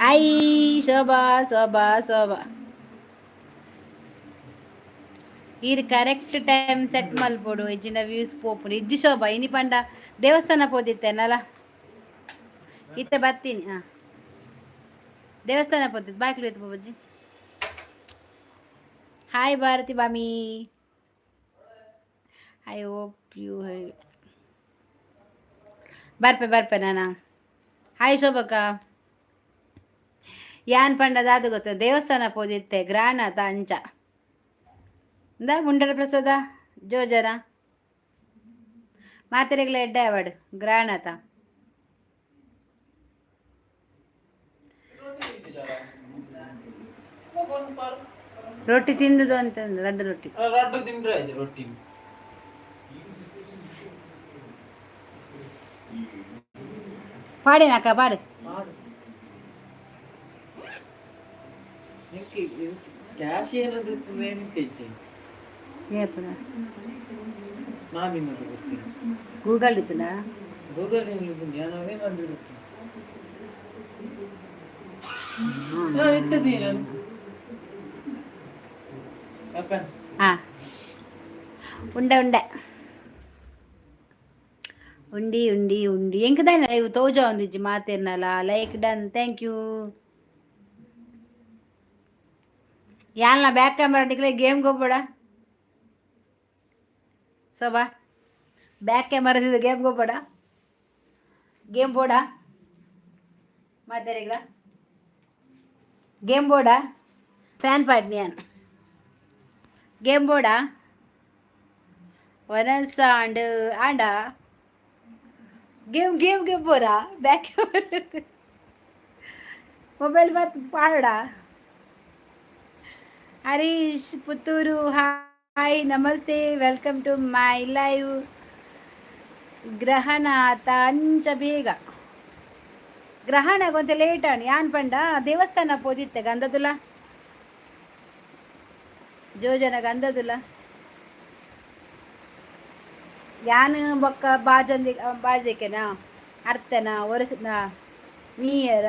Hi ಶೋಭಾ, ಶೋಭಾ, ಶೋಭಾ. ಈರ್ correct time set ಮಲ್ಪೊಡು, ಇಜ್ಜಿಂಡ views ಪೋಪುಂಡು. ಇಜ್ಜಿ ಶೋಭಾ, ಇನಿ ಪಂಡ ದೇವಸ್ಥಾನ ಪೋದಿತ್ತೆನಲ್ಲ, ಇತ್ತೆ ಬತ್ತೀನಿ. ಹಾಂ, ದೇವಸ್ಥಾನ ಪೋತಿತ್ತು. ಬಾಕ್ಲು ಇತ್ತು ಬಜ್ಜಿ. ಹಾಯ್ ಭಾರತಿ ಬಾಮಿ. I hope you. ಬರ್ಪೆ, ಬರ್ಪೆ ನಾನಾ. ಹಾಯ್ ಶೋಭಕ್ಕ. ಯಾನ್ ಪಂಡ ದಾದ ಗೊತ್ತ? ದೇವಸ್ಥಾನ ಪೋದಿತ್ತೆ, ಗ್ರಾಣತ ಅಂಚ. ಇಂದ ಮುಂಡಲ ಪ್ರಸಾದ ಜೋಜನ ಮಾತೆರೆಗ್ಲ ಎಡ್ಡೆ ಅವಾಡ್ ಗ್ರಾಣತ. ರೊಟ್ಟಿ ತಿಂದುದು ಅಂತ, ರಡ್ಡು ರೊಟ್ಟಿ. ರಡ್ಡು ತಿಂದ್ರೆ ಆಯ್ತು ರೊಟ್ಟಿ. ಪಾಡೇನಕ್ಕ, ಪಾಡು. ಕ್ಯಾಶ್ ಏನಾದ್ರು ಇಜ್ಜಿ. ಏಪದ? ಮಾಮಿನದು ಗೊತ್ತಿಲ್ಲ. ಗೂಗಲ್ ಇತ್ತಲ್ಲ. ಗೂಗಲ್ ನಾನು ಅವೇ ಬಂದು ನಾನು ಇಟ್ಟದಿ ನಾನು ಅಪ್ಪ. ಹಾಂ, ಉಂಡೆ ಉಂಡೆ ಉಂಡಿ ಉಂಡಿ ಉಂಡಿ. ಎಂಕದಾನೆ ಇವು ತೋಜ ಒಂದಿಜ್ಜಿ ಮಾತೆರ್ನಲ್ಲ. Like done, thank you. ಯಾಲ್ನ ಬ್ಯಾಕ್ ಕ್ಯಾಮ್ರಾ ನಿಕ್ಲೆ ಗೇಮ್ ಗೊಬ್ಬಡ ಶೋಭಾ. ಬ್ಯಾಕ್ ಕ್ಯಾಮರಾ ಗೇಮ್ ಗೊಬ್ಬಡ, ಗೇಮ್ ಬೋರ್ಡಾ ಮಾತೆರೆಗ್ಲ? ಗೇಮ್ ಬೋರ್ಡಾ? ಫ್ಯಾನ್ ಪಾಡ್ನಿ ಯಾನ್. ಗೇಮ್ ಬೋರ್ಡಾ? ವನಸ ಅಂಡ್ ಆಂಡ ಗೇಮ್ ಗೇಮ್ ಗೇಮ್ ಬೋರಾ? ಬ್ಯಾಕ್ ಮೊಬೈಲ್ ಬರ್ತದೆ, ಪಾಡ. ಹರೀಶ್ ಪುತ್ತೂರು, ಹಾಯ್, ನಮಸ್ತೆ, welcome to my live. ಗ್ರಹಣ ಆತ ಅಂಚ ಬೇಗ ಗ್ರಹಣ ಗೊಂತೆ ಲೇಟ್ ಆಣ್. ಯಾನ್ ಪಂಡ ದೇವಸ್ಥಾನ ಪೋದಿತ್ತೆ, ಗಂಧದುಲ ಜೋಜನ ಗಂಧದುಲ. ಯಾನ್ ಬೊಕ್ಕ ಬಾಜಂದಿ ಬಾಜೆಕೆನ ಅರ್ತನ ಒರೆಸಿನ ಮೀಯರ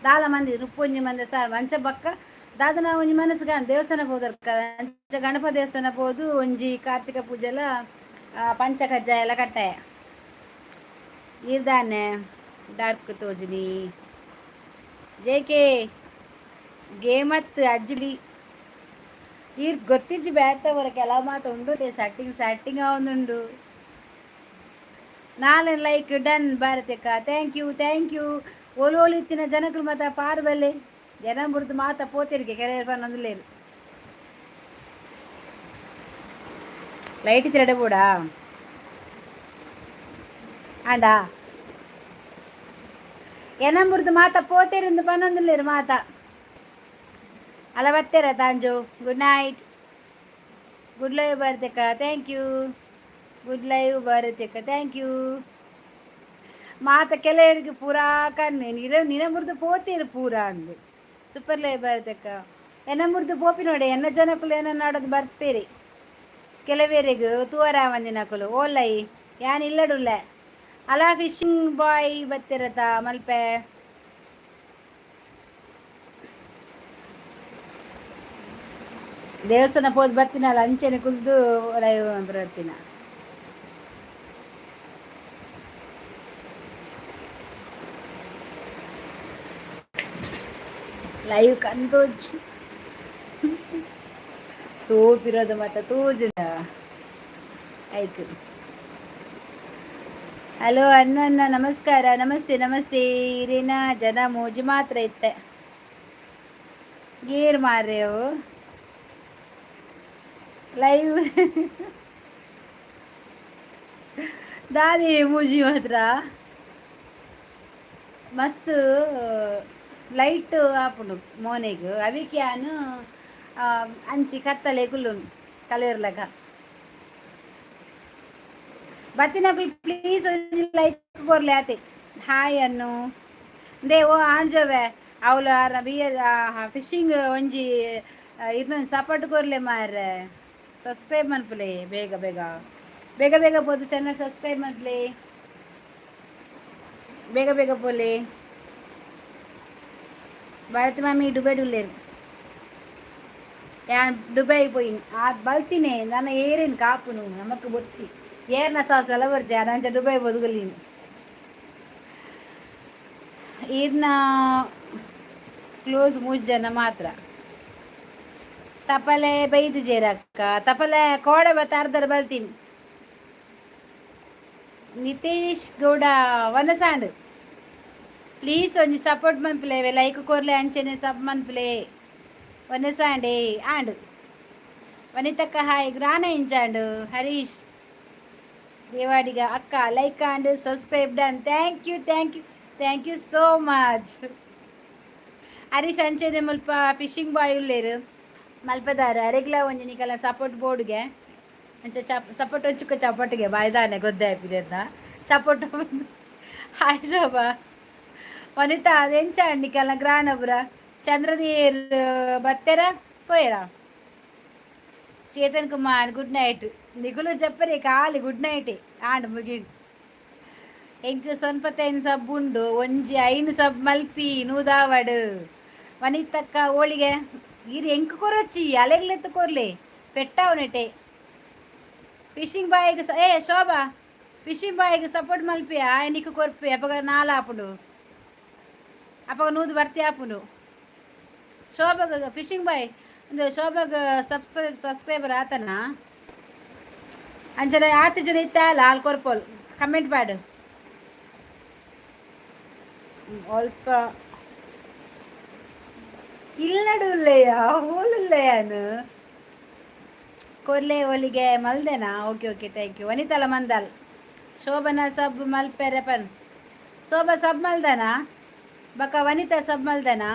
ದಾಲ ಮಂದಿ 31 ಮಂದಿ ಸಾರ್. ಅಂಚ ಬೊಕ್ಕ ದಾದನ ಒಂಜಿ ಮನಸ್ಸು ದೇವಸ್ಥಾನ ಪೋದರ್ಕ. ಅಂಚ ಗಣಪ ದೇವಸ್ಥಾನ ಪೋದು ಒಂಜಿ ಕಾರ್ತಿಕ ಪೂಜೆಲ ಪಂಚ ಕಜ್ಜಾಯ ಎಲ್ಲ ಕಟ್ಟಾಯ. ಇರ್ದಾನೆ ಡಾರ್ಕ್ ತೋಜಿನಿ. ಜೇಕೆ ಗೇಮತ್ ಅಜ್ಜಿಡಿ ಈರ್ ಗೊತ್ತಿಜ್ಜಿ. ಬ್ಯಾತ ಬರ ಕೆಲವು ಮಾತು ಉಂಡು, ಸೆಟ್ಟಿಂಗ್ ಸೆಟ್ಟಿಂಗ್ ಆವೊಂದುಂಡು. ನಾಲ್ ಲೈಕ್ ಡನ್ ಭಾರತಕ್ಕ, thank you, thank you. ಓಲು ಓಲು ಇತ್ತಿನ ಜನಕುಲು ಮಾತ ಪಾರು ಬಲ್ಲೆ. ಜನ ಬುಡ್ದು ಮಾತ ಪೋತೆರಿಗೆ ಕೆಲವರು ಪನ್ನೊಂದುಲ್ಲೇರು. ಲೈಟ್ ತಿರಡೆ ಬೋಡಾ ಆಂಡಾ ಎನಂಬುರ್ದು ಮಾತ ಪೋತೆರಿಂದು ಪನ್ನೊಂದುಲ್ಲೇರು ಮಾತ. ಅಲ್ಲ ಬತ್ತೇರ ತಾಂಜು. ಗುಡ್ ನೈಟ್, ಗುಡ್ ಲೈವ್ ಭಾರತಕ್ಕ, thank you. Good live ಭಾರತಕ್ಕ, thank you. ಮಾತ ಕೆಲವರಿಗೆ ಪೂರಾ ಕಣ್ಣು ನಿರ ನಿನ ಮುರಿದು ಪೋತೇರು ಪೂರಾ ಅಂದು. ಸೂಪರ್ ಲೈವ್ ಭಾರತಕ್ಕ. ಎನ್ನ ಮುರಿದು ಪೋಪಿ ನೋಡಿ ಎನ್ನ ಜನಕುಲು ಏನ ನಾಡೋದು ಬರ್ಪೇರಿ. ಕೆಲವೇರಿಗ್ ತೂವರ ಮಂದಿನಕುಲು ಓಲೈ ಯಾನ್ ಇಲ್ಲಡುಲ್ಲೆ. ಅಲ ಫಿಶಿಂಗ್ ಬಾಯ್ ಬತ್ತಿರತ ಮಲ್ಪೆ. ದೇವಸ್ಥಾನ ಪೋದು ಬತ್ತಿನಲ್ಲ, ಅಂಚೆನೆ ಕುಲ್ದು ಲೈವ್ ಬರ್ತಿನ. ಲೈವ್ ಕಂತೋಜ್ ತೋಪಿರೋದು ಮತ್ತ ತೋಜುಂಡ ಆಯ್ತು. ಹಲೋ ಅನ್ನ, ನಮಸ್ಕಾರ, ನಮಸ್ತೆ, ನಮಸ್ತೆ. ಇರೇನ ಜನ ಮೋಜಿ ಮಾತ್ರ ಇತ್ತೆ. ಗೇರ್ ಮಾರ್ರೇವು ಲೈವ್ ದಾದಿ ಮೂಜಿ ಮಾತ್ರ. ಮಸ್ತ್ ಲೈಟ್ ಆಪುಂಡು ಮೋನೆಗ್. ಅವಿಕ್ ಯಾನ್ ಅಂಚಿ ಕತ್ತಲೆ ಕುಲ್ಲುನು ಕಲೆರ್ಲಗ. ಬತ್ತಿನಕುಲು ಪ್ಲೀಸ್ ಒಂಜಿ ಲೈಕ್ ಕೊರ್ಲೆ ಆತೆ. ಹಾಯ್ ಅನ್ನು they. ಓ ಆಣ್ಜೋವೆ ಅವ್ಲು ಆರ್ನ ಬಿಯರ್ ಫಿಶಿಂಗ್ ಒಂಜಿ ಇರ್ನೊಂಜಿ ಸಪೋರ್ಟ್ ಕೊರ್ಲೆ ಮಾರ್ರೆ. ಸಬ್ಸ್ಕ್ರೈಬ್ ಮನ್ಪುಲೆ ಬೇಗ ಬೇಗ, ಬೇಗ ಬೇಗ ಪೋದು ಚಾನಲ್ ಸಬ್ಸ್ಕ್ರೈಬ್ ಮನ್ಪುಲೆ, ಬೇಗ ಬೇಗ ಪೋಲೆ. ಭಾರತಿ ಮಾಮಿ ದುಬೈಡ್ ಉಲ್ಲೇರು. ಯಾನ್ ದುಬೈ ಪೋಯಿನ್. ಆ ಬಲ್ತಿನೇ ನನ್ನ ಏರಿನ ಕಾಪುನು ನಮಕ್ ಬೊಡ್ಚಿ. ಏರ್ನ ಸಾಸ್ ಎಲ್ಲ ಬರ್ಚಿ. ಅಂಚ ದುಬೈ ಬದುಕಲಿನಿ. ಈರ್ನ ಕ್ಲೋಸ್ ಮೂಜ್ ಜನ ಮಾತ್ರ. ತಪಲೆ ಬೈದು ಜೇರಕ್ಕ. ತಪಲೆ ಕೋಡೆ ಬತ್ತ ಅರ್ಧರ್ ಬಲ್ತೀನಿ. ನಿತೇಶ್ ಗೌಡ ವನಸಾಂಡ್, ಪ್ಲೀಸ್ ಒಂಜಿ ಸಪೋರ್ಟ್ ಮನ್ಪುಲೆ. ಲೈಕ್ ಕೊರ್ಲೆ, ಅಂಚನೆ ಸಬ್ ಮನ್ಪುಲೆ. ವನಸಾಂಡೆ ಆಂಡ್. ವನಿತಕ್ಕ ಹಾಯ್. ಗ್ರಾನ ಇಂಚಾಂಡು. ಹರೀಶ್ ದೇವಾಡಿಗ ಅಕ್ಕ, like and subscribe done. Thank you, thank you, thank you so much Harish. ಅಂಚನೆ ಮುಲ್ಪ ಫಿಶಿಂಗ್ ಬಾಯ್ ಉಲ್ಲೇರು ಮಲ್ಪದಾರ. ಅರೆಗ್ಲ ಒಂಜಿ ನಿಕಲ ಸಪೋರ್ಟ್ ಬೋರ್ಡ್ಗೆ. ಅಂಚ ಚಪ್ ಸಪೋರ್ಟ್ ಒಂಚುಕ ಚಪೋಟ್ಗೆ ಬಾಯ್ದಾನೆ ಗೊದ್ದಾಪಿದೆ ಚಪೋಟ್. ಹಾಯ್ ಶೋಭಾ. ವನಿತಾ, ಅದೆಂಚ ನಿಕಲ್ನ ಗ್ರಾನಪುರ? ಚಂದ್ರದೇರ್ ಬತ್ತೆರ ಪೋಯರ? Chetan Kumar, good night. ನಿಗುಲು ಜಪ್ಪರೆ ಖಾಲಿ ಗುಡ್ ನೈಟ್ ಆಂಡ್ ಮುಗಿಂಡ್. ಎಂಕ್ ಸೊನ್ಪತ್ತೈನ್ ಸಬ್ ಉಂಡು. ಒಂಜಿ ಐನು ಸಬ್ ಮಲ್ಪಿ ನೂದಾವಡ್. ವನಿತಕ್ಕ ಹೋಳಿಗೆ ಇರು ಎಂಕ್ ಕೊರಚಿ. ಅಲೆಗ್ಲೆತ್ತು ಕೊರ್ಲೆ ಪೆಟ್ಟಾವನೆಟೆ. ಫಿಶಿಂಗ್ ಬಾಯ್ಗೆ, ಏ ಶೋಭಾ, ಫಿಶಿಂಗ್ ಬಾಯ್ಗೆ ಸಪೋರ್ಟ್ ಮಲ್ಪಿ. ನಿಕ್ಕು ಕೊರ್ಪಿ. ಅಪಗ ನಾಲ್ ಆಪುಂಡು. ಅಪಗ ನೂದು ಬರ್ತಿ ಆಪುಂಡು. ಶೋಭಾಗ, ಫಿಶಿಂಗ್ ಬಾಯ್ ಒಂದು ಶೋಭಾಗ ಸಬ್ಸ್ಕ್ರೈಬರ್ ಆತನ. ಅಂಚನೆ ಆತ ಜನ ಇತ್ತ ಅಲ್ಲ ಹಾಲು ಕೊರ್ಪೋಲ್. ಕಮೆಂಟ್ ಪಾಡು ಅಲ್ಪ. ಇಲ್ಲಡುಲ್ಲೆಯ ಹೋಲುಲ್ಲೆಯಾನು ಕೊರ್ಲೆ ಒಲಿಗೆ ಮಲ್ದೆನಾ? Okay okay, thank you. ವನಿತಲ ಮಂದಲ್. ಶೋಭನ ಸಬ್ ಮಲ್ಪೆರೆ ಪನ್. ಶೋಭಾ ಸಬ್ ಮಲ್ದನಾ? ಬಕ ವನಿತಾ ಸಬ್ ಮಲ್ದನಾ?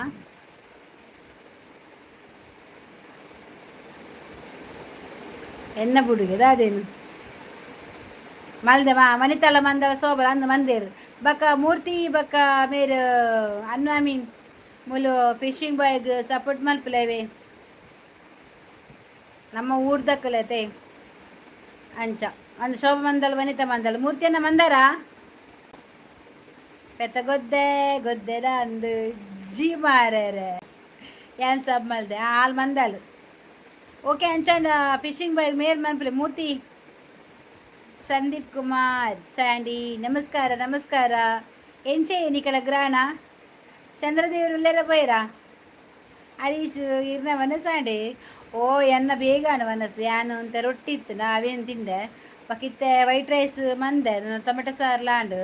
ಎನ್ನ ಬುಡುಗೆ ದಾದೇನು ಮಲ್ದೆ ಮಾ. ವನಿತಲ ಮಂದಲ, ಸೋಬಲ ಅಂದ್ ಮಂದೇರು. ಬಕ ಮೂರ್ತಿ, ಬಕ ಮೇರು ಅನ್ವಾಮೀನ್ ಮುಲು ಫಿಶಿಂಗ್ ಬಾಯ್ಗ್ ಸಪೋರ್ಟ್ ಮಲ್ಪುಲೇವೆ. ನಮ್ಮ ಊರ್ದಕ್ಕಲತೆ ಅಂಚ ಅಂದ್. ಶೋಭ ಮಂದಲ್, ವನಿತಾ ಮಂದಲ್, ಮೂರ್ತಿಯನ್ನ ಮಂದಾರ. ಪೆತ್ತ ಗೊದ್ದೆ ಗೊದ್ದೆದ ಅಂದು ಜಿ ಮಾರೇರೆ. ಏನ್ ಸಬ್ ಮಲ್ದೆ ಹಾಲ್ ಮಂದಲ್. ಓಕೆ, ಅಂಚಂಡ ಫಿಶಿಂಗ್ ಬಾಯ್ ಮೇಲ್ ಮನ್ಪುಲೆ. ಮೂರ್ತಿ, ಸಂದೀಪ್ ಕುಮಾರ್, ಸ್ಯಾಂಡಿ, ನಮಸ್ಕಾರ, ನಮಸ್ಕಾರ. ಎಂಚೆ ನಿಕಲ ಗ್ರಾಣ? ಚಂದ್ರದೇವರು ಉಲ್ಲೆರ ಪೋಯರಾ? ಹರೀಶ್, ಇರ್ನ ಮನಸ್ಸಾಂಡೆ. ಓ ಎನ್ನ ಬೇಗಾಣ ಮನಸ್ಸು. ಯಾನು ಅಂತ ರೊಟ್ಟಿ ಇತ್ತು, ನಾವೇನು ತಿಂದೆ. ಬಕಿತ್ತೆ ವೈಟ್ ರೈಸ್ ಮಂದೆ, ಟೊಮೆಟೊ ಸಾರು ಲಾಂಡು.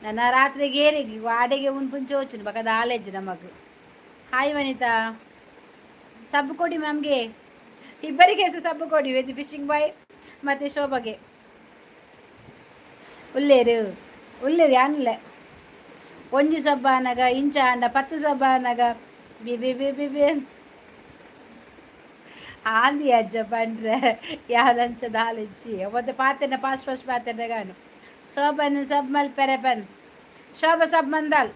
ನನ್ನ ರಾತ್ರಿಗೆ ಏರಿಗೆ ವಾಡೆಗೆ ಉನ್ಪುಂಚ ಹೋಚುನು ಬಕ ದಾಲೇಜ್ ನಮಗ್. ಹಾಯ್ ವನಿತಾ. ಸಬ್ ಕೊಡಿ ಮ್ಯಾಮ್ಗೆ. ಇಬ್ಬರಿಗೆ ಸಹ ಸಬ್ ಕೊಡಿ, ಫಿಶಿಂಗ್ ಬಾಯ್ ಮತ್ತು ಶೋಭಾಗೆ. ಉಲ್ಲೇರು ಉಲ್ಲೇರು ಯಾನಿಲ್ಲ. ಒಂಜಿ ಸಬ್ಬ ಆನಗ ಇಂಚ ಆಂಡ, ಪತ್ತು ಸಬ್ಬ ಆನಗ B B B B B ಆಂದಿ. ಅಜ್ಜ ಪಂಡ್ರೆ ಯಾಲಂಚ ದಾಲಿಚ್ಚಿ ಒತ್ತೆ ಪಾತೆನ ಫಾಸ್ಟ್ ಫಾಸ್ಟ್ ಪಾತೆನ ಗಾನು. ಶೋಭನ್ ಸಬ್ ಮಲ್ಪೆರೆ ಪನ್. ಶೋಭ ಸಬ್ ಮಂದಾಲ್.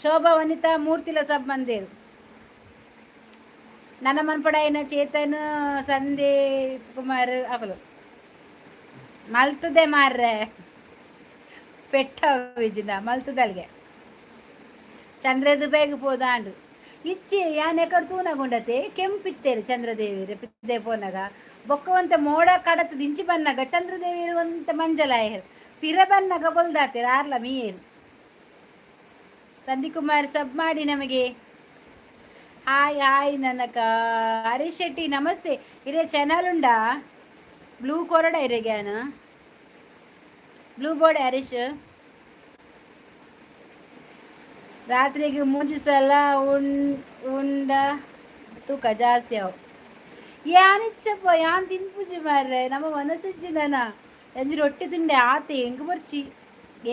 ಶೋಭಾ, ವನಿತಾ, ಮೂರ್ತಿಲ ಸಬ್ ಮಂದೇರು. ನನ್ನ ಮನ್ಪಡಾಯಿನ ಚೇತನ್, ಸಂದೀಪ್ ಕುಮಾರ್ ಅಕಲು ಮಲ್ತದೆ ಮಾರ್ರೆ. ಪೆಟ್ಟ ವಿಜಿನ ಮಲ್ತದಲ್ಗೆ. ಚಂದ್ರ ದುಬೈಗೆ ಪೋದಾಂಡು. ಇಚ್ಚಿ ಯಾನ್ ಎಕಡ್ ತೂನಗುಂಡತೆ ಕೆಂಪಿತ್ತೇರು ಚಂದ್ರದೇವಿ ಪಿದ್ದೆ ಪೋನಗ. ಬೊಕ್ಕವಂತ ಮೋಡ ಕಡತ ದಿಂಚಿ ಬನ್ನಗ ಚಂದ್ರದೇವಿ ಒಂತ ಮಂಜಲಾಯರು. ಪಿರ ಬನ್ನಗ ಬೊಲ್ದಾತೇರು ಆರ್ಲ ಮೀಯೇರು. ಸಂದೀಪ್ ಸಬ್ ಮಾಡಿ ನಮಗೆ. ಹಾಯ್ ಹಾಯ್ ನನಕ. ಹರೀಶ್ ಶೆಟ್ಟಿ, ನಮಸ್ತೆ. ಇರೇ ಚಾನಲ್ ಉಂಡಾ? ಬ್ಲೂ ಕೊರಡ ಇರೆಗ್ಯಾನ ಬ್ಲೂ ಬೋರ್ಡ್. ಹರೀಶ್, ರಾತ್ರಿಗೆ ಮೂಜಿ ಸಲ ಉಂಡ ತೂಕ ಜಾಸ್ತಿ ಅವು. ಯಾನಿಚ್ಚಪ್ಪ, ಯಾನ್ ತಿನ್ಪುಜಿ ಮಾರ್ರೆ. ನಮ್ಮ ಮನಸ್ಸಿಜ್ಜಿ. ನನ ಎಂಜಿ ರೊಟ್ಟಿ ತಿಂಡೆ ಆತೆ. ಎಂಕ್ ಬರ್ಚಿ.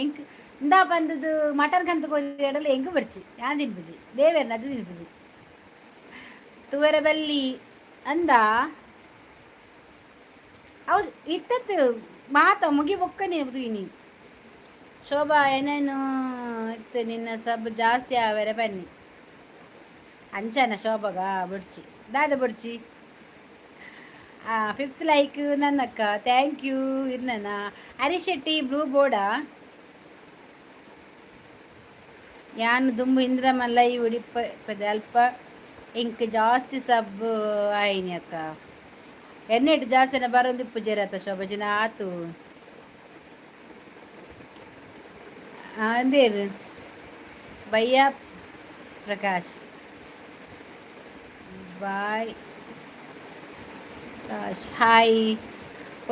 ಎಂಕ್ ಇಂದಾ ಬಂದದ್ದು ಮಟನ್ ಕಂತ ಎಡಲ. ಎಂಕ್ ಬರ್ಚಿ, ಯಾನ್ ತಿನ್ಪುಜಿ. ದೇವೇರ್ ನಜ ತಿನ್ಪುಜಿ. ತುವರೆ ಬಲ್ಲಿ ಅಂದ ಅವು ಇತ್ತತ್ತು ಮಾತ ಮುಗಿ ಬೊಕ್ಕನೆ ತೂಯಿನಿ. ಶೋಭಾ, ಏನೇನು ಇತ್ತು ನಿನ್ನ ಸಬ್ ಜಾಸ್ತಿ ಆವರೆ ಬನ್ನಿ. ಅಂಚನ ಶೋಭಗ ಬುಡ್ಚಿ ದಾದ ಬುಡ್ಚಿ. ಫಿಫ್ತ್ ಲೈಕ್ ನನ್ನಕ್ಕ. Thank you. ಇರ್ನನ. ಹರೀಶ್ ಶೆಟ್ಟಿ, ಬ್ಲೂ ಬೋರ್ಡಾ? ಯಾನ್ ದುಂಬು ಇಂದ್ರಮ್ಮ ಲೈವ್ ಇಪ್ಪ ಅಲ್ಪ ಎಂಕ್ ಜಾಸ್ತಿ ಸಬ್ ಆಯಿನಿ ಅಕ್ಕ. ಎಣ್ಣೆಟ್ ಜಾಸ್ತಿನ ಬರೋಂದಿಪ್ಪು ಜೇರತ್ತ ಶೋಭಜಿನ ಆತು. ಅಂದೇರು ಭಯ್ಯ ಪ್ರಕಾಶ್ ಬಾಯ್ ಹಾಯ್.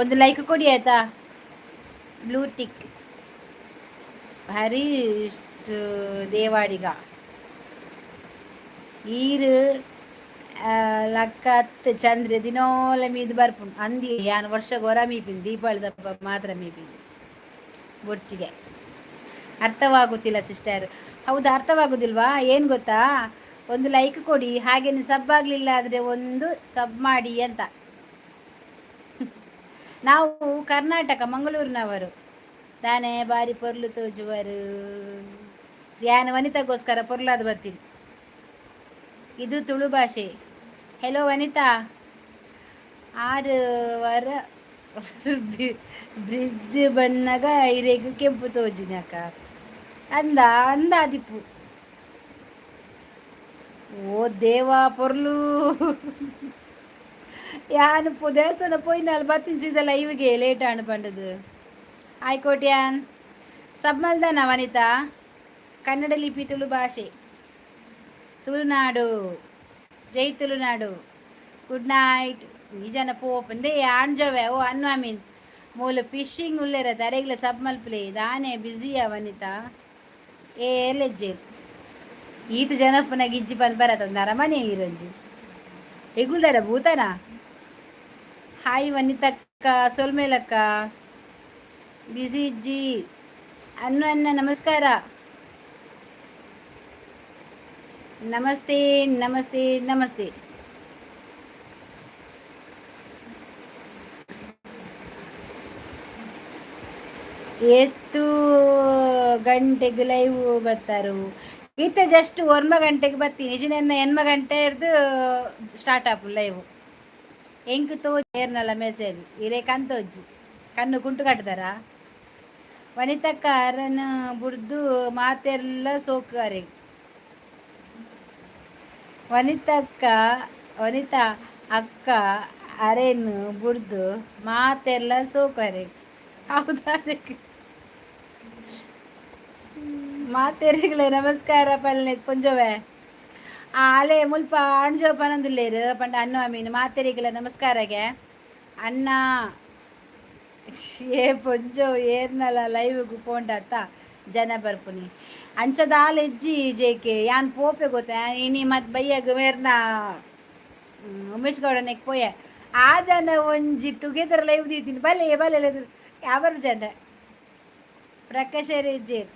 ಒಂದು ಲೈಕ್ ಕೊಡಿ ಆಯ್ತಾ. Blue tick. Harish Devadiga ಈರು ಲಕ್ಕತ್ ಚಂದ್ರೆ ದಿನೋಲ ಮೀದು ಬರ್ಪುಂಡು ಅಂದಿ. ಯಾನ್ ವರ್ಷ ಗೊರ ಮೀಪಿಂದು, ದೀಪಾವಳಿ ದಪ್ಪ ಮಾತ್ರ ಮೀಪಿಂದು ಬೊಡ್ಚಿಗೆ. ಅರ್ಥವಾಗುತ್ತಿಲ್ಲ ಸಿಸ್ಟರ್. ಹೌದಾ, ಅರ್ಥವಾಗುದಿಲ್ವಾ? ಏನು ಗೊತ್ತಾ, ಒಂದು ಲೈಕ್ ಕೊಡಿ, ಹಾಗೇನೆ ಸಬ್ ಆಗಲಿಲ್ಲ ಆದರೆ ಒಂದು ಸಬ್ ಮಾಡಿ ಅಂತ. ನಾವು ಕರ್ನಾಟಕ ಮಂಗಳೂರಿನವರು ತಾನೇ. ಬಾರಿ ಪೊರ್ಲು ತೋಜುವರು. ಯಾನ್ ವನಿತಾಗೋಸ್ಕರ ಪೊರ್ಲಾದ ಬರ್ತೀನಿ. ಇದು ತುಳು ಭಾಷೆ. ಹೆಲೋ ವನಿತಾ. ಆರು ವರ ಬ್ರಿಡ್ಜ್ ಬನ್ನಗ ಇರೆಗ್ ಕೆಂಪು ತೋಜಿನಕ ಅಂದ ಅಂದ ಆದಿಪ್ಪು. ಓ ದೇವಾ, ಪೊರ್ಲು. ಯಾನ್ ದೇವಸ್ಥಾನ ಪೋಯಿನಾಲ್ ಬತ್ತಿನ ಸೀದಾ ಲೈವ್ಗೆ ಲೇಟ್ ಆಂಡ್ ಪಂಡದು. ಹಾಯ್ ಕೋಟ್ಯಾನ್. ಸಬ್ ಮಲ್ದನ ವನಿತಾ? ಕನ್ನಡ ಲಿಪಿ, ತುಳು ಭಾಷೆ, ತುಳುನಾಡು. ಜೈ ತುಳುನಾಡು. Good night. ಈ ಜನ ಪೋಪಂದೆ ಆಂಜವೆ. ಓ ಅನ್ನು ಅಮೀನ್ ಮೂಲು ಫಿಶಿಂಗ್ ಉಲ್ಲೇರ ತರೆಗ್ಲ ಸಬ್ ಮಲ್ಪಲೆ ದಾನೆ. ಬ್ಯುಸಿಯಾ ವನಿತಾ? ಏ ಲೆಜ್ಜೆ ಈತ ಜನಪ್ಪನ ಗಿಜ್ಜಿ ಪನ್ ಬರತ್ತ ಅರಮನೆ ಇರಂಜಿ ಎಗುಲ್ದಾರ ಭೂತನ. ಹಾಯ್ ವನಿತಕ್ಕ, ಸೊಲ್ಮೇಲಕ್ಕ. ಬಿಸಿ ಇಜ್ಜಿ ಅನ್ನು. ಅನ್ನ ನಮಸ್ಕಾರ. ನಮಸ್ತೆ ನಮಸ್ತೆ ನಮಸ್ತೆ. ಏತು ಗಂಟೆಗೆ ಲೈವ್ ಬರ್ತಾರು? ಈತ ಜಸ್ಟ್ ಒರ್ಮ ಗಂಟೆಗೆ ಬರ್ತೀನಿ. ನಿಜ ಎನ್ಮ ಗಂಟೆ ಹಿಡ್ದು ಸ್ಟಾರ್ಟ್ ಆಪು ಲೈವ್. ಎಂಕ್ ತೋಜೇರ್ನಲ್ಲ ಮೆಸೇಜ್ ಇರೇ ಕಂತೋಜ್ಜಿ ಕಣ್ಣು ಕುಂಟು ಕಟ್ತಾರ. ವನಿತಕ್ಕ ಅರನ್ ಬುಡ್ದು ಮಾತೆಲ್ಲ ಸೋಕಾರೆ. ವನಿತಕ್ಕ, ವನಿತಾ ಅಕ್ಕ ಅರೆನ್ ಬುಡ್ದು ಮಾತೆಲ್ಲ ಸೋಕಾರೆ. ಹೌದಾ? ಅದಕ್ಕೆ ಮಾತೆರಿಗ್ಲೆ ನಮಸ್ಕಾರ ಪಲ್ನೆ ಪೊಂಜೊವೆ. ಆಲೆ ಮುಲ್ಪ ಆಣ್ಜೋ ಪನೊಂದುಲ್ಲೆರ್ ಪಂಡ ಅನ್ನು ಅಮೀನ್ ಮಾತೆರಿಗ್ಲ ನಮಸ್ಕಾರಗೆ. ಅಣ್ಣ ಏ ಪೊಂಜೋ ಏರ್ನಲ ಲೈವ್ಗ್ ಪೋಂಡತ್ತ ಜನ ಬರ್ಪುನಿ. ಅಂಚ ದಾಲ ಇಜ್ಜಿ ಜೇಕೆ. ಯಾನ್ ಪೋಪೆ ಗೊತ್ತ. ಇನಿ ಮತ್ ಬಯ್ಯಗ್ ಮೇರ್ನ ಉಮೇಶ್ ಗೌಡನೆಕ್ ಪೋಯೆ. ಆ ಜನ ಒಂಜಿ ಟುಗೆದರ್ ಲೈವ್ ದೀತೀನಿ ಬಲೆ ಬಲೆ ಯಾವರ್ ಜನ ಪ್ರಕಾಶ್ ಇಜ್ಜೇರ್.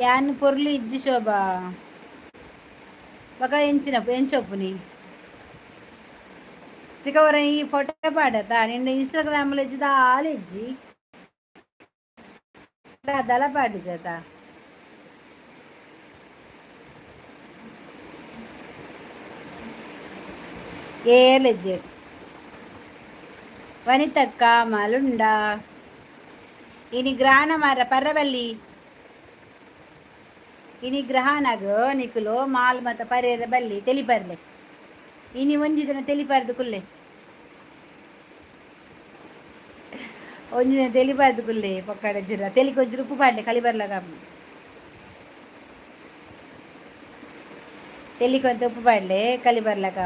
ಯಾನ್ ಪೊರ್ಲು ಇಜ್ಜಿ ಶೋಭಾ. ಬೊಕ ಎಂಚಿನ ಎಂಚೊಪ್ಪುನಿ ತಿಕವರ ಈ ಫೋಟೋ ಪಾಡತ ನಿನ್ನ ಇನ್ಸ್ಟಾಗ್ರಾಮ್ ಇಜ್ಜಿ ದಾಲ ಇಜ್ಜಿ ದಲ ಪಾಡಿಜತ. ಏಲೆಜ್ಜೆ ವನಿತಕ್ಕ ಮಲುಂಡ. ಇನಿ ಗ್ರಹಣ ಮಾರ ಪರವಲ್ಲಿ. ಇನಿ ಗ್ರಹಣಗ್ ನಿಕುಲು ಮಾಲ್ ಮತ ಪರೇರ ಬಲ್ಲಿ ತೆಲಿಪರ್ಲೆ. ಇನಿ ಒಂಜಿ ದಿನ ತೆಲಿಪಾರ್ದು ಕುಲ್ಲೆ, ಒಂಜಿ ದಿನ ತೆಲಿಪಾರ್ದು ಕುಲ್ಲೆ. ಪೊಕ್ಕಡ ಜಿರ ತೆಲಿಗೆ ಒಂಜಿ ಉಪ್ಪು ಪಾಡ್ಲೆ ಕಲಿ ಬರ್ಲಾಗ. ತೆಲಿಕೊಂತ ಉಪ್ಪು ಪಾಡ್ಲೆ ಕಲಿ ಬರ್ಲಾಗ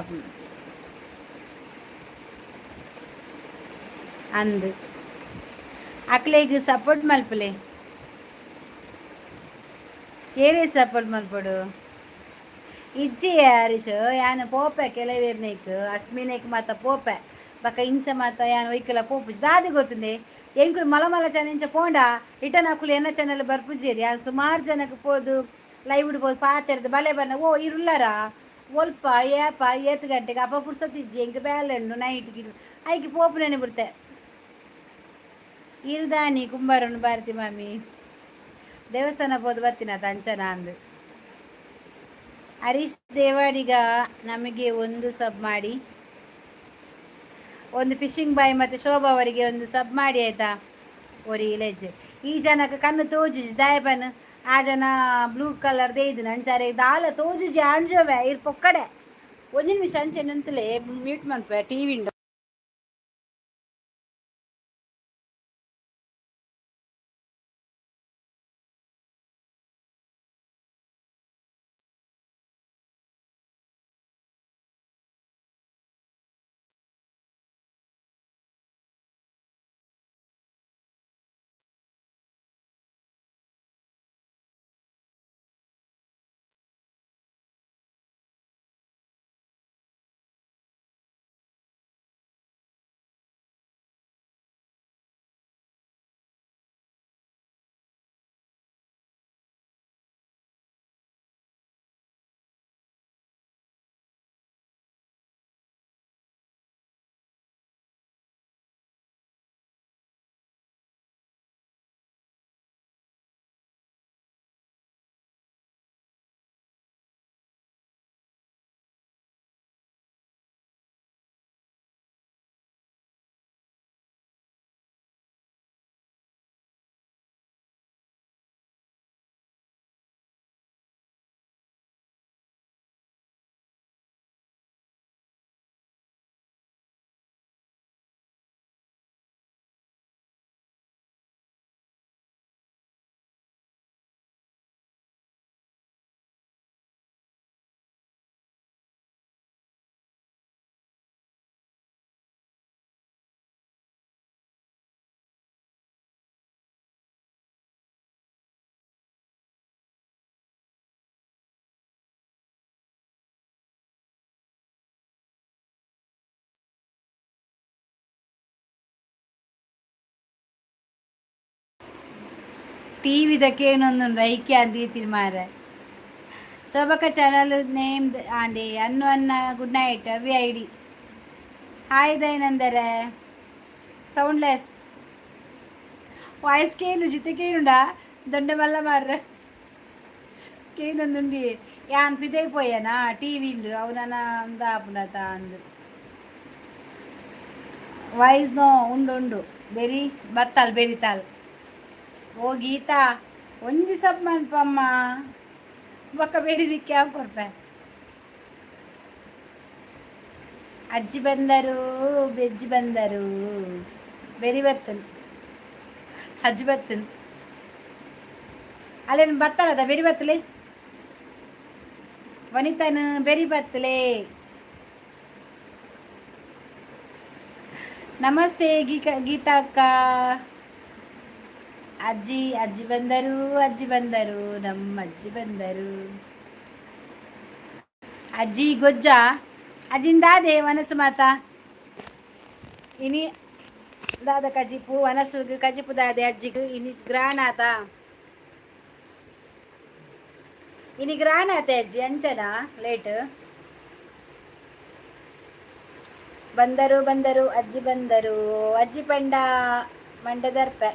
ಅಂದು. ಅಕ್ಲೆಗ್ ಸಪೋರ್ಟ್ ಮಲ್ಪಲೆ. ಏರೇ ಸಪೋರ್ಟ್ ಮಲ್ಪೊಡು? ಇಜ್ಜಿ ಹರೀಶ್, ಯಾನ್ ಪೋಪೆ ಕೆಲವೇರ್ನೇಕ್ ಅಸ್ಮಿನೇಕ್ ಮಾತ ಪೋಪೆ. ಬೊಕ ಇಂಚ ಮಾತ ಯಾನ್ ಒಯ್ಕಲ ಪೋಪುಜಿ. ದಾದೆ ಗೊತ್ತುಂಡೆ, ಎಂಕುಲು ಮಲ ಮಲ ಜನ ಇಂಚ ಪೋಂಡ ರಿಟರ್ನ್ ಅಕುಲು ಎನ್ನ ಚಾನಲ್ ಬರ್ಪುಜೆರ್. ಯಾನ್ ಸುಮಾರು ಜನಕ್ಕೆ ಪೋದು ಲೈವ್ ಪೋದು ಪಾತೆರ್ದು ಬಲೆ ಬನ್ನ. ಓ ಇರುಲ್ಲರ ಒಲ್ಪ ಏಪ ಏತ್ ಗಂಟೆಗೆ ಅಪ್ಪ ಪುರ್ಸೊತ್ತಿಜ್ಜಿ ಎಂಕ್ ಬೇಲೆ ಉಂಡು ನೈಟ್ ಗಿಡ್ ಐಕ್ ಪೋಪುನೇನೆ ಬಿಡ್ತೆ. ಇರ್ದಾನಿ ಕುಂಬಾರನು ಭಾರತಿ ಮಾಮಿ ದೇವಸ್ಥಾನ ಪೋದು ಬತ್ತಿನ ಅಂಚನ ಅಂದು. ಹರೀಶ್ ದೇವಾಡಿಗ ನಮಗೆ ಒಂದು ಸಬ್ ಮಾಡಿ. ಒಂದು ಫಿಶಿಂಗ್ ಬಾಯ್ ಮತ್ತು ಶೋಭಾ ಅವರಿಗೆ ಒಂದು ಸಬ್ ಮಾಡಿ ಆಯ್ತಾ. ಒರಿ ಇಲೆಜ್ಜೆ ಈ ಜನಕ್ಕೆ ಕಣ್ಣು ತೋಜಿಜಿ ದಾಯಬನ್. ಆ ಜನ ಬ್ಲೂ ಕಲರ್ ದೇಯ್ದಿನ ಅಂಚಾರೆ ದಾಲ ತೋಜುಜಿ ಆಂಜೋವೆ ಇರ್ ಪೊಕ್ಕಡೆ. ಒಂಜಿ ನಿಮಿಷ ಅಂಚೆ ನಂತಲೇ ಮ್ಯೂಟ್ ಮನ್ಪೆ ಟಿವಿ ಉಂಡು. ಟಿವಿದಕ್ಕೇನೊಂದು ಐಕ್ಯ ಅಂದೀತಿನ ಮಾರೆ. ಸೊಬಕ ಚಾನಲ್ ನೇಮ್ ಆಂಡಿ ಅನ್ನು ಅನ್ನ ಗುಡ್ ನೈಟ್ ಅವಿ I D. Hi ದಯನಂದರೆ. ಸೌಂಡ್ಲೆಸ್ ವಾಯ್ಸ್ ಕೇನು ಜಿತಕೇನುಂಡಾ ದೊಡ್ಡ ಮಲ್ಲ ಮಾರ್ರೆ ಕೇನೊಂದುಂಡಿ ಯಾನ್ ಪಿದೈ ಪೋಯನಾ ಟಿವಿ ಉಂಡು ಅವು ನನ್ನ ಅಂದ ಅಂದು ವಾಯ್ಸ್ ನೋ ಉಂಡು ಉಂಡು ಬೆರಿ ಬತ್ತಾಲ್ ಬೆರಿತಾಲ್. ಓ ಗೀತಾ ಒಂಜಿ ಸಬ್ ಮನ್ಪಮ್ಮ ಬೊಕ್ಕ ಬೇರೆ ಕ್ಯಾಬ್ ಕೊರ್ಪೆ. ಅಜ್ಜಿ ಬಂದರು ಬೆಜ್ಜಿ ಬಂದರು ಬೆರಿ ಬತ್ತನ್ ಅಜ್ಜಿ ಬತ್ತನ್ ಅಲ್ಲೇನು ಬತ್ತಲದ ಬೆರಿ ಬತ್ತಲೆ ವನಿತನ ಬೆರಿ ಬತ್ತಲೆ. ನಮಸ್ತೆ ಗೀತಾ ಅಕ್ಕ. ಅಜ್ಜಿ ಅಜ್ಜಿ ಬಂದರು ಅಜ್ಜಿ ಬಂದರು ನಮ್ಮ ಅಜ್ಜಿ ಬಂದರು. ಅಜ್ಜಿ ಗೊಜ್ಜ ಅಜ್ಜಿಂದಾದೆ ವನಸು ಮಾತಾ ಇನಿ ದಾದ ಕಜಿಪು ವನಸು ಕಜಿಪು ದಾದೆ ಅಜ್ಜಿಗೆ ಇನಿ ಗ್ರಾಣಾತ ಇನಿ ಗ್ರಾಣಾತೆ ಅಜ್ಜಿ ಅಂಚನಾ ಲೇಟ್. ಬಂದರು ಬಂದರು ಅಜ್ಜಿ ಬಂದರು ಅಜ್ಜಿ ಪಂಡ ಮಂಡದರ್ಪೆ.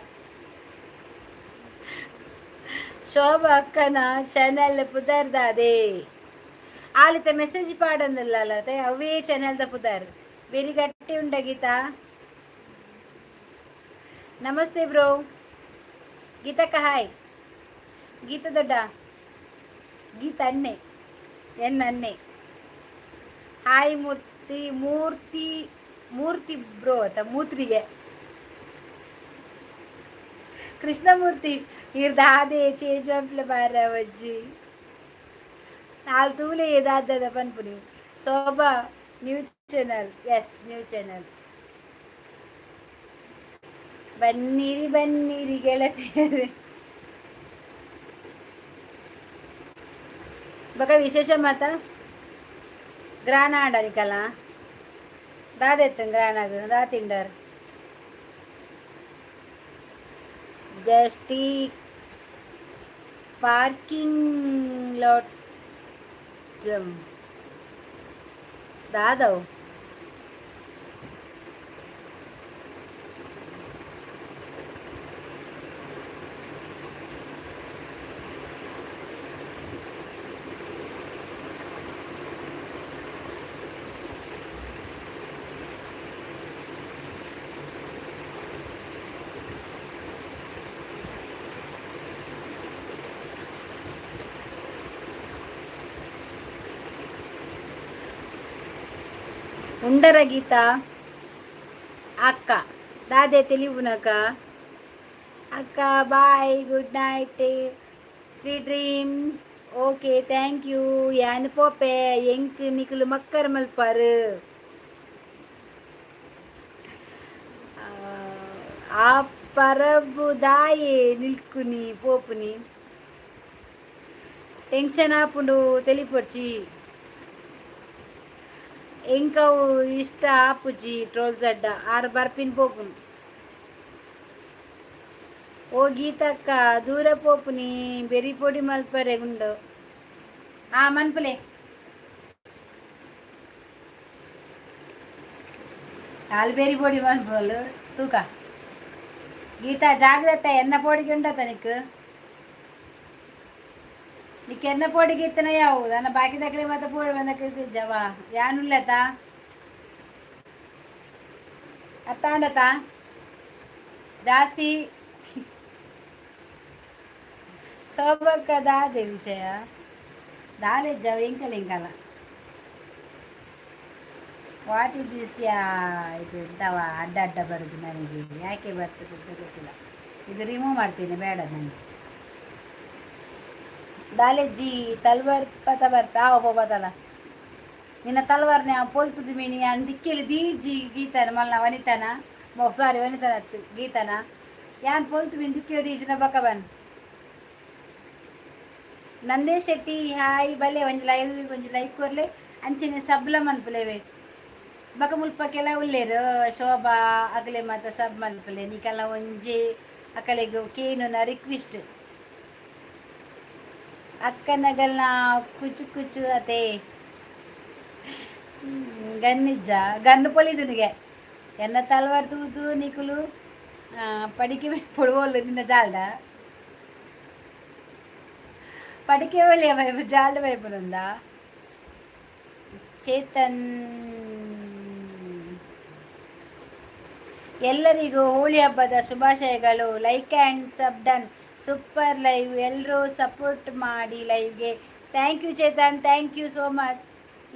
ಶೋಭಾ ಅಕ್ಕನ ಚಾನೆಲ್ ಪುದರ್ದಾದೆ ಆಲಿತ ಮೆಸೇಜ್ ಪಾಡೊಂದುಲ್ಲತೆ ಅವೇ ಚಾನೆಲ್ದ ಪುದರ್ ಬೆರಿ ಗಟ್ಟಿ ಉಂಡ ಗೀತಾ. ನಮಸ್ತೆ ಬ್ರೋ ಗೀತಕ್ಕ ಹಾಯ್. ಗೀತ ದೊಡ್ಡ ಗೀತ ಅಣ್ಣೆ ಎನ್ ಅಣ್ಣೆ ಹಾಯ್. ಮೂರ್ತಿ ಮೂರ್ತಿ ಮೂರ್ತಿ ಬ್ರೋ ಅತ್ತ ಮೂತ್ರಿಗೆ ಕೃಷ್ಣಮೂರ್ತಿ ಇರ್ದಾದೆ ಚೇಂಜ್ ಮನ್ಪುಲೆ ಬಾರ ಅಜ್ಜಿ ನಾಲ್ ತೂಲೆ ದಾದದ ಪನ್ಪುನಿ. Shobha new channel, yes new channel. ಬನ್ನಿರಿ ಬನ್ನಿರಿ ಗೆಳತಿಯರೇ. ಬೊಕ ವಿಶೇಷ ಮಾತ ಗ್ರಾಣ ಆಡನಿಕಲ್ಲ ದಾದೆತ್ತನ್ ಗ್ರಾಣಗ್ ದಾ ತಿಂಡರ್ ಜಸ್ಟಿ ಪಾರ್ಕಿಂಗ್ ಲಾಟ್ ದಾದವ್. ಉಂಡರ ಗೀತಾ ಅಕ್ಕ? ದಾದೆ ತಿಳಿವುನಕ ಅಕ್ಕ? Bye, good night, sweet dreams. Okay, thank you. ಯಾನ್ ಪೋಪೆ, ಎಂಕ್ ನಿಕುಲು ಮಕ್ಕರ್ ಮಲ್ಪಾರು. ಆ ಪರಬು ದಾಯೆ ನಿಲ್ಕುನಿ ಪೋಪುನಿ? ಟೆನ್ಷನ್ ಆಪುಂಡು, ತೆಲಿಪೊಡ್ಚಿ. ಎಂಕವು ಇಷ್ಟ ಆಪುಜಿ ಟ್ರೋಲ್ಸ್ ಅಡ್ಡ. ಆರು ಬರ್ಪಿನ್ ಪೋಪುನು. ಓ ಗೀತಕ್ಕ, ದೂರ ಪೋಪುನಿ? ಬೆರಿ ಪೊಡಿ ಮಲ್ಪರೆ ಉಂಡು. ಆ ಮನ್ಪುಲೆ. ಆಲ್ ಬೆರಿ ಪೊಡಿ ಮನ್ಪೋಲು ತೂಕ. ಗೀತಾ, ಜಾಗ್ರತೆ. ಎನ್ನ ಪೋಡಿಗೆ ಉಂಡತ ನಿಕ್? ನಿಕ್ ಎನ್ನ ಪೋಡಿಗೆ ಇತ್ತನ ಯಾವು? ನನ್ನ ಬಾಕಿ ಮಾತ ಪೋಡಿ ಬಂದಕ್ಕೆ ಜವ ಯಾನುಲ್ಲತ ಅತ್ತಾಂಡತ ಜಾಸ್ತಿ. ಸೋಬಕ್ಕದಾದೆ ವಿಷಯ ದಾಲೆ ಜವ ಎಂಕಲ ಎಂಕಲ. What is this ಯಾ? ಇದು ಎಂತವ ಅಡ್ಡ ಅಡ್ಡ ಬರೋದು? ನನಗೆ ಯಾಕೆ ಬರ್ತದೆ ಅಂತ ಗೊತ್ತಿಲ್ಲ. ಇದು ರಿಮೂವ್ ಮಾಡ್ತೀನಿ, ಬೇಡ ನನಗೆ. ದಾಲೆಜ್ಜಿ ತಲ್ವಾರ್ ಪತ ಬರ್ಪ. ಆ ಒಬ್ಬ ಬತಲ ನಿನ್ನ ತಲ್ವಾರ್ನೆ ಪೊಲ್ತುದು ಮೀನಿ ದಿಕ್ಕೆಲಿ ದೀಜಿ ಗೀತನ ಮಲ್ನ ವನಿತನ, ಸಾರಿ, ವನಿತನ ಗೀತನ. ಯಾನ್ ಪೊಲ್ತು ಮೀನ್ ದಿಕ್ಕೆಲಿ ದೀಜಿನ ಬಕ ಬನ್. ನಂದೇಶ್ ಶೆಟ್ಟಿ, ಹಾಯ್. ಬಲೆ, ಒಂಜಿ ಲೈವ್ ಒಂಜಿ ಲೈಕ್ ಕೊರ್ಲೆ, ಅಂಚನೆ ಸಬ್ಲ ಮನ್ಪುಲೆವೆ. ಬಕ ಮುಲ್ಪ ಕೆಲ ಉಲ್ಲೇರು, ಶೋಭಾ ಅಗಲೆ ಮಾತ ಸಬ್ ಮನ್ಪುಲೆ. ನಿಕಲ್ನ ಒಂಜಿ ಅಕಲೆಗ್ ಕೇನುನ ರಿಕ್ವೆಸ್ಟ್. ಅಕ್ಕನಗಲ್ನ ಕುಚು ಕುಚು ಅತೆ ಗನ್ನಿಜ್ಜ ಗನ್ನು ಪೊಲಿದುನಿಗೆ ಎನ್ನ ತಲ್ವಾರ್ ತೂದು ನಿಕುಲು ಪಡಿಕೆ ಪೊಡುವೋಲು. ನಿನ್ನ ಜಾಲ್ಡ ಪಡಿಕೆ ಒಲಿಯ ವೈಪು ಜಾಲ್ಡ ವೈಪುನುಂದ. ಚೇತನ್, ಎಲ್ಲರಿಗೂ ಹೋಳಿ ಹಬ್ಬದ ಶುಭಾಶಯಗಳು. Like and sub done. Super live. ಎಲ್ಲರೂ ಸಪೋರ್ಟ್ ಮಾಡಿ ಲೈವ್ಗೆ. Thank you Chetan, thank you so much.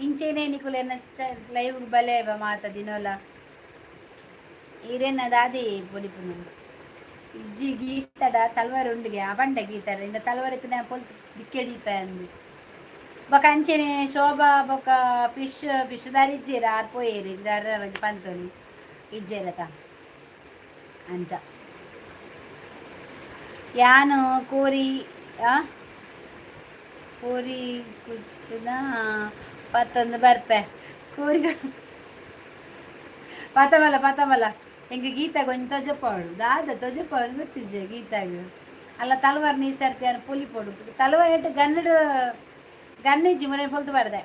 ಇಂಚೆನೆ ನಿಕುಲೆನ ಲೈವ್ ಬಲೆ ಮಾತ ದಿನೋಲ. ಈರೇನ ದಾದಿ ಪೊಡಿಪುನು? ಇಜ್ಜಿ, ಗೀತಡ ತಲ್ವಾರ್ ಉಂಡುಗೆ. ಆ ಬಂಡ ಗೀತಡ ಇಂದ ತಲ್ವಾರ್ ಇತ್ತಿನ ಪೊಲ್ತು ದಿಕ್ಕೆ ದೀಪ ಅಂದು. ಬೊಕ ಅಂಚೆನೆ ಶೋಭಾ ಬೊಕ ಫಿಶ್ ಫಿಶ್ ದಾರಿ ಇಜ್ಜೇರ. ಆರ್ ಪೋಯೇರು ದಾರ ಪಂತೊಲಿ ಇಜ್ಜೇರತ ಅಂಚ. ಯಾನು ಕೋರಿ ಕೋರಿ ಕುಚ್ಚುನ ಪತ್ತೊಂದು ಬರ್ಪೆ. ಕೋರಿ ಪತಮಲ ಪತಮಲ. ಎಂಕ್ ಗೀತಾಗ ಒಂಜಿ ತೊಜಪಾವಳು ದಾದ ತೊಜಪಾವಳು ಗೊತ್ತಿಜ್ಜೆ ಗೀತಾಗ. ಅಲ್ಲ, ತಲ್ವಾರ್ ನೀ ಸರ್ತಿ ಯಾನ್ ಪೊಲಿ ಪೋಡು. ತಲ್ವಾರ್ ಇಟ್ಟು ಗನ್ನಡು ಗನ್ನಿಜ್ಜಿ ಮುರೆ ಪೊಲ್ತು ಬರ್ದೆ.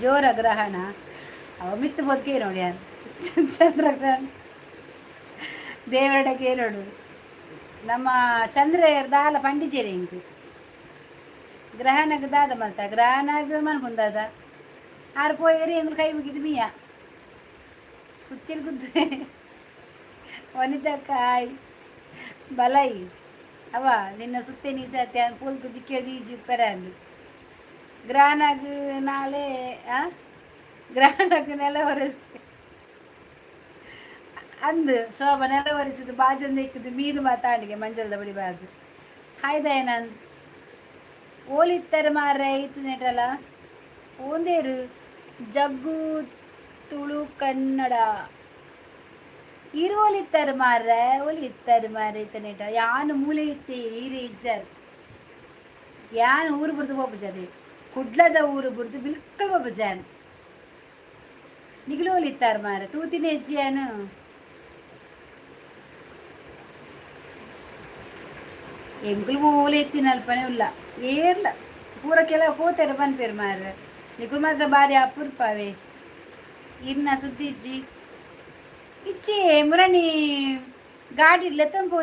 ಜೋರ ಗ್ರಹಣ ಅವ ಮಿತ್ತು ಬೋದ್ಕೆ ನೋಡಿ. ಯಾರು ಚಂದ್ರಗ್ರಹಣ ದೇವರಡಕ್ಕೆ ನೋಡು. ನಮ್ಮ ಚಂದ್ರ ದಾಲ ಪಂಡಿಚೇರಿ ಇಂಕ್ ಗ್ರಹಣಗ್ ದಾದ ಮಲ್ತ? ಗ್ರಹಣಗ್ ಮನ್ಪುಂದಾದ? ಆರು ಪೋಯೇರಿ, ಎಂಗ್ಳು ಕೈ ಮುಗಿದು ಮೀಯ ಸುತ್ತಿಲ್ ಗುದ್ದು. ವನಿತಕ್ಕಾಯ್ ಬಲೈ ಅವ ನಿನ್ನ ಸುತ್ತೆ ನೀ ಸತ್ಯ ಪೊಲ್ತು ದಿಕ್ಕೆ ದೀಜಿ ಪೆರಂದು. ಗ್ರಹಣಗ್ ನಾಳೆ ಆ ಗ್ರಹಣಗ್ ನೆಲ ಒರೆಸಿ ಅಂದು ಶೋಭ ನೆಲ ಒರೆಸಿದ್ದು ಬಾಜಂದ ಇಕ್ಕದು ಮೀನು ಮಾತಾಡಿಗೆ ಮಂಜಲ್ದ ಬಡಿಬಾರ್ದು. ಹಾಯ್ ದಯಾನಂದ್. ಓಲಿತ್ತರ ಮಾರ್ರೆ ಇತ್ತು ನೆಟಲ ಓಂದೇರು ಜಗ್ಗು ತುಳು ಕನ್ನಡ ಇರು ಒಲಿತ್ತಾರೆ ಮಾರ್ರೆ, ಒಲಿತ್ತಾರೆ ಮಾರ್ರೆ ಇತ್ತನೇಟ. ಯಾನು ಮೂಲೆ ಇತ್ತಿ, ಈರೆ ಇಜ್ಜಾರ್. ಯಾನ್ ಊರು ಬುಡ್ದು ಪೋಪುಜಾರಿ. ಕುಡ್ಲದ ಊರು ಬುಡ್ದು ಬಿಲ್ಕಲ್ ಪೋಪುಜಾನ್. ನಿಗುಲು ಒಲಿತ್ತಾರೆ ಮಾರ್ರೆ ತೂತಿನ ಹೆಜ್ಜಿಯಾನು. ಎಂಕುಲು ಓಲೆ ಎತ್ತಿನ ಅಲ್ಪನೆ ಉಲ್ಲ ಏರ್ಲ ಪೂರ ಕೆಲ ಪೋತೆರ ಪನ್ಪೇರು ಮಾರ್ರೆ. ನಿಕುಲು ಮಾತ್ರ ಬಾರಿ ಅಪುರ್ಪವೇ. ಇರ್ನ ಸುದ್ದಿ ಇಜ್ಜಿ ಇಚ್ಚಿ. ಮುರಣಿ ಗಾಡಿ ಲೆತ್ತೊಂದು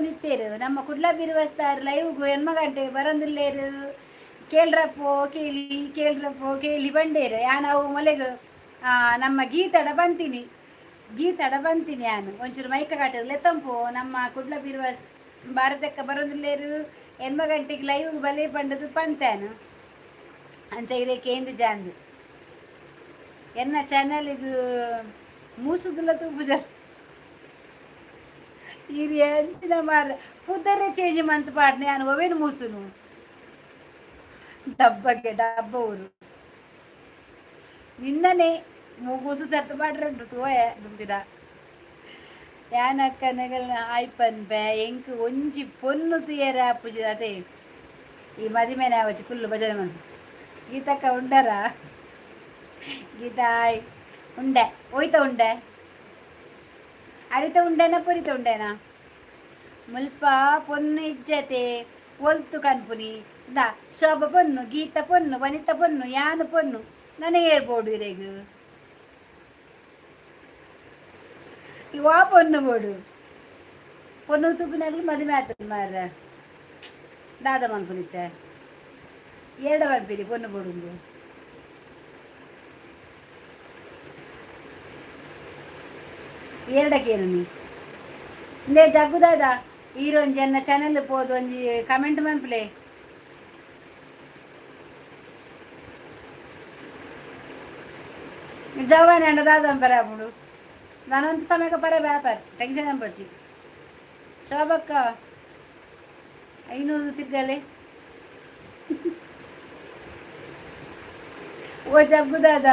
ನಮ್ಮ ಕುಡ್ಲ ಬಿರುವಸ್ತಾರ್ ಲೈವ್ಗು ಎನ್ಮ ಗಂಟೆ ಬರಂದಿಲ್ಲೇರು. ಕೇಳ್ರಪ್ಪೋ ಕೇಳಿ, ಕೇಳ್ರಪ್ಪೋ ಕೇಳಿ ಬಂಡೇರು. ಯಾನ್ ಅವು ಮೊಲೆಗ್ ನಮ್ಮ ಗೀತಡ ಬಂತೀನಿ, ಗೀತಡ ಬಂತೀನಿ. ಯಾನು ಒಂಚೂರು ಮೈಕ ಕಾಟದ ಲೆತ್ತಂಪೋ. ನಮ್ಮ ಕುಡ್ಲ ಬಿರುವಸ್ ಭಾರತಕ್ಕ ಬರೋದಿಲ್ಲೇರು, ಎನ್ಮ ಗಂಟೆಗೆ ಲೈವ್ ಬಲೆ ಪಂಡದು ಪಂತಾನು. ಅಂಚ ಇರೆ ಕೇಂದು ಜಾಂದು ಎನ್ನ ಚಾನಲ್ಗೆ ಮೂಸುದುಲ ತೂಪುಜ ಈರ್ ಎಂಚಿನ ಮಾರ್ರೆ ಪುದರೇ ಚೇಂಜ್ ಮಂತ್ ಪಾಡ್ನೆ ಯಾನ್ ಒವೇನು ಮೂಸುನು ಡಬ್ಬಗೆ ಡಬ್ಬ ಊರು ನಿನ್ನನೆ ಮೂಸು ತತ್ತು ಪಾಡ್ರಂಟು ತೂಯ ದುಂಬಿದ ಯಾನಕ್ಕ ನೆಗಲ್ನ ಹಾಯ್ ಪನ್ಪೆ ಎಂಕ್ ಒಂಜಿ ಪೊನ್ನು ತೂಯರೆ ಆಪುಜಿ ಅದೇ ಈ ಮದಿಮೆನೆ ಆವೊಚ್ಚಿ ಕುಲ್ಲು ಭಜನೆ ಮಲ್ಪು. ಗೀತಕ್ಕ ಉಂಡರಾ? ಗೀತಾ ಹಾಯ್. ಉಂಡೆ ಹೋಯ್ತ ಉಂಡೆ ಅರಿತ ಉಂಡೆನಾ ಪೊರಿತ ಉಂಡೆನಾ? ಮುಲ್ಪ ಪೊನ್ನು ಇಜ್ಜತೆ ಒಲ್ತು ಕನ್ಪುನಿ ದಾ ಶೋಭ ಪೊನ್ನು, ಗೀತ ಪೊನ್ನು, ವನಿತ ಪೊನ್ನು, ಯಾನು ಪೊನ್ನು, ನನಗೆ ಬೋಡು ಇರೆಗ್ ವಾ ಪೊನ್ನು ಬೋಡು. ಪೊನ್ನು ತೂಪಿನಾಗ್ಲು ಮದುವೆ ಆತದ ಮಾರ್ರೆ. ದಾದ ಮನ್ಪುನಿತ್ತೆ ಎರಡ ಪನ್ಪಿನಿ ಪೊನ್ನು ಬೋಡುಂದು. ಎರಡಕ್ಕೇನು ನೀ ಇಂದೇ ಜಗ್ಗುದಾದ ಈರೊಂಜಿ ಎನ್ನ ಚಾನೆಲ್ ಪೋದು ಒಂಜಿ ಕಮೆಂಟ್ ಮನ್ಪುಲೆ. ಜವಾನ ಅಂಡ ದಾದ ಪರ ಆಪುಂಡು ನಾನೊಂದು ಸಮಯಕ್ಕೆ ಪರ ವ್ಯಾಪಾರ ಟೆನ್ಷನ್ ಅನ್ಪೊಚ್ಚಿ. ಶೋಭಕ್ಕ 500 ತಿರ್ಗಲೆ. ಓ ಜಗ್ಗುದಾದ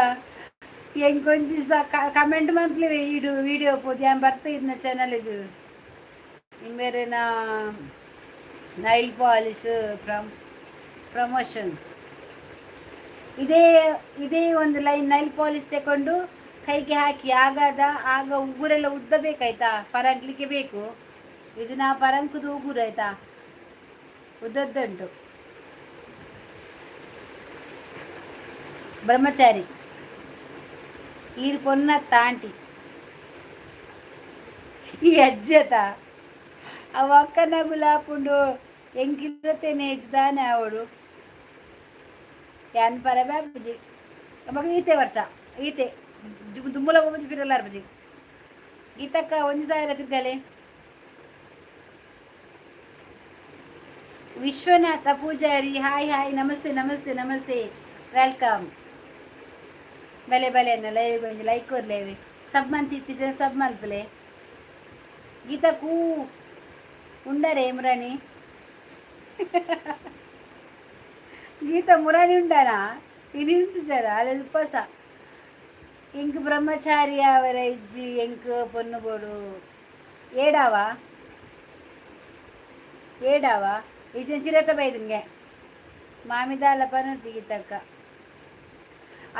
ಎಂಕೊಂಜಿ ಕಮೆಂಟ್ ಮನ್ಪುಲೆ ಈಡು ವಿಡಿಯೋ ಪೋದು ಯಾನ್ ಬರ್ಪೆ ಇರ್ನ ಚಾನಲ್ಗ್ ಇಂಬೆರೆನ ನೈಲ್ ಪಾಲಿಶ್ ಪ್ರಮೋಷನ್ ಇದೇ ಇದೇ ಒಂದು ಲೈನ್ ನೈಲ್ ಪಾಲಿಶ್ ತಗೊಂಡು ಕೈಗೆ ಹಾಕಿ ಆಗದ ಆಗ ಉಗುರೆಲ್ಲ ಉದ್ದ ಬೇಕಾಯ್ತಾ, ಪರಂಕ್ಲಿಕ್ಕೆ ಬೇಕು. ಇದು ನಾ ಪರಂಕುದು ಉಗುರು ಆಯ್ತಾ, ಉದ್ದದ್ದುಂಟು. ಬ್ರಹ್ಮಚಾರಿ ಈರ್ ಪೊನ್ನತ್ತ ಆಂಟಿ ಈ ಅಜ್ಜತ ಅವ ಅಕ್ಕನ ಗುಲಾಪುಂಡು ಎಂಕಿರತೇನೆ ದಾನೆ ಅವಳು ಯಾನ್ ಪರ ಬ್ಯಾಪುಜಿ ನಮಗ ಈತೆ ವರ್ಷ ಈತೆ ದುಂಬುಲ ಪೋಪುಜಿ ಪಿರಲಾರ್ಪುಜಿ. ಗೀತಕ್ಕ ಒಂಜಿ ಸಾವಿರ ತಿರ್ಗಲೆ. ವಿಶ್ವನಾಥ ಪೂಜಾರಿ ಹಾಯ್ ಹಾಯ್ ನಮಸ್ತೆ ನಮಸ್ತೆ ನಮಸ್ತೆ welcome. ಬಲೆ ಬಲೆ ಅನ್ನ ಲೈವ್ ಒಂಜಿ ಲೈಕ್ ಕೊರ್ಲೇವಿ ಸಬ್ ಮಂತ್ ಇತ್ತೀಚಿನ ಸಬ್ ಮಲ್ಪಲೆ. ಗೀತಕ್ಕೂ ಉಂಡರೆ ಮುರಾಣಿ? ಗೀತ ಮುರಾಣಿ ಉಂಡಾನ ಇನಿ ಉಂತುಜಾರ ಅಲೆ ಉಪವಾಸ. ಎಂಕ್ ಬ್ರಹ್ಮಚಾರಿ ಅವರ ಇಜ್ಜಿ ಎಂಕ್ ಪೊನ್ನು ಬೋಡು ಏಡಾವ ಏಡಾವ ಈಚಿನ ಚಿರತ ಬೈದಂಗೆ ಮಾಮಿದಾಲ ಪನೊಡ್ಚಿ ಗೀತಕ್ಕ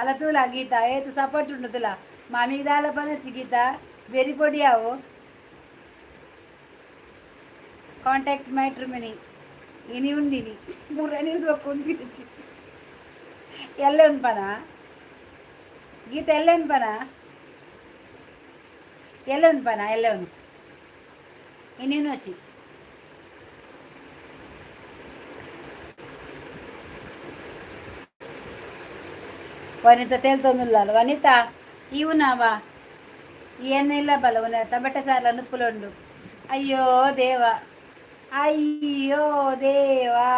ಅಲ್ಲ ತೂಲ ಗೀತಾ ಏತ್ ಸಪೋರ್ಟ್ ಉಂಡು ತುಲ ಮಾಮಿದಾಲ ಪನೊಡ್ಚಿ ಗೀತಾ ಬೆರಿ ಪೊಡಿ ಆವು ಕಾಂಟ್ಯಾಕ್ಟ್ ಮ್ಯಾಟ್ರಿಮನಿ ಇನಿ ಉಂಡಿನಿ ಮುರಾಣಿ ಉಂದಿರುಚಿ ಎಲ್ಲ ಉನ್ಪನ ಗೀತ ಎಲ್ಲ ಉನ್ಪನ ಎಲ್ಲ ಉನ್ಪನ ಎಲ್ಲ ಉನ್ ಇನ್ನೇನು వచ్చి ವನಿತಾ ತೇಲ್ತೊಂದುಲ್ಲ ವನಿತಾ ಇವು ಏನಿಲ್ಲ ಬಲ ಉನ್ನ ಟೊಮೆಟೊ ಸಾರ್ಲ ನುಪ್ಪುಲುಂಡು. ಅಯ್ಯೋ ದೇವ ಅಯ್ಯೋ ದೇವಾ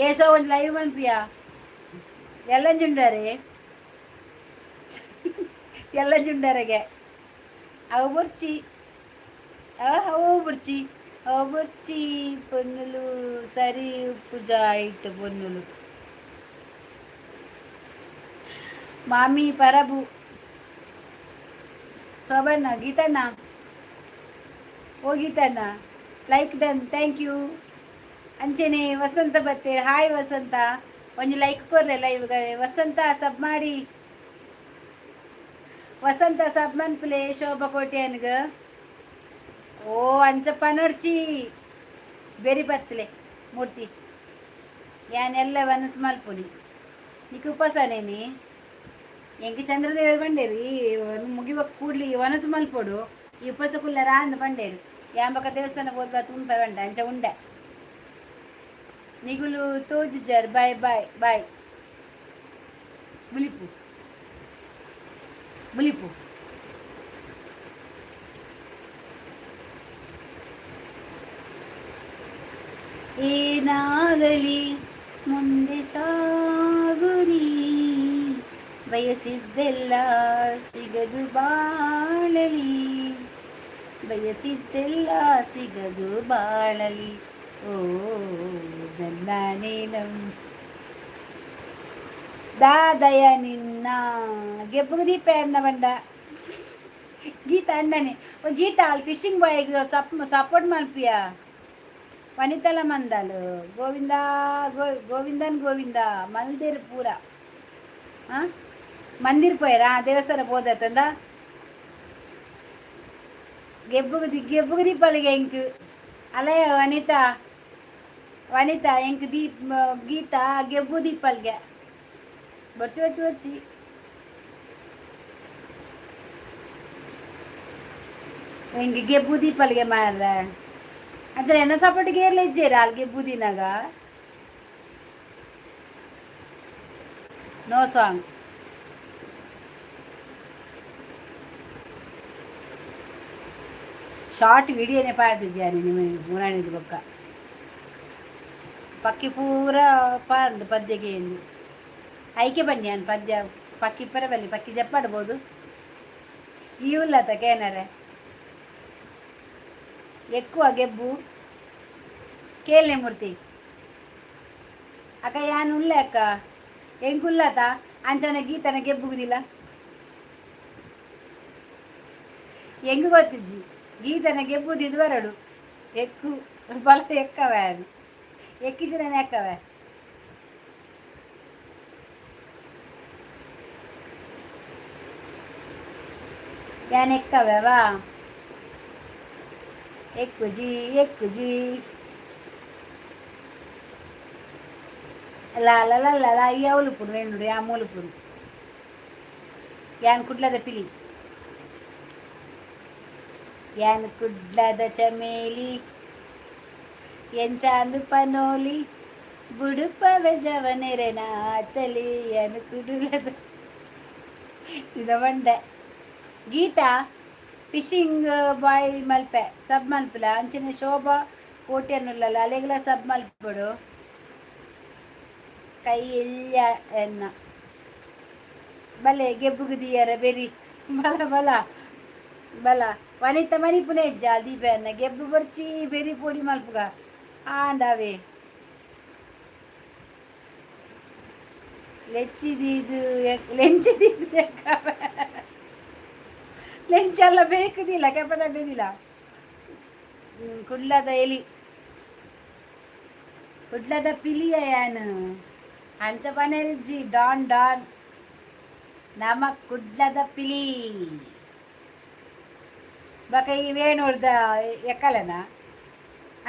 ಏಸೋ ಒಂದು ಲೈವ್ ಮನ್ಪಿಯ ಎಲ್ಲಂಜುಂಡಾರೆ ಎಲ್ಲಂಜುಂಡಾರೆಗೆ ಅವು ಬುರ್ಚಿ ಅವು ಬುರ್ಚಿ ಅವು ಬುರ್ಚಿ ಪೊನ್ನುಲು ಸರಿ ಉಪ್ಪುಜ ಇಟ್ಟು ಪೊನ್ನುಲು ಮಾಮಿ ಪರಬು ಶೋಭಣ್ಣ ಗೀತಣ್ಣ ಓ ಗೀತಣ್ಣ ಲೈಕ್ ಡನ್ thank you. ಅಂಚೆನೆ ವಸಂತ ಬತ್ತೆ ಹಾಯ್ ವಸಂತ ಒಂಜಿ ಲೈಕ್ ಕೊರ್ಲೆ ಲೈವ್ ವಸಂತ ಸಬ್ ಮಾಡಿ ವಸಂತ ಸಬ್ ಮನ್ಪುಲೆ ಶೋಭಾ ಕೋಟ್ಯಾನ್ಗ್. ಓ ಅಂಚ ಪನೊಡ್ಚಿ ಬೆರಿ ಬತ್ತಲೆ ಮೂರ್ತಿ ಯಾನೆಲ್ಲ ವನಸ್ ಮಲ್ಪುನಿ ನಿಕ್ ಉಪವಾಸನೇನಿ ಎಂಕ್ ಚಂದ್ರದೇವರು ಬಂಡೇರು ಈ ಮುಗಿವ ಕೂಡ್ಲಿ ವನಸು ಮಲ್ಪೊಡು ಈ ಉಪವಾಸ ಕುಲ್ಲರ ಅಂದ್ ಬಂಡೇರು ಯಾಂಬಕ ದೇವಸ್ಥಾನಕ್ಕೆ ಹೋದ್ ಬತ್ ಉಂಪೆ ಬಂಡ ಅಂಚ ಉಂಡೆ ನಿಗುಲು ತೋಜುಜರ್ ಬಾಯ್ ಬಾಯ್ ಬಾಯ್ ಬುಲಿಪು ಬುಲಿಪು. ಏನಾಗಲಿ ಮುಂದೆ ಸಾಗು ನೀ, ಬಯಸಿದ್ದೆಲ್ಲ ಸಿಗದು ಬಾಳಲಿ, ಬಯಸಿದ್ದೆಲ್ಲ ಸಿಗದು ಬಾಳಲಿ. ಓ ನನ್ನ ದಾದಯ ನಿನ್ನ ಗೆಬ್ಬುಗು ದೀಪ ಎನ್ನ ಬಂಡ ಗೀತಾ ಅಣ್ಣನೆ. ಓ ಗೀತಾ, ಅಲ್ಲಿ ಫಿಶಿಂಗ್ ಬಾಯ್ಗೆ ಸಪೋರ್ಟ್ ಮಲ್ಪಿಯ. ವನಿತಲ ಮಂದಾಲು ಗೋವಿಂದ ಗೋ ಗೋವಿಂದನ್ ಗೋವಿಂದ ಮಲ್ದೇರು ಪೂರ. ಹಾಂ, ಮಂದಿರ್ ಪೋಯರಾ? ದೇವಸ್ಥಾನ ಪೋದತ್ತಂದ. ಗೆಬ್ಬುಗು the ಗೆಬ್ಬುಗು ದೀಪಲಿಗೆ ಎಂಕ್ ಅಲಯ. ವನಿತಾ, ವನಿತಾ, ಎಂಕ್ ದೀಪ್. ಗೀತಾ, ಗೆಬ್ಬು ದೀಪಲ್ಗೆ ಬೊಚ್ಚಿ ಬೊಚ್ಚಿ ಬೊಚ್ಚಿ. ಎಂಕ್ ಗೆಬ್ಬು ದೀಪಲ್ಗೆ ಮಾರ್ರೆ. ಅಂಚನೆ ಎನ್ನ ಸಪೋರ್ಟ್ಗೆ ಏರ್ಲ ಇಜ್ಜೇರ ಅಲ್ಲಿ ಗೆಬ್ಬು ದಿನಾಗ. No song. ಶಾರ್ಟ್ ವಿಡಿಯೋನೇ ಪಾಡ್ದಿಜ್ಜಾನಿ ನಿಮ್ಮ ಮುರಾಣಿದ ಬೊಕ್ಕ. ಪಕ್ಕಿ ಪೂರ ಪಾಂಡು ಪದ್ಯಗೆ ಎಂದು ಐಕೆ ಬನ್ನಿ ಅನ್ ಪದ್ಯ ಪಕ್ಕಿ ಪರ ಬಲ್ಲಿ ಪಕ್ಕಿ ಜಪ್ಪಾಡ್ಬೋದು. ಈ ಉಲ್ಲತ ಕೇನರೆ ఎక్కువ ಗೆಬ್ಬು ಕೇಳನೆ ಮೂರ್ತಿ ಅಕ್ಕ. ಯಾನ್ ಉಲ್ಲೆ ಅಕ್ಕ, ಎಂಕುಲ್ಲತ ಅಂಚನೆ ಗೀತನ ಗೆಬ್ಬುಗುದಿಲ್ಲ. ಎಂಗು ಗೊತ್ತಿಜ್ಜಿ, ಗೀತನ ಗೆಬ್ಬುದಿದ್ದು ಬರಡು ಎಕ್ಕು ಬಲ ಎಕ್ಕವೆ ಅದು ಎಕ್ಕಿಚನೆ ಎಕ್ಕವೆ. ಯಾನ್ ಎಕ್ಕವೆವಾ? ఎక్కుಜಿ ఎక్కుಜಿ ಲಾಲ ಲಾಲ ಲಾ. ಈ ವೇಣುಡು ಯಾ ಮೂಲುಪುಡು. ಯಾನ್ ಕುಡ್ಲದ ಪಿಲಿ, ಯಾನ್ ಕುಡ್ಲದ ಚಮೇಲಿ, ಎಂಚಾಂದು ಪನೋಲಿ ಬುಡುಪವೆ ಜವನೆರೆನ ಚಲಿ ಯಾನ್ ಕುಡುಲದ ಇದ ಬಂಡೆ. ಗೀತಾ, ಫಿಶಿಂಗ್ ಬಾಯ್ ಮಲ್ಪೆ ಸಬ್ ಮಲ್ಪುಲ. ಅಂಚನೆ ಶೋಭಾ ಕೋಟೆನ್ನುಲ್ಲಲ್ಲ, ಅಲೆಗ್ಲ ಸಬ್ ಮಲ್ಪೊಡು. ಕೈ ಎಲ್ಯ ಎನ್ನ ಬಲೆ ಗೆಬ್ಬುಗು ದಿಯರ ಬೆರಿ. ಬಲ ಬಲ ಬಲ. ವನಿತ ಮನಿಪುನೆ ಇಜ್ಜ ದೀಪೆನ್ನ ಗೆಬ್ಬು ಬರ್ಚಿ ಬೆರಿ ಪೊಡಿ ಮಲ್ಪುಗ ಆಂಡವೇ. ಲೆಚ್ಚಿದೀದು ಲೆಂಚಿದೀದು ಎಕ್ಕವೆ. ಲೆಂಚೆಲ್ಲ ಬೇಕುದಿಲ್ಲ, ಕೆಪದಡ್ಡಿದಿಲ್ಲ. ಕುಡ್ಲದ ಎಲಿ, ಕುಡ್ಲದ ಪಿಲಿಯ ಯಾನು. ಅಂಚ ಪನೆರ್ಜಿ ಡಾನ್ ಡಾನ್ ನಮ ಕುಡ್ಲದ ಪಿಲಿ. ಬಕ ಈ ವೇಣೂರ್ದ ಎಕ್ಕಲೆನ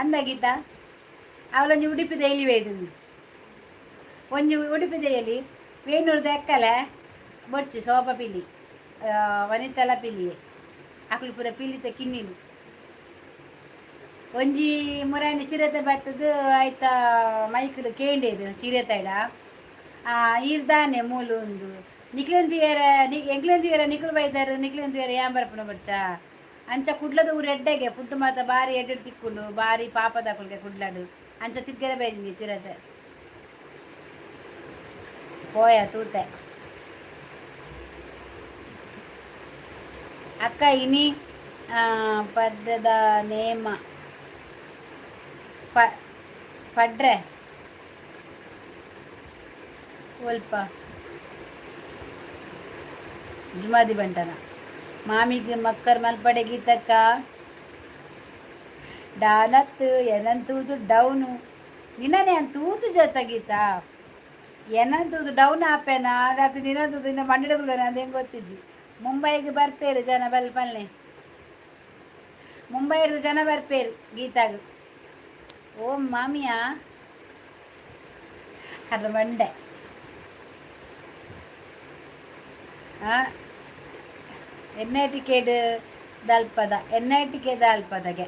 ಅಂದ ಗೀತ. ಅವಳೊಂಜಿ ಉಡುಪಿದ ಎಲಿ ವೇದು, ಒಂಜಿ ಉಡುಪಿದ ಎಲಿ ವೇಣೂರ್ದ ಎಕ್ಕಲೆ ಬೊಡ್ಚಿ. ಸೋಪ ಪಿಲಿ, ವನಿತಲ ಪಿಲಿಯೆ. ಅಕುಲು ಪೂರ ಪಿಲಿತ ಕಿನ್ನಿಲು. ಒಂಜಿ ಮುರಾಣಿ ಚಿರತೆ ಬತ್ತದು ಆಯ್ತಾ ಮೈಕುಲು ಕೇಂಡೇರು ಚಿರತೆಡ ಈರ್ದಾನೆ ಮೂಲು ಉಂದು ನಿಕ್ಲೆನ್ ತೂಯರ ಎಂಕ್ಲೆನ್ ತೂಯರ ನಿಕುಲು ಬೈದಾರು, ನಿಕ್ಲೆನ್ ತೂಯರ ಯಾನ್ ಬರ್ಪುನ ಬೊಡ್ಚ. ಅಂಚ ಕುಡ್ಲದ ಊರು ಎಡ್ಡೆಗೆ ಫುಡ್ ಮಾತ ಬಾರಿ ಎಡ್ಡೆ ತಿಕ್ಕುಂಡು. ಬಾರಿ ಪಾಪದಕುಲ್ಗೆ ಕುಡ್ಲಡು. ಅಂಚ ತಿರ್ಗೆರೆ ಬೈದಿಂಗೆ ಚಿರತೆ ಪೋಯ ತೂತೆ. ಅಕ್ಕ, ಇನಿ ಪಡ್ರೆದ ನೇಮ ಪಡ್ರೆ ಒಲ್ಪ ಜುಮಾದಿ ಬಂಟನ ಮಾಮಿಗೆ ಮಕ್ಕರ್ ಮಲ್ಪಡೆ. ಗೀತಕ್ಕ ಡಾನತ್ ಎನಂತೂದು ಡೌನು ನಿನ್ನನೆ ತೂತು ಜೊತ ಗೀತ ಎನಂತೂದು ಡೌನ್ ಆಪೇನ ಅದಾತು ನಿನ್ನಂತೂದು ಇನ್ನ ಮಂಡಿಡಗುಲ ಅದು ಹೆಂಗೆ ಗೊತ್ತಿಜ್ಜಿ. ಮುಂಬೈಗೆ ಬರ್ಪೇರು ಜನ ಬಲ್ ಪಲ್ಲೆ. ಮುಂಬೈ ಹಿಡ್ದು ಜನ ಬರ್ಪೇರು ಗೀತಾಗ. ಓ ಮಾಮಿಯಾ ಅದ್ರ ಬಂಡೆ. ಎನ್ I T ಕೇಡ್ ದಲ್ಪದ N I T K ದಲ್ಪದಗೆ.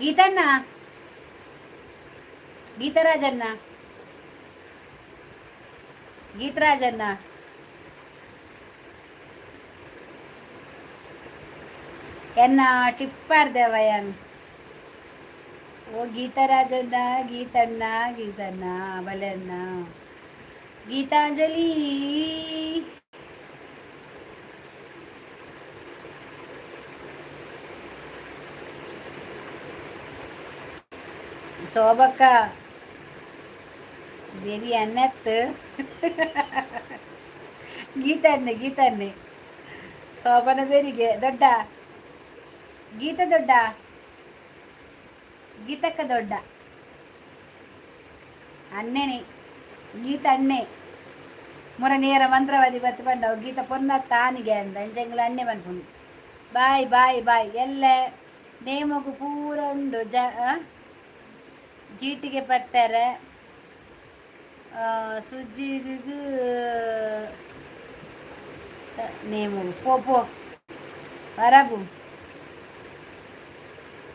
ಗೀತಣ್ಣ, ಗೀತರಾಜಣ್ಣ, ಗೀತರಾಜಣ್ಣ, ಎನ್ನ ಟಿಪ್ಸ್ ಪಾರ್ದೇವ ಯಾನ್. ಓ ಗೀತಾರಾಜಣ್ಣ, ಗೀತಣ್ಣ, ಗೀತಣ್ಣ, ಬಲೆ ಅಣ್ಣ. ಗೀತಾಂಜಲಿ. ಶೋಭಕ್ಕ ಬೆರಿ ಅಣ್ಣತ್ತು. ಗೀತಣ್ಣೆ, ಗೀತಣ್ಣೆ, ಶೋಭನ ಬೇರಿಗೆ ದೊಡ್ಡ ಗೀತ, ದೊಡ್ಡ ಗೀತಕ್ಕ, ದೊಡ್ಡ ಅಣ್ಣೆನೆ ಗೀತ ಅಣ್ಣೆ. ಮುರ ನೇರ ಮಂತ್ರವಾದಿ ಬತ್ತು ಬಂಡವು ಗೀತ ಪೊನ್ನ ತಾನಿಗೆ ಅಂದ ಅಂಚೆಂಗ್ಲ ಅಣ್ಣೆ ಪನ್ಪುಂಡು. Bye bye bye. ಎಲ್ಲ ನೇಮಗು ಪೂರ ಉಂಡು. ಜ ಜೀಟಿಗೆ ಪತ್ತಾರೆ ಸುಜಿರಿಗು ನೇಮಗು. ಪೋ ಪೋ ಬರಬು.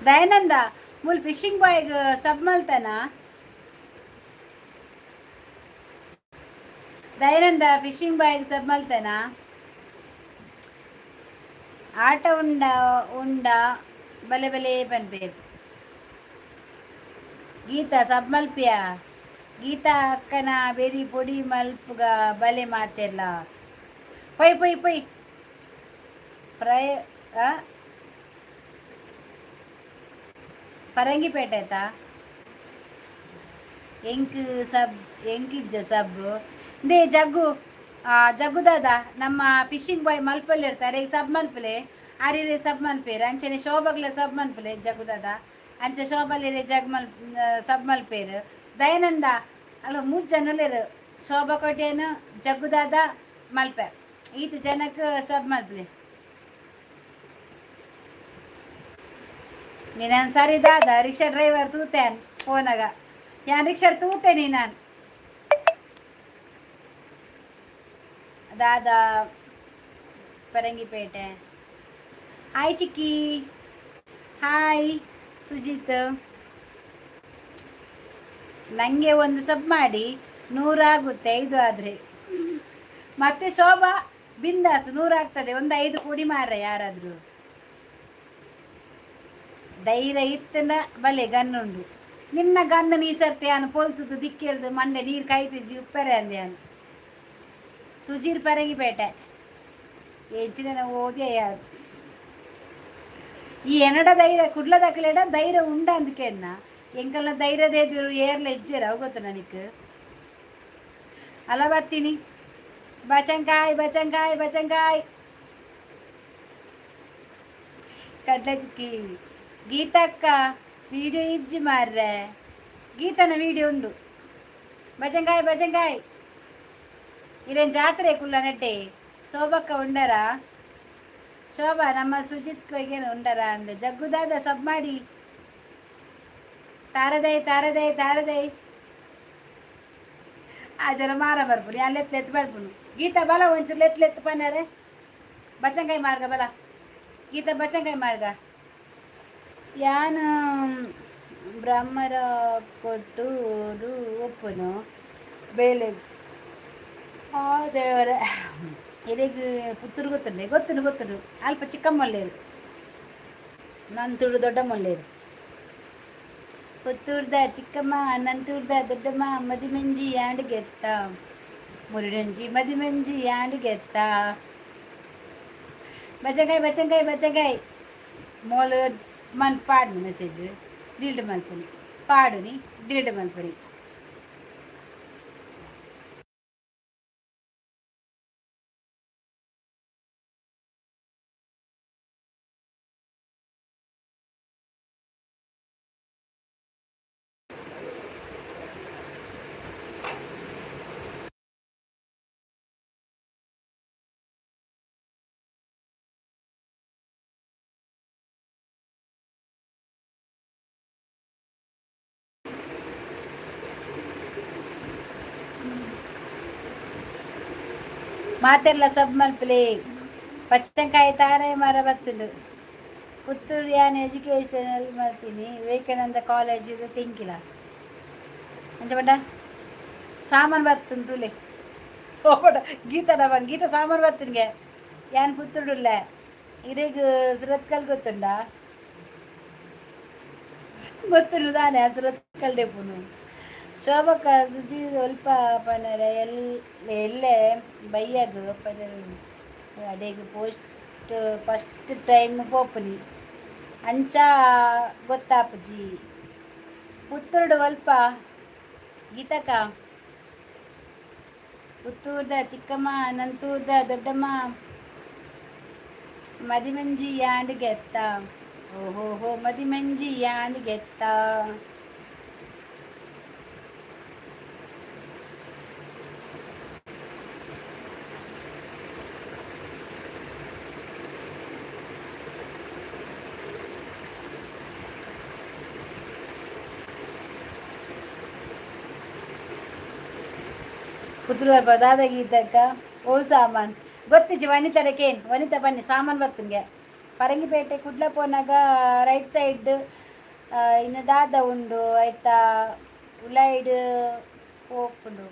ದಯಾನಂದ ಮೂಲು ಫಿಶಿಂಗ್ ಬಾಯ್ಗ್ ಸಬ್ ಮಲ್ತಾನ. ದಯಾನಂದ ಫಿಶಿಂಗ್ ಬಾಯ್ಗ್ ಸಬ್ ಮಲ್ತಾನ. ಆಟ ಉಂಡ ಉಂಡ ಬಲೆ ಬಲೆ ಪನ್ಪೇರು. ಗೀತಾ ಸಬ್ ಮಲ್ಪಿಯ. ಗೀತಾ ಅಕ್ಕನ ಬೆರಿ ಪೊಡಿ ಮಲ್ಪುಗ ಬಲೆ ಮಾತೆರ್ಲ. ಪೊಯ್ ಪೊಯ್ ಪೊಯ್. ಪ್ರಯ ಪರಂಗಿಪೇಟೆ ಆಯ್ತಾ? ಎಂಕ್ ಸಬ್ ಎಂಕಿಜ್ಜ ಸಬ್ ಇಂದೇ ಜಗ್ಗು ಜಗ್ಗು ದಾದ ನಮ್ಮ ಫಿಶಿಂಗ್ ಬಾಯ್ ಮಲ್ಪಲ್ಲಿ ಇರ್ತಾರೆ ಈಗ ಸಬ್ ಮಲ್ಪಲೆ. ಆರಿರೆ ಸಬ್ ಮಲ್ಪೇರು. ಅಂಚನೆ ಶೋಭಗ್ಲ ಸಬ್ ಮಲ್ಪಲೆ ಜಗ್ಗು ದಾದ. ಅಂಚೆ ಶೋಭಲಿರೆ ಜಗ್ ಮಲ್ ಸಬ್ ಮಲ್ಪೇರು. ದಯಾನಂದ ಅಲ್ಲ, ಮೂರು ಜನ ಉಲ್ಲೆರ್. ಶೋಭಾ ಕೋಟ್ಯಾನ್, ಜಗ್ಗು ದಾದ, ಮಲ್ಪೆ, ಈತ್ ಜನಕ್ಕೆ ಸಬ್ ಮಲ್ಪಲೆ. ನೀನು ಸರಿ ದಾದ ರಿಕ್ಷಾ ಡ್ರೈವರ್ ತೂತೇನ್ ಫೋನಾಗ. ಯಾನ್ ರಿಕ್ಷಾ ತೂತೆ ನೀನು ದಾದಾ. ಪರಂಗಿಪೇಟೆ. ಹಾಯ್ ಚಿಕ್ಕಿ, ಹಾಯ್ ಸುಜಿತ್. ನನಗೆ ಒಂದು ಸಬ್ ಮಾಡಿ, 100 ಆಗುತ್ತೆ 5 ಆದರೆ. ಮತ್ತೆ ಶೋಭಾ ಬಿಂದಾಸ್ 100 ಆಗ್ತದೆ. ಒಂದು 5 ಕೊಡಿ ಮಾರ್ರೆ ಯಾರಾದರೂ. ಧೈರ್ಯ ಇತ್ತಂದ ಬಲೆ ಗನ್ನುಂಡು. ನಿನ್ನ ಗನ್ನು ನೀ ಸರ್ತಿ ಅನು ಪೊಲ್ತುದು ದಿಕ್ಕೇಳ್ದು ಮಂಡೆ ನೀರು ಕಾಯ್ತಿಜ್ಜಿ ಉಪ್ಪರೆ ಅಂದೆ ಅನು. ಸುಜೀರ್ ಪರಂಗಿಪೇಟೆ ಎಂಚಿನ ಓದಿ ಯಾರು ಈ ಎನ್ನಡ ಧೈರ್ಯ ಕುಡ್ಲದಕ್ಕಲೆಡ ಧೈರ್ಯ ಉಂಡ ಅಂದಕೆನ್ನ. ಎಂಕಲ್ನ ಧೈರ್ಯದ ಎದುರು ಏರ್ಲ ಇಜ್ಜೆರ ಅವು ಗೊತ್ತು ನನಗೆ. ಅಲ್ಲ ಬರ್ತೀನಿ. ಬಚಂಕಾಯ್ ಬಚಂಕಾಯ್ ಬಚಂಕಾಯ್ ಕಡ್ಲೆ ಚುಕ್ಕಿ. ಗೀತಕ್ಕ ವಿಡಿಯೋ ಇಜ್ಜಿ ಮಾರ್ರೆ. ಗೀತನ ವಿಡಿಯೋ ಉಂಡು. ಬಚಂಕಾಯ್ ಬಚಂಕಾಯ್. ಇರೇನು ಜಾತ್ರೆ ಕುಲ್ಲ ನೆಟ್ಟೆ. ಶೋಭಕ್ಕ ಉಂಡರಾ? ಶೋಭಾ ನಮ್ಮ ಸುಜಿತ್ ಕೊಯ್ಗೇನು ಉಂಡರಾ ಅಂದೆ. ಜಗ್ಗುದಾದ ಸಬ್ ಮಾಡಿ. ತಾರದೈ ತಾರದೈ ತಾರದೈ. ಆ ಜನ ಮಾರ ಬರ್ಪುನಿ ಅಲ್ಲಿ ಲೆತ್ ಬರ್ಪುನು. ಗೀತಾ ಬಲ ಒಂಚೂರು ಲೆತ್ ಲೆತ್ ಪನ್ನಾರೆ. ಬಚ್ಚಂಕಾಯಿ ಮಾರ್ಗ ಬಲ ಗೀತಾ, ಬಚ್ಚಂಕಾಯಿ ಮಾರ್ಗ. ಯಾನ್ ಬ್ರಹ್ಮರ ಕೊಟ್ಟೂರು ಒಪ್ಪುನು ಬೇಲೆ. ಆ ದೇವರೇ, ಇರೆಗ್ ಪುತ್ತೂರು ಗೊತ್ತುಂಡೆ? ಗೊತ್ತುಂಡು ಗೊತ್ತುಂಡು. ಅಲ್ಪ ಚಿಕ್ಕಮ್ಮಲ್ಲೇರು, ನಂತೂರು ದೊಡ್ಡಮ್ಮಲ್ಲೇರು. ಪುತ್ತೂರ್ದ ಚಿಕ್ಕಮ್ಮ ನಂತೂರ್ದ ದೊಡ್ಡಮ್ಮ ಮದಿಮಂಜಿ ಯಾಂಡ್ ಗೆತ್ತ ಮುರುಡಂಜಿ ಮದಿಮಂಜಿ ಯಾಂಡ್ ಗೆತ್ತ. ಬಚಂಕಾಯಿ ಬಚಂಕಾಯಿ ಬಚಂಕಾಯಿ. ಮೋಲು ಮನ್ ಪಾಡ್ನಿ ಮೆಸೇಜ್ ಡಿಲ್ಡ್ ಮಲ್ಪುನಿ. ಪಾಡುನಿ, ಡಿಲ್ಡ್ ಮಲ್ಪುನಿ. ಮಾತೆರ್ಲ ಸಬ್ ಮಲ್ಪಲೆ. ಪಚ್ಚಂಕಾಯಿ ತಾರೇ ಮರ ಬತ್ತುಂಡು. ಪುತ್ತೂರು ಯಾನ್ ಎಜುಕೇಶನ್ ಮಲ್ತೀನಿ ವಿವೇಕಾನಂದ ಕಾಲೇಜ್ ತೆಂಕಿಲ. ಅಂಚ ಪಂಡ ಸಾಮಾನು ಬತ್ತುಂಡು ತೂಲೆ. ಸೋಪಡ ಗೀತಡ ಬಂದು ಗೀತ ಸಾಮಾನು ಬತ್ತನ್ಗೆ. ಯಾನ್ ಪುತ್ತೂರುಡುಲ್ಲೆ. ಇರೆಗ್ ಸುರತ್ಕಲ್ ಗೊತ್ತುಂಡಾ? ಗೊತ್ತುಂಡು ದಾನೆ ಸುರತ್ಕಲ್ಡೆಪುನು. ಶೋಭಕ್ಕ, ಸುಜಿ ಒಲ್ಪ ಪನರೆ ಎಲ್ ಎಲ್ಲೆ ಬಯ್ಯಗ್ ಪನರೆ. ಅಡೆಗ್ ಪೋಸ್ಟ್ ಫಸ್ಟ್ ಟೈಮ್ ಪೋಪುನಿ, ಅಂಚ ಗೊತ್ತಾಪುಜಿ. ಪುತ್ತೂರುಡು ಒಲ್ಪ ಗೀತಕ್ಕ? ಪುತ್ತೂರ್ದ ಚಿಕ್ಕಮ್ಮ, ನಂತೂರ್ದ ದೊಡ್ಡಮ್ಮ, ಮದಿಮಂಜಿ ಯಾಂಡ್ ಗೆತ್ತ. ಓಹೋ ಹೋ, ಮದಿಮಂಜಿ ಯಾಂಡ್ ಗೆತ್ತ. ಪುತ್ತೂರು ದಾದ ಗೀತಕ್ಕ? ಓ ಸಾಮಾನ್ ಗೊತ್ತಿಜ್ಜಿ. ವನಿತಡ ಕೇನ್. ವನಿತಾ, ಬನ್ನಿ, ಸಾಮಾನ್ ಬತ್ತುಂಗೆ. ಪರಂಗಿಪೇಟೆ ಕುಡ್ಲ ಪೋನಾಗ ರೈಟ್ ಸೈಡ್ ಇನ್ನು ದಾದ ಉಂಡು, ಆಯ್ತಾ? ಉಲೈಡ್ ಪೋಪುಂಡು.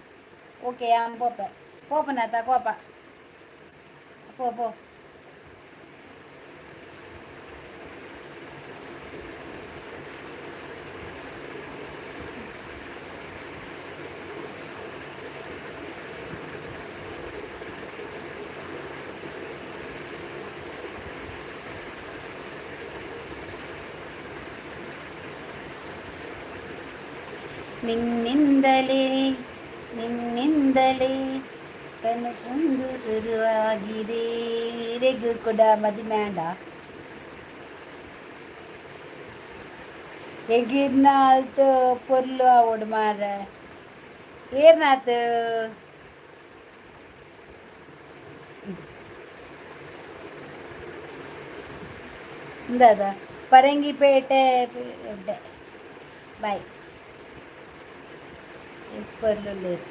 ಓಕೆ, ಯಾನ್ ಪೋಪೆ. ಪೋಪುನಾತ ಕೋಪ. ಪೋ ಪೋ. ನಿನ್ನಿಂದಲೇ, ನಿನ್ನಿಂದಲೇ ಕನಸೊಂದು ಶುರುವಾಗಿದೆ. ಇರೆಗ್ ಕೂಡ ಮದಿಮೆ ಆಂಡ? ಎಗಿರ್ನಾಲ್ತ್ ಪೊರ್ಲು ಆವೊಡು ಮಾರ್ರೆ. ಏರ್ನಾತ್ ಇಂದಾದ ಪರಂಗಿಪೇಟೆ. ಎಡ್ಡೆ, ಬಾಯ್. ಎಸ್, ಪೊರ್ಲುಲ್ಲೇರ್.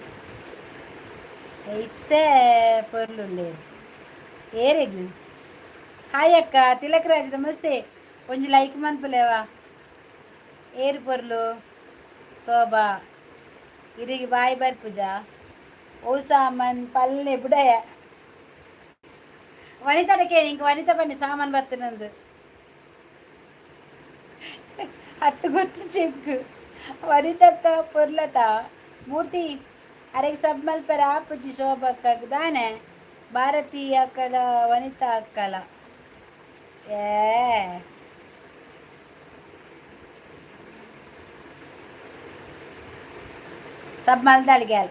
ಇತ್ಸೆ ಪೊರ್ಲುಲ್ಲೇರ್ ಏರೆಗ್? ಹಾಯ್ ಅಕ್ಕ. ತಿಲಕ್ ರಾಜ್, ನಮಸ್ತೆ. ಒಂಜಿ ಲೈಕ್ ಮನ್ಪುಲೇವಾ. ಏರು ಪೊರ್ಲು? ಶೋಭಾ, ಇರಿಗೆ ಬಾಯ್ ಬರ್ಪುಜಾ? ಓ ಸಾಮಾನ್ ಪಲ್ಲೆ ಬುಡಯ. ವನಿತಡಕ್ಕೆ ಇಂಕ. ವನಿತಾ, ಬನ್ನಿ, ಸಾಮಾನ್ ಬತ್ತಿನಂದು. ಹತ್ತು ಗೊತ್ತು ಚೆಕ್. ವನಿತಕ್ಕ ಪೊರ್ಲತ. ಮೂರ್ತಿ ಅರೆಗ್ ಸಬ್ ಮಲ್ಪೆರೆ ಆಪುಜಿ ಶೋಭಕ್ಕ ದಾನೆ? ಭಾರತಿ ಅಕ್ಕಲ, ವನಿತಾ ಅಕ್ಕಲ. ಏ ಸಬ್ ಮಲ್ದಾಳಿಗೆ.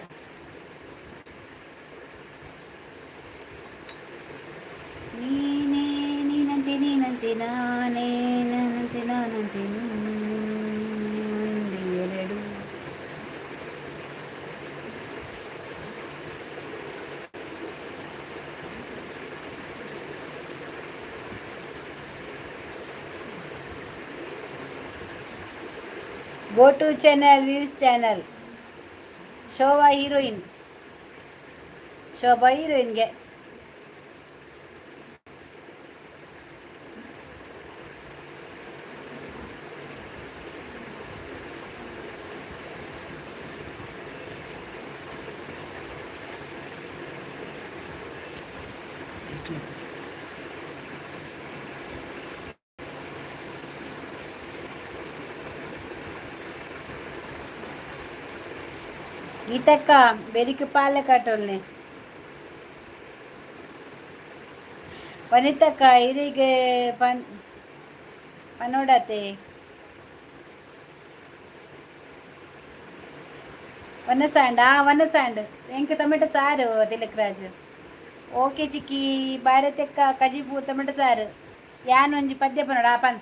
ನೀನೇ ನೀನಂತೆ, ನೀನಂತೆ ನಾನೇ, ನಾನಂತೆ ನಾನಂತೆ. ಒಂದು, ಎರಡು. Go to channel, views channel. Shobha heroine, Shobha ಹೀರೋಯಿನ್ಗೆ. ಎಷ್ಟು? ಗೀತಕ್ಕ, ಬೆರಿಕ್ ಪಾಲೆ ಕಟ್ಟೊಲ್ನೆ. ವನಿತಕ್ಕ, ಇರಿಗೆ ಪನ್ ಪನೋಡತೆ. ವನಸಾಂಡ್, ಆ ವನಸಾಂಡ್. ಎಂಕ್ ಟೊಮೆಟೊ ಸಾರು. ತಿಲಕ್ ರಾಜ್, ಓಕೆ. ಚಿಕ್ಕಿ ಭಾರತಕ್ಕ, ಕಜಿಪು ಟೊಮೆಟೊ ಸಾರು. ಯಾನ್ ಒಂಜಿ ಪದ್ಯ ಪನೋಡ. ಆ ಪನ್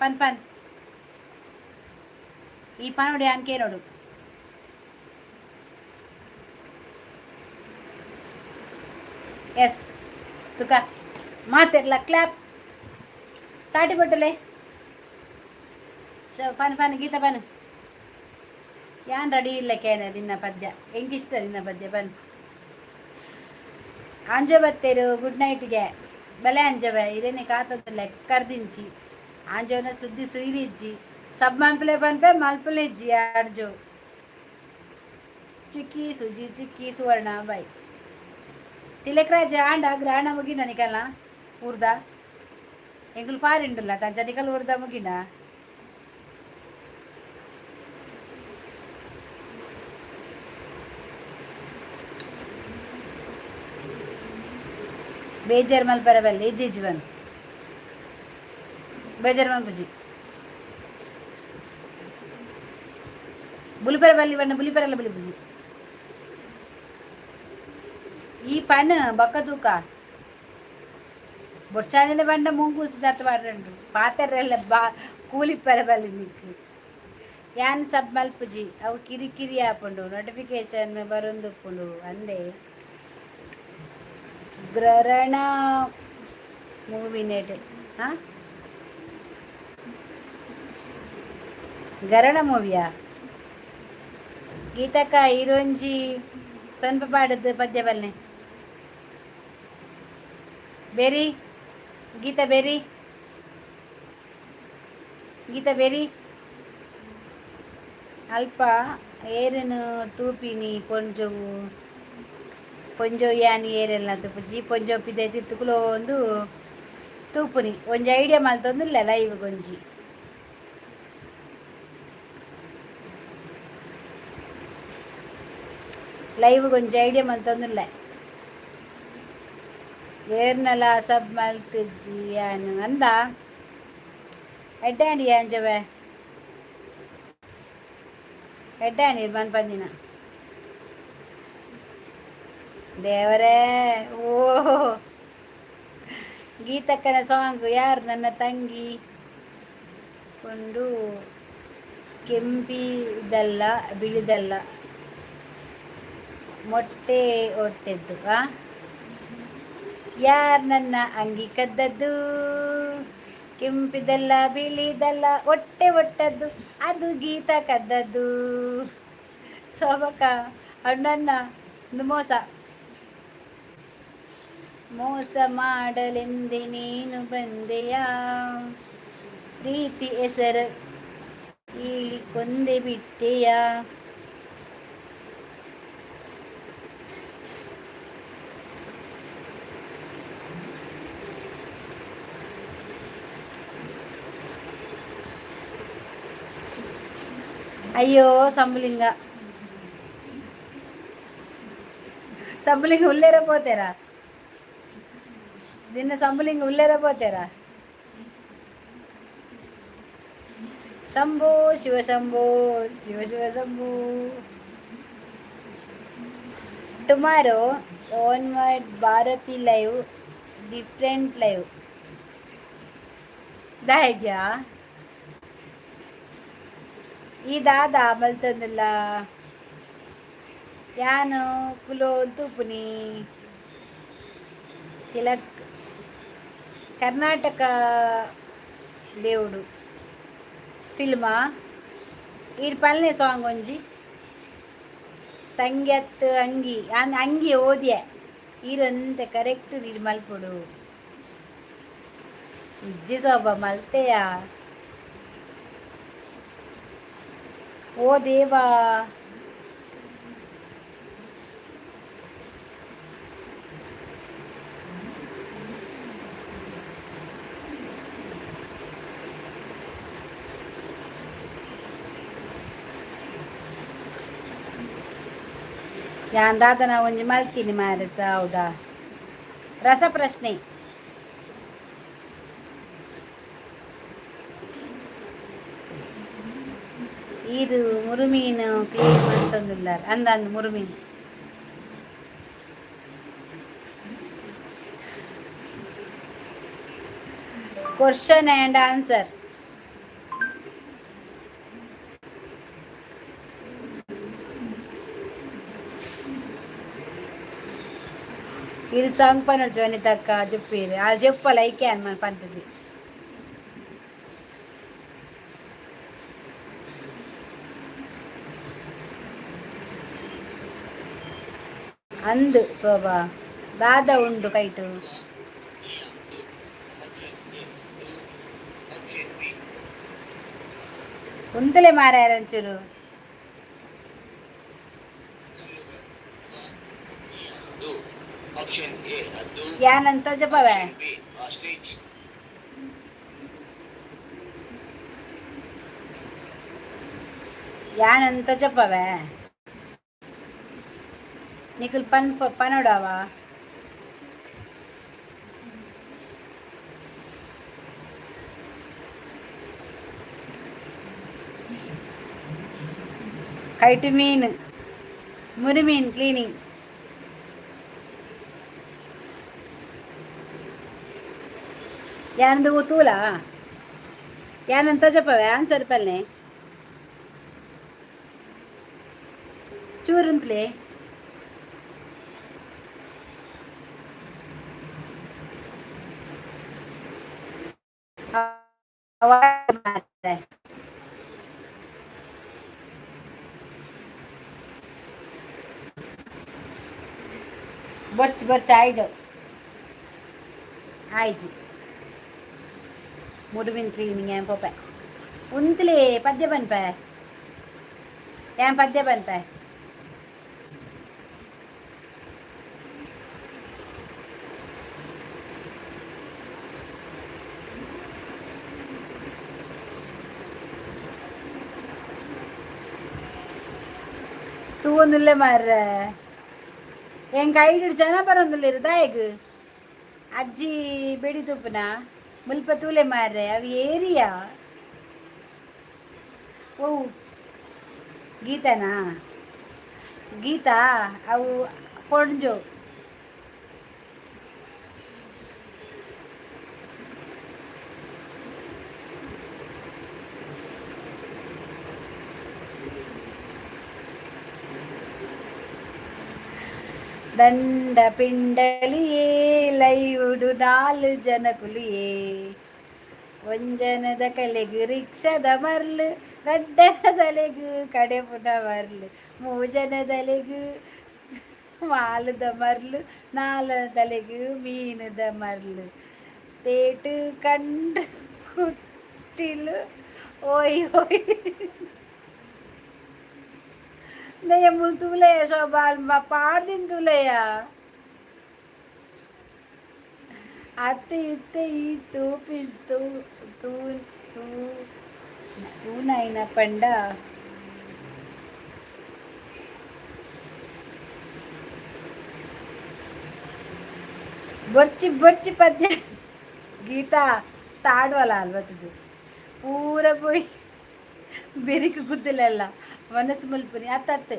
ಪನ್ ಪನ್. ಈ ಪನೋಡು, ಯಾನ್ ಕೇನೋಡು. ಎಸ್ ತುಕ ಮಾತೆರ್ಲ ಕ್ಲಾಪ್ ತಾಟಿ ಬೊಟ್ಟಲೆ. ಪನ್ ಪನ್ ಗೀತ ಪನ್. ಯಾನ್ ರೆಡಿ ಇಲ್ಲ ಕೇನ ನಿನ್ನ ಪದ್ಯ. ಎಂಕಿಷ್ಟ ನಿನ್ನ ಪದ್ಯ, ಪನ್. ಆಂಜೋ ಬತ್ತೇರು ಗುಡ್ ನೈಟ್ಗೆ. ಬಲೆ ಅಂಜವೆ, ಇರೇನೆ ಕಾತದ ಕರ್ದಿಂಚಿ. ಆಂಜೋನ ಸುದ್ದಿ ಸುಯಿಲಿಜ್ಜಿ. ಸಬ್ ಮನ್ಪುಲೆ ಪನ್ಪೆ, ಮಲ್ಪುಲೆ ಇಜ್ಜಿ ಅರ್ಜು. ಚಿಕ್ಕಿ ಸುಜಿ, ಚಿಕ್ಕಿ ಸುವರ್ಣ, ಬಾಯ್. ತಿಲಕ್ರಾಜ್, ಆಂಡ ಗ್ರಹಣ ಮುಗಿನ ನಿಕಲ್ನ ಊರ್ದ? ಎಂಕುಲು ಫಾರಿನ್ ಉಲ್ಲ, ತಂಚ ನಿಕಲ್ ಊರ್ದ ಮುಗಿನ? ಬೇಜಾರು ಮಲ್ಪರ ಬಲ್ಲಿ ಇಜ್ಜಿ ಇಜ್ಜಿ ಬನ್ ಬೇಜಾರು ಮಲ್ಪುಜಿ. ಬುಲಿಪರ ಬಲ್ಲಿ ಬಣ್ಣ ಬುಲಿಪರಲ್ಲ ಬುಲಿಪುಜಿ. ಈ ಪನ್ ಬೊಕ್ಕ ತೂಕ ಬೊಡ್ಚಾಂದಿನ ಬಂಡ ಮುಂಗೂಸಿದತ್ತ ಪಾಡ್ರಂಡು ಪಾತೆರೆಲ್ಲ ಬಾ ಕೂಲಿಪ್ಪರ ಬಲ್ಲಿ ನಿಕ್ಕು. ಯಾನ್ ಸಬ್ ಮಲ್ಪುಜಿ, ಅವು ಕಿರಿ ಕಿರಿ ಆಪುಂಡು, ನೋಟಿಫಿಕೇಶನ್ ಬರೊಂದುಪ್ಪುಂಡು ಅಂದೆ. ಗ್ರಹಣ ಮೂವಿ ನೆಟ್ ಹಾಂ ಗರಣ ಮೂವಿಯಾ? ಗೀತಕ್ಕ ಇರೊಂಜಿ ಸ್ವಲ್ಪ ಪಾಡದ್ದು ಪದ್ಯ ಬಲ್ಲೆ ಬೇರಿ. ಗೀತಾ ಬೇರಿ, ಗೀತಾ ಬೇರಿ. ಅಲ್ಪ ಏರನು ತೂಪಿನಿ ಪೊಂಜೊವು ಪೊಂಜೊವು ಯಾನ್ ಏರೆಲ್ಲ ತೂಪುಜಿ. ಪೊಂಜೊವು ಪಿದೈ ತಿರ್ತುಕುಲು ಒಂದು ತೂಪುನಿ. ಒಂಜಿ ಐಡಿಯಾ ಮಲ್ತೊಂದುಲ್ಲೆ ಲೈವ್ ಒಂಜಿ. ಲೈವ್ ಒಂಜಿ ಐಡಿಯಾ ಮಲ್ತೊಂದುಲ್ಲೆ. ಏರ್ನಲ ಸಬ್ ಮಲ್ತಿಜ್ಜಿ ಯಾನ್ ಅಂದ ಎಡ್ಡಾಂಡಿ ಯಾಂಜವೆ ಎಡ್ಡಾಂಡಿ ಮನ್ಪಂದಿನ ದೇವರೇ. ಓ ಗೀತಕ್ಕನ ಸಾಂಗ್ ಯಾರು? ನನ್ನ ತಂಗಿ ಕೊಂಡು ಕೆಂಪಿದಲ್ಲ ಬಿಳಿದಲ್ಲ ಮೊಟ್ಟೆ ಒಟ್ಟೆದ್ದು. ಆ ಯಾರ್ ನನ್ನ ಅಂಗಿ ಕದ್ದದ್ದು? ಕೆಂಪಿದಲ್ಲ ಬಿಳಿದಲ್ಲ ಹೊಟ್ಟೆ ಒಟ್ಟದ್ದು, ಅದು ಗೀತ ಕದ್ದದ್ದು. ಸೋಬಕ್ಕ ಅಣ್ಣನ್ನ ಒಂದು ಮೋಸ ಮೋಸ ಮಾಡಲೆಂದೆ ನೀನು ಬಂದೆಯಾ, ಪ್ರೀತಿ ಹೆಸರು ಹೇಳಿ ಕೊಂದೆ ಬಿಟ್ಟೆಯಾ. ಅಯ್ಯೋ ಸಂಬುಲಿಂಗ ಸಂಬುಲಿಂಗ ಉಲ್ಲೇರ ಪೋತೇರಾ? ನಿನ್ನ ಸಂಬುಲಿಂಗ ಉಲ್ಲೇರ ಪೋತೇರಾ? Shambho Shiva Shambho Shiva Shiva Shambho. Tomorrow onward Bharati live, different live ದಾಯಗ್ಯಾ? ಈ ದಾದ ಮಲ್ತೊಂದುಲ್ಲ ಯಾನು ಕುಲೋ ತೂಪುನಿ. ತಿಲಕ್ ಕರ್ನಾಟಕ దేవుడు ಫಿಲ್ಮಾ? ಈರ್ ಪಲ್ನೆ ಸಾಂಗ್ ಒಂಜಿ ತಂಗ್ಯತ್ ಅಂಗಿ ಅಂಗಿ ಓದ್ಯೆ. ಈರಂತೆ ಕರೆಕ್ಟ್ ರೀಡ್ ಮಲ್ಪೊಡು. ಇಜ್ಜಿ ಸೋಬ ಮಲ್ತೆಯಾ? ಓ ದೇವಾ. ಯಾನ್ ದಾದನ ಒಂಜಿ ಮಲ್ತೀನಿ ಮಾರೆ. ಹೌದಾ? ರಸಪ್ರಶ್ನೆ. ಈರು ಮುರುಮೀನು ಕ್ಲೀನ್ ಮಲ್ತೊಂದುಲ್ಲಾರ್ ಅಂದ ಅಂದ್ ಮುರುಮೀನು. Question and answer. ಇದು ಸಾಂಗ್ ಪನೊಡ್ಚಿ ವನಿತಕ್ಕ ಜೆಪ್ಪೀರು ಆಲ್ ಜೆಪ್ಪಲ ಐಕೆ ಅನ್ ಪನ್ಪುಜಿ. ಅಂದ್ ಶೋಭಾ ದಾದ ಉಂಡು ಕೈಟು. ಉಂತಲೆ ಮಾರಾಯ ಒಂಚೂರು. ಆಪ್ಷನ್ ಎ ಹದ್ದು. ಯಾನಂತ ಜಪವೆ? Option B ostrich. ಯಾನಂತ ಜಪವೆ? ನಿಕುಲ್ ಪನ್ ಪನೊಡವ? ಕೈಟ್ ಮೀನು, ಮುರಿ ಮೀನು ಕ್ಲೀನಿಂಗ್. ಯಾನಂದು ತೂಲ ಯಾನಂತ ತೋಜಪ್ಪವೆ ಆನ್ಸರ್ ಪಲ್ಲೆ ಚೂರುಂತ್ಲೆ. ಬರ್ಚ್ ಬರ್ಚ್ ಆಯ್ಜ ಆಯ್ಜಿ. ಮುಡುವಿನ ಕ್ಲೀನಿಂಗ್ ಏನ್ ಪೋಪೆ ಉಂತ್ಲಿ ಪದ್ಯ ಪನ್ಪೆ, ಏನ್ ಪದ್ಯ ಪನ್ಪೆ? ತೂವೊಂದುಲ್ಲೆ ಮಾರ್ರೆ, ಎಂಕ್ ಐಡ್ ಜನ ಬರೊಂದುಲ್ಲೆರ್ ದಾಯೆಗ್? ಅಜ್ಜಿ ಬೆಡಿ ತೂಪುನ ಮುಲ್ಪ ತೂಲೆ ಮಾರ್ರೆ, ಅವು ಏರಿಯಾ? ಓ, ಗೀತಾನಾ? ಗೀತಾ, ಅವು ಪೊಂಜೋ. ದಂಡ ಪಿಂಡಲಿಯೇ ಲೈವುಡು ನಾಲ್ ಜನಕುಲಿಯೇ. ಒಂಜನದ ಕಲೆಗ್ ರಿಕ್ಷದ ಮರ್ಲು, ರಡ್ಡನದಲೆಗ್ ಕಡೆಪುನ ಮರ್ಲು, ಮೂಜನದಲೆಗ್ ಮಾಲದ ಮರ್ಲು, ನಾಲ್ನದಲೆಗ್ ಮೀನುದ ಮರ್ಲು. ತೇಟು ಕಂಡು ಕುಟ್ಟಿಲು ಓಯ್ ಓಯ್. ದಯ ತೂಲೆಯ ಶೋಭಾ, ಪಾಡ್ದಿನ ತೂಲೆಯ. ಅತ್ತೆ ಇತ್ತೆ ಈ ತೂಪಿ ತೂ ತೂ ತೂ ತೂನಾಯಿನ ಪಂಡ ಬೊರ್ಚಿ ಬೊರ್ಚಿ ಪದ್ಯ. ಗೀತಾ ತಾಡ್ವಲ ಅಲ್ವತ್ತದು ಪೂರ ಪೋಯಿ ಬೆರಿಕ್ ಗುದ್ದಲೆಲ್ಲ ಮನಸ್ಸು ಮಲ್ಪುನಿ ಅತ್ತತ್ತು.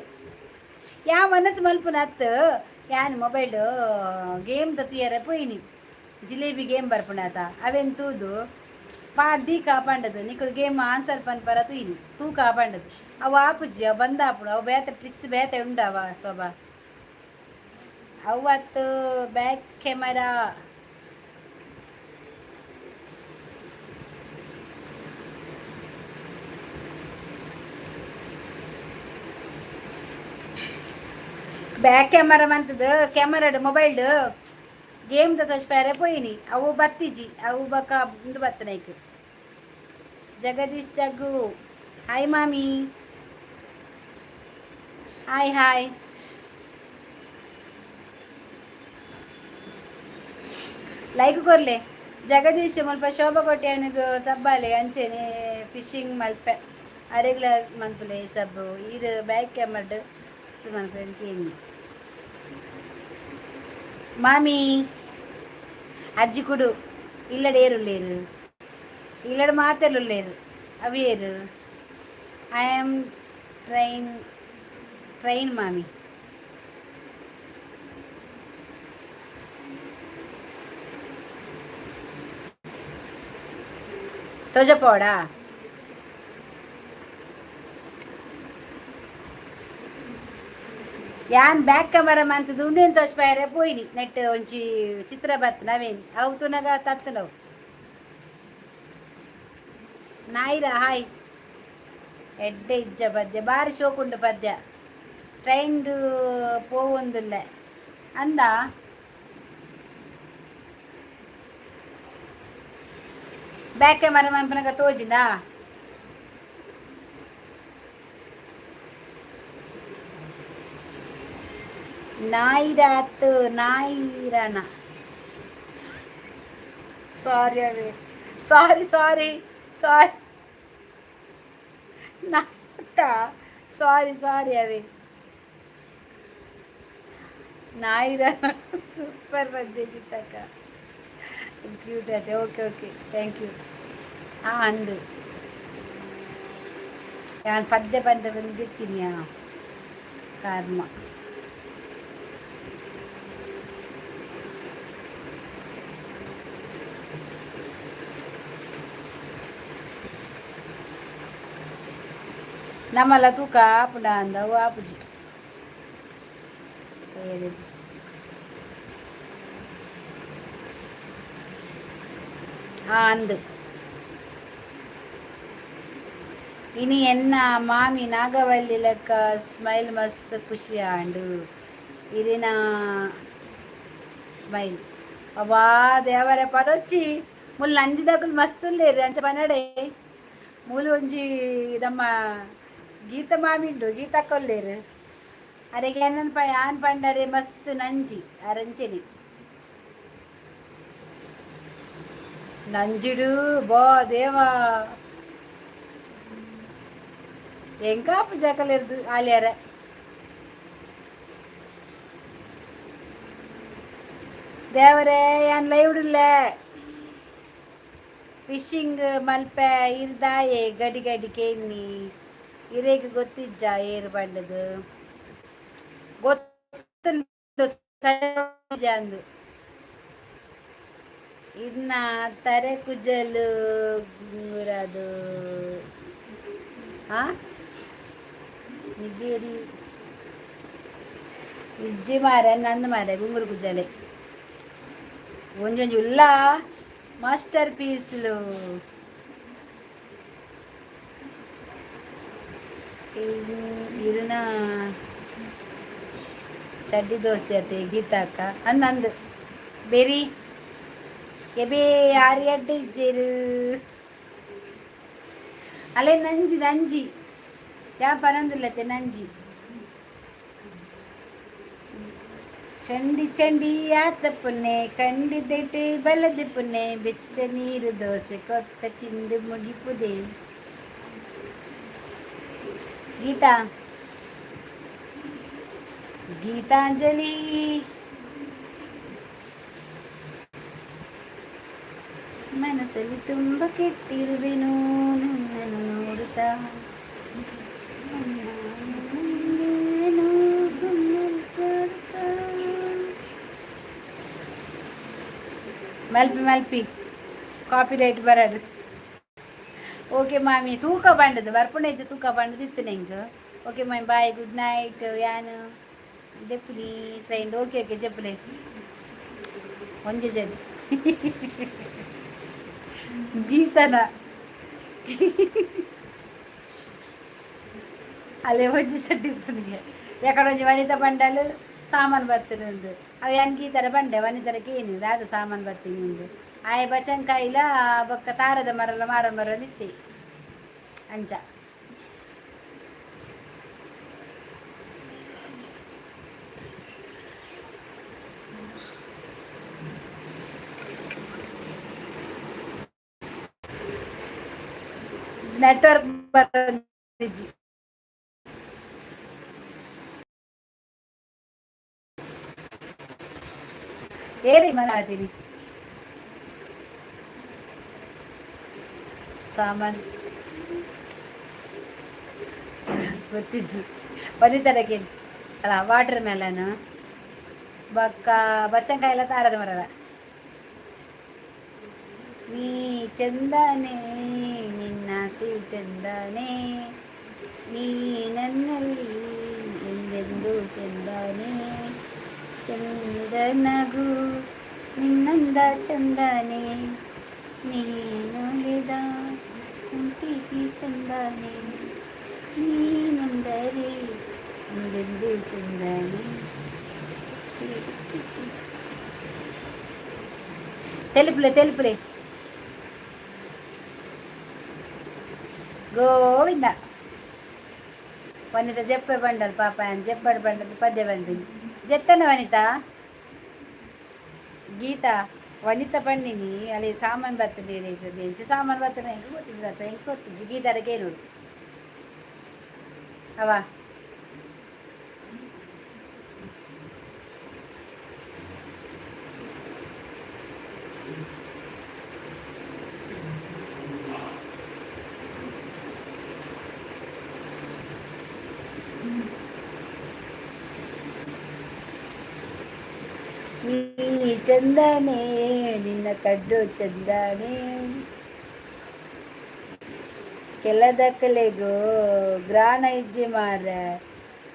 ಯಾ ಮನಸ್ಸು ಮಲ್ಪುನ ಅತ್ತು. ಯಾನ್ ಮೊಬೈಲ್ ಗೇಮ್ ತೂಯರೆ ಪೋಯಿನಿ, ಜಿಲೇಬಿ ಗೇಮ್ ಬರ್ಪುಂಡಾತ. ಅವೇನು ತೂದು ಪಾಡ್ದಿ ಕಾಪಂಡದು ನಿಕುಲು ಗೇಮ್ ಆನ್ಸರ್ ಪನ್ಪರ ತೂಯಿನಿ, ತೂ ಕಾಪಂಡದು. ಅವು ಆಪುಜಿ, ಅವು ಬಂದ್ ಆಪುಂಡು. ಅವು ಬೇತೆ ಟ್ರಿಕ್ಸ್ ಬೇತೆ ಉಂಡವ ಶೋಭಾ. ಅವತ್ತು ಬ್ಯಾಕ್ ಕ್ಯಾಮರಾ ಬ್ಯಾಕ್ ಕ್ಯಾಮರಾ ಮಂತದ ಕ್ಯಾಮರಾಡ್ ಮೊಬೈಲ್ಡ್ ಗೇಮ್ ತೋಜ್ಪಾರೆ ಪೋಯಿನಿ, ಅವು ಬತ್ತಿಜಿ. ಅವು ಬಕ ಉಂದು ಬತ್ತನೈಕ್. ಜಗದೀಶ್ ಜಗ್ಗು, ಹಾಯ್ ಮಾಮಿ, ಹಾಯ್ ಹಾಯ್. ಲೈಕ್ ಕೊರ್ಲೆ ಜಗದೀಶ್. ಮುಲ್ಪ ಶೋಭಾ ಕೊಟ್ಯಾನಿಗ್ ಸಬ್ಬಾಲೆ ಅಂಚೆನೆ ಫಿಶಿಂಗ್ ಮಲ್ಪೆ ಅರೆಗ್ಲ ಮನ್ಪುಲೆ ಸಬ್ಬು. ಈರ್ ಬ್ಯಾಕ್ ಕ್ಯಾಮರ್ಡ್ ಮನ್ಪೆ ಕೇನಿ. ಮಾಮಿ, ಅಜ್ಜಿ ಕುಡು ಇಲ್ಲಡೆ ಏರುಲ್ಲೇರು? ಇಲ್ಲಡೆ ಮಾತೆಲ್ಲುಲ್ಲೇರು ಅವೇರು? I am train train ಮಾಮಿ. ತೋಜಪೋಡಾ? ಯಾನ್ ಬ್ಯಾಕ್ ಕ್ಯಾಮರಾ ಮಂತದು ಉಂದೇನು ತೋಜ್ಪಾಯರೆ ಪೋಯಿನಿ. ನೆಟ್ ಒಂಜಿ ಚಿತ್ರ ಬತ್ ನವೇನ್, ಅವು ತುನಗ ತತ್ತನವು. ನಾಯಿರ ಹಾಯ್. ಎಡ್ಡೆ ಇಜ್ಜ ಪದ್ಯ, ಬಾರಿ ಶೋಕುಂಡು ಪದ್ಯ. ಟ್ರೈನ್ಡ್ ಪೋವೊಂದುಲ್ಲೆ ಅಂದ. Back camera ಮನ್ಪುನಗ ತೋಜಿಂಡಾ? ನಾಯಿರಾತ್ ನಾಯಿರಣ. ಸಾರಿ ಅವೇ, ಸಾರಿ ಸಾರಿ ಸಾರಿ ನಾತ, ಸಾರಿ ಸಾರಿ ಅವೇ. ನಾಯಿರಣ ಸೂಪರ್ ಬಂದೆ ಗೀತಕ್ಕ, ಕ್ಯೂಟ್ ಅದೇ. Okay okay, thank you. ಹಾಂ, ಅಂದು ಯಾನ್ ಪದ್ಯ ಪಂಡ ಬಂದಿತ್ತೀನಿ ಕರ್ಮ. ನಮ್ಮಲ್ಲ ತೂಕ ಆಪುಂಡ ಅಂದವು ಆಪುಜಿ. ಸರಿ, ಅಂದು ಇನಿ ಎನ್ನ ಮಾಮಿ ನಾಗವಲ್ಲಿ ಲೆಕ್ಕ ಸ್ಮೈಲ್, ಮಸ್ತ್ ಖುಷಿ ಆಂಡು ಇರಿನ ಸ್ಮೈಲ್. ಅಬ್ಬಾ ದೇವರೇ, ಪಡೊಚ್ಚಿ ಮುಲ್ ನಂಜಿದಕುಲು ಮಸ್ತ್ ಉಲ್ಲೇರು. ಅಂಚ ಪನಡೆ ಮೂಲು ಒಂಜಿ ನಮ್ಮ ಗೀತ ಮಾಮಿಂಡು ಗೀತಕ್ಕೊಲ್ಲೇರು. ಅರೆಗೆ ಏನನ್ ಪ ಆನ್ ಪಂಡರೆ ಮಸ್ತ್ ನಂಜಿ ಅರಂಚೆನಿ ನಂಜಿಡು. ಬಾ ದೇವಾ, ಎಂಕಾಪು ಜಕಲಿರ್ದು ಆಲ್ಯಾರ. ದೇವರೇ, ಯಾನ್ ಲೈವ್ಡುಲ್ಲೆ. ಫಿಶಿಂಗ್ ಮಲ್ಪೆ ಇರ್ದಾಯೆ ಗಡಿ ಗಡಿ ಕೇನ್ನಿ. ಇರೆಗ್ ಗೊತ್ತಿಜ್ಜ ಏರು ಪಂಡದು? ಗೊತ್ತುಂಡು ಅಂದು. ಇನ್ನ ತರೆ ಕುಜಲು ಗುಂಗುರದು. ಆ ನಿಗೇರಿ ಇಜ್ಜಿ ಮಾರೆ, ನಂದು ಮಾರೆ ಗುಂಗುರು ಕುಜಲೆ. ಒಂಜೊಂಜಿ ಉಲ್ಲ ಮಾಸ್ಟರ್ ಪೀಸ್ಲು. ಇರುನ ಚಡ್ಡಿ ದೋಸೆ ಅತ್ತೆ ಗೀತಾಕ್ಕ ಅಂದಂದು ಬೆರಿ ಎಬೇ ಆರು ಎಡ್ಡೆ ಇಜ್ಜೇರು ಅಲೆ. ನಂಜಿ ನಂಜಿ ಯಾ ಪನಂದುಲ್ಲತೆ ನಂಜಿ. ಚಂಡಿ ಚಂಡಿ ಆತ ಪುನ್ನೆ ಕಂಡಿದೆಟೆ ಬಲದ ಪುನ್ನೆ ಬೆಚ್ಚ ನೀರು ದೋಸೆ ಕೊಪ್ಪ ತಿಂದು ಮುಗಿಪುದೆ. ಗೀತಾ, ಗೀತಾಂಜಲಿ. ಮನಸ್ಸಲ್ಲಿ ತುಂಬ ಕೆಟ್ಟಿರುವೆನು ನನ್ನನ್ನು ನೋಡುತ್ತಾ. ನನ್ನನ್ನು ನೋಡುತ್ತಾ. ಮಲ್ಪಿ ಮಲ್ಪಿ, ಕಾಪಿ ರೈಟ್ ಬರಡು. ಓಕೆ ಮಾಮಿ, ತೂಕ ಬಂಡದು ಬರ್ಪುಂಡ ತೂಕ ಬಂಡದು ಇತ್ತು ನಿಂಗೆ. ಓಕೆ ಮಾಮಿ, ಬಾಯ್, ಗುಡ್ ನೈಟ್. ಯಾನು ದೆಪ್ಪುಲಿ ಟ್ರೈನ್. ಓಕೆ ಓಕೆ, ಜೆಪ್ಪುಲೆ. ಒಂಜೆ ಜಡ್ ಗೀತನ ಅಲ್ಲೇ ಒಂಜಿ ಶೆಡ್ಡಿ ಪುನಿಗೆ. ಯಾಕಡೆ ಒಂಜಿ ವನಿತಾ ಬಂಡಲು ಸಾಮಾನು ಬರ್ತದೆ. ಅವು ಯಾನ್ ಗೀತರ ಬಂಡೆ ವನಿತರಕ್ಕೆ ಏನು ದಾದ ಸಾಮಾನು ಬರ್ತೀನಿ ಅಂದು. ಆಯೆ ಬಚಂಕಾಯಿಲ ಬೊಕ್ಕ ತಾರದ ಮರಲ ಮಾರ ಮರ ನಿತ್ತಿ ಅಂಚ. ನೆಟ್ವರ್ಕ್ ಬರೋದಿಜ್ಜಿ. ಏರಿ ಮಾತಾಡ್ತೀನಿ ಸಾಮಾನು ಗೊತ್ತಿಜ್ಜಿ ವನಿತರಕ್ಕೆ. ಅಲ್ಲ, ವಾಟರ್ ಮೆಲನ್ ಬೊಕ್ಕ ಬಚ್ಚಂಕಾಯಿಲ ತಾರದ ಮರಲ. ನೀ ಚಂದನೆ, ನಿನ್ನಾಸೆ ಚಂದನೆ, ನೀ ನನ್ನಲ್ಲಿ ಎಂದೆಂದು ಚಂದನೆ. ಚಂದನಗು ನಿನ್ನಂದ ಚಂದನೆ, ನೀನುಳಿದ ಪ್ರೀತಿ ಚಂದನೆ, ನೀನೆಂದರೆ ಎಂದೆಂದು ಚಂದನೆ. ತೆಲುಪುಲೆ ತೆಲುಪುಲೆ. ಗೋವಿಂದ. ವನಿತಾ ಜಪ್ಪೆ ಬಂಡಲ್ ಪಾಪ ಜಪ್ಪಡ್ ಬಂಡಲ್ ಪದ್ಯ ಬಂದಿನಿ ಜತ್ತನ. ವನಿತಾ, ಗೀತಾ, ವನಿತಾ ಪಂಡಿನಿ ಅಲ್ಲಿ ಸಾಮಾನು ಬರ್ತದೆ ಎಂಚ ಸಾಮಾನು ಬರ್ತದೆ ಹೆಂಗೆ ಗೊತ್ತಿಲ್ಲ, ಹೆಂಗೆ ಗೊತ್ತಿಜ್ಜಿ. ಗೀತಾಡಕ್ಕೆ ಏನು ಅವ. ಚಂದನೆ ನಿನ್ನ ಕಡ್ಡು ಚಂದನೆ. ಕೆಲದಕಲೆಗು ಗ್ರಾಣ ಇಜ್ಜಿ ಮಾರ್ರೆ,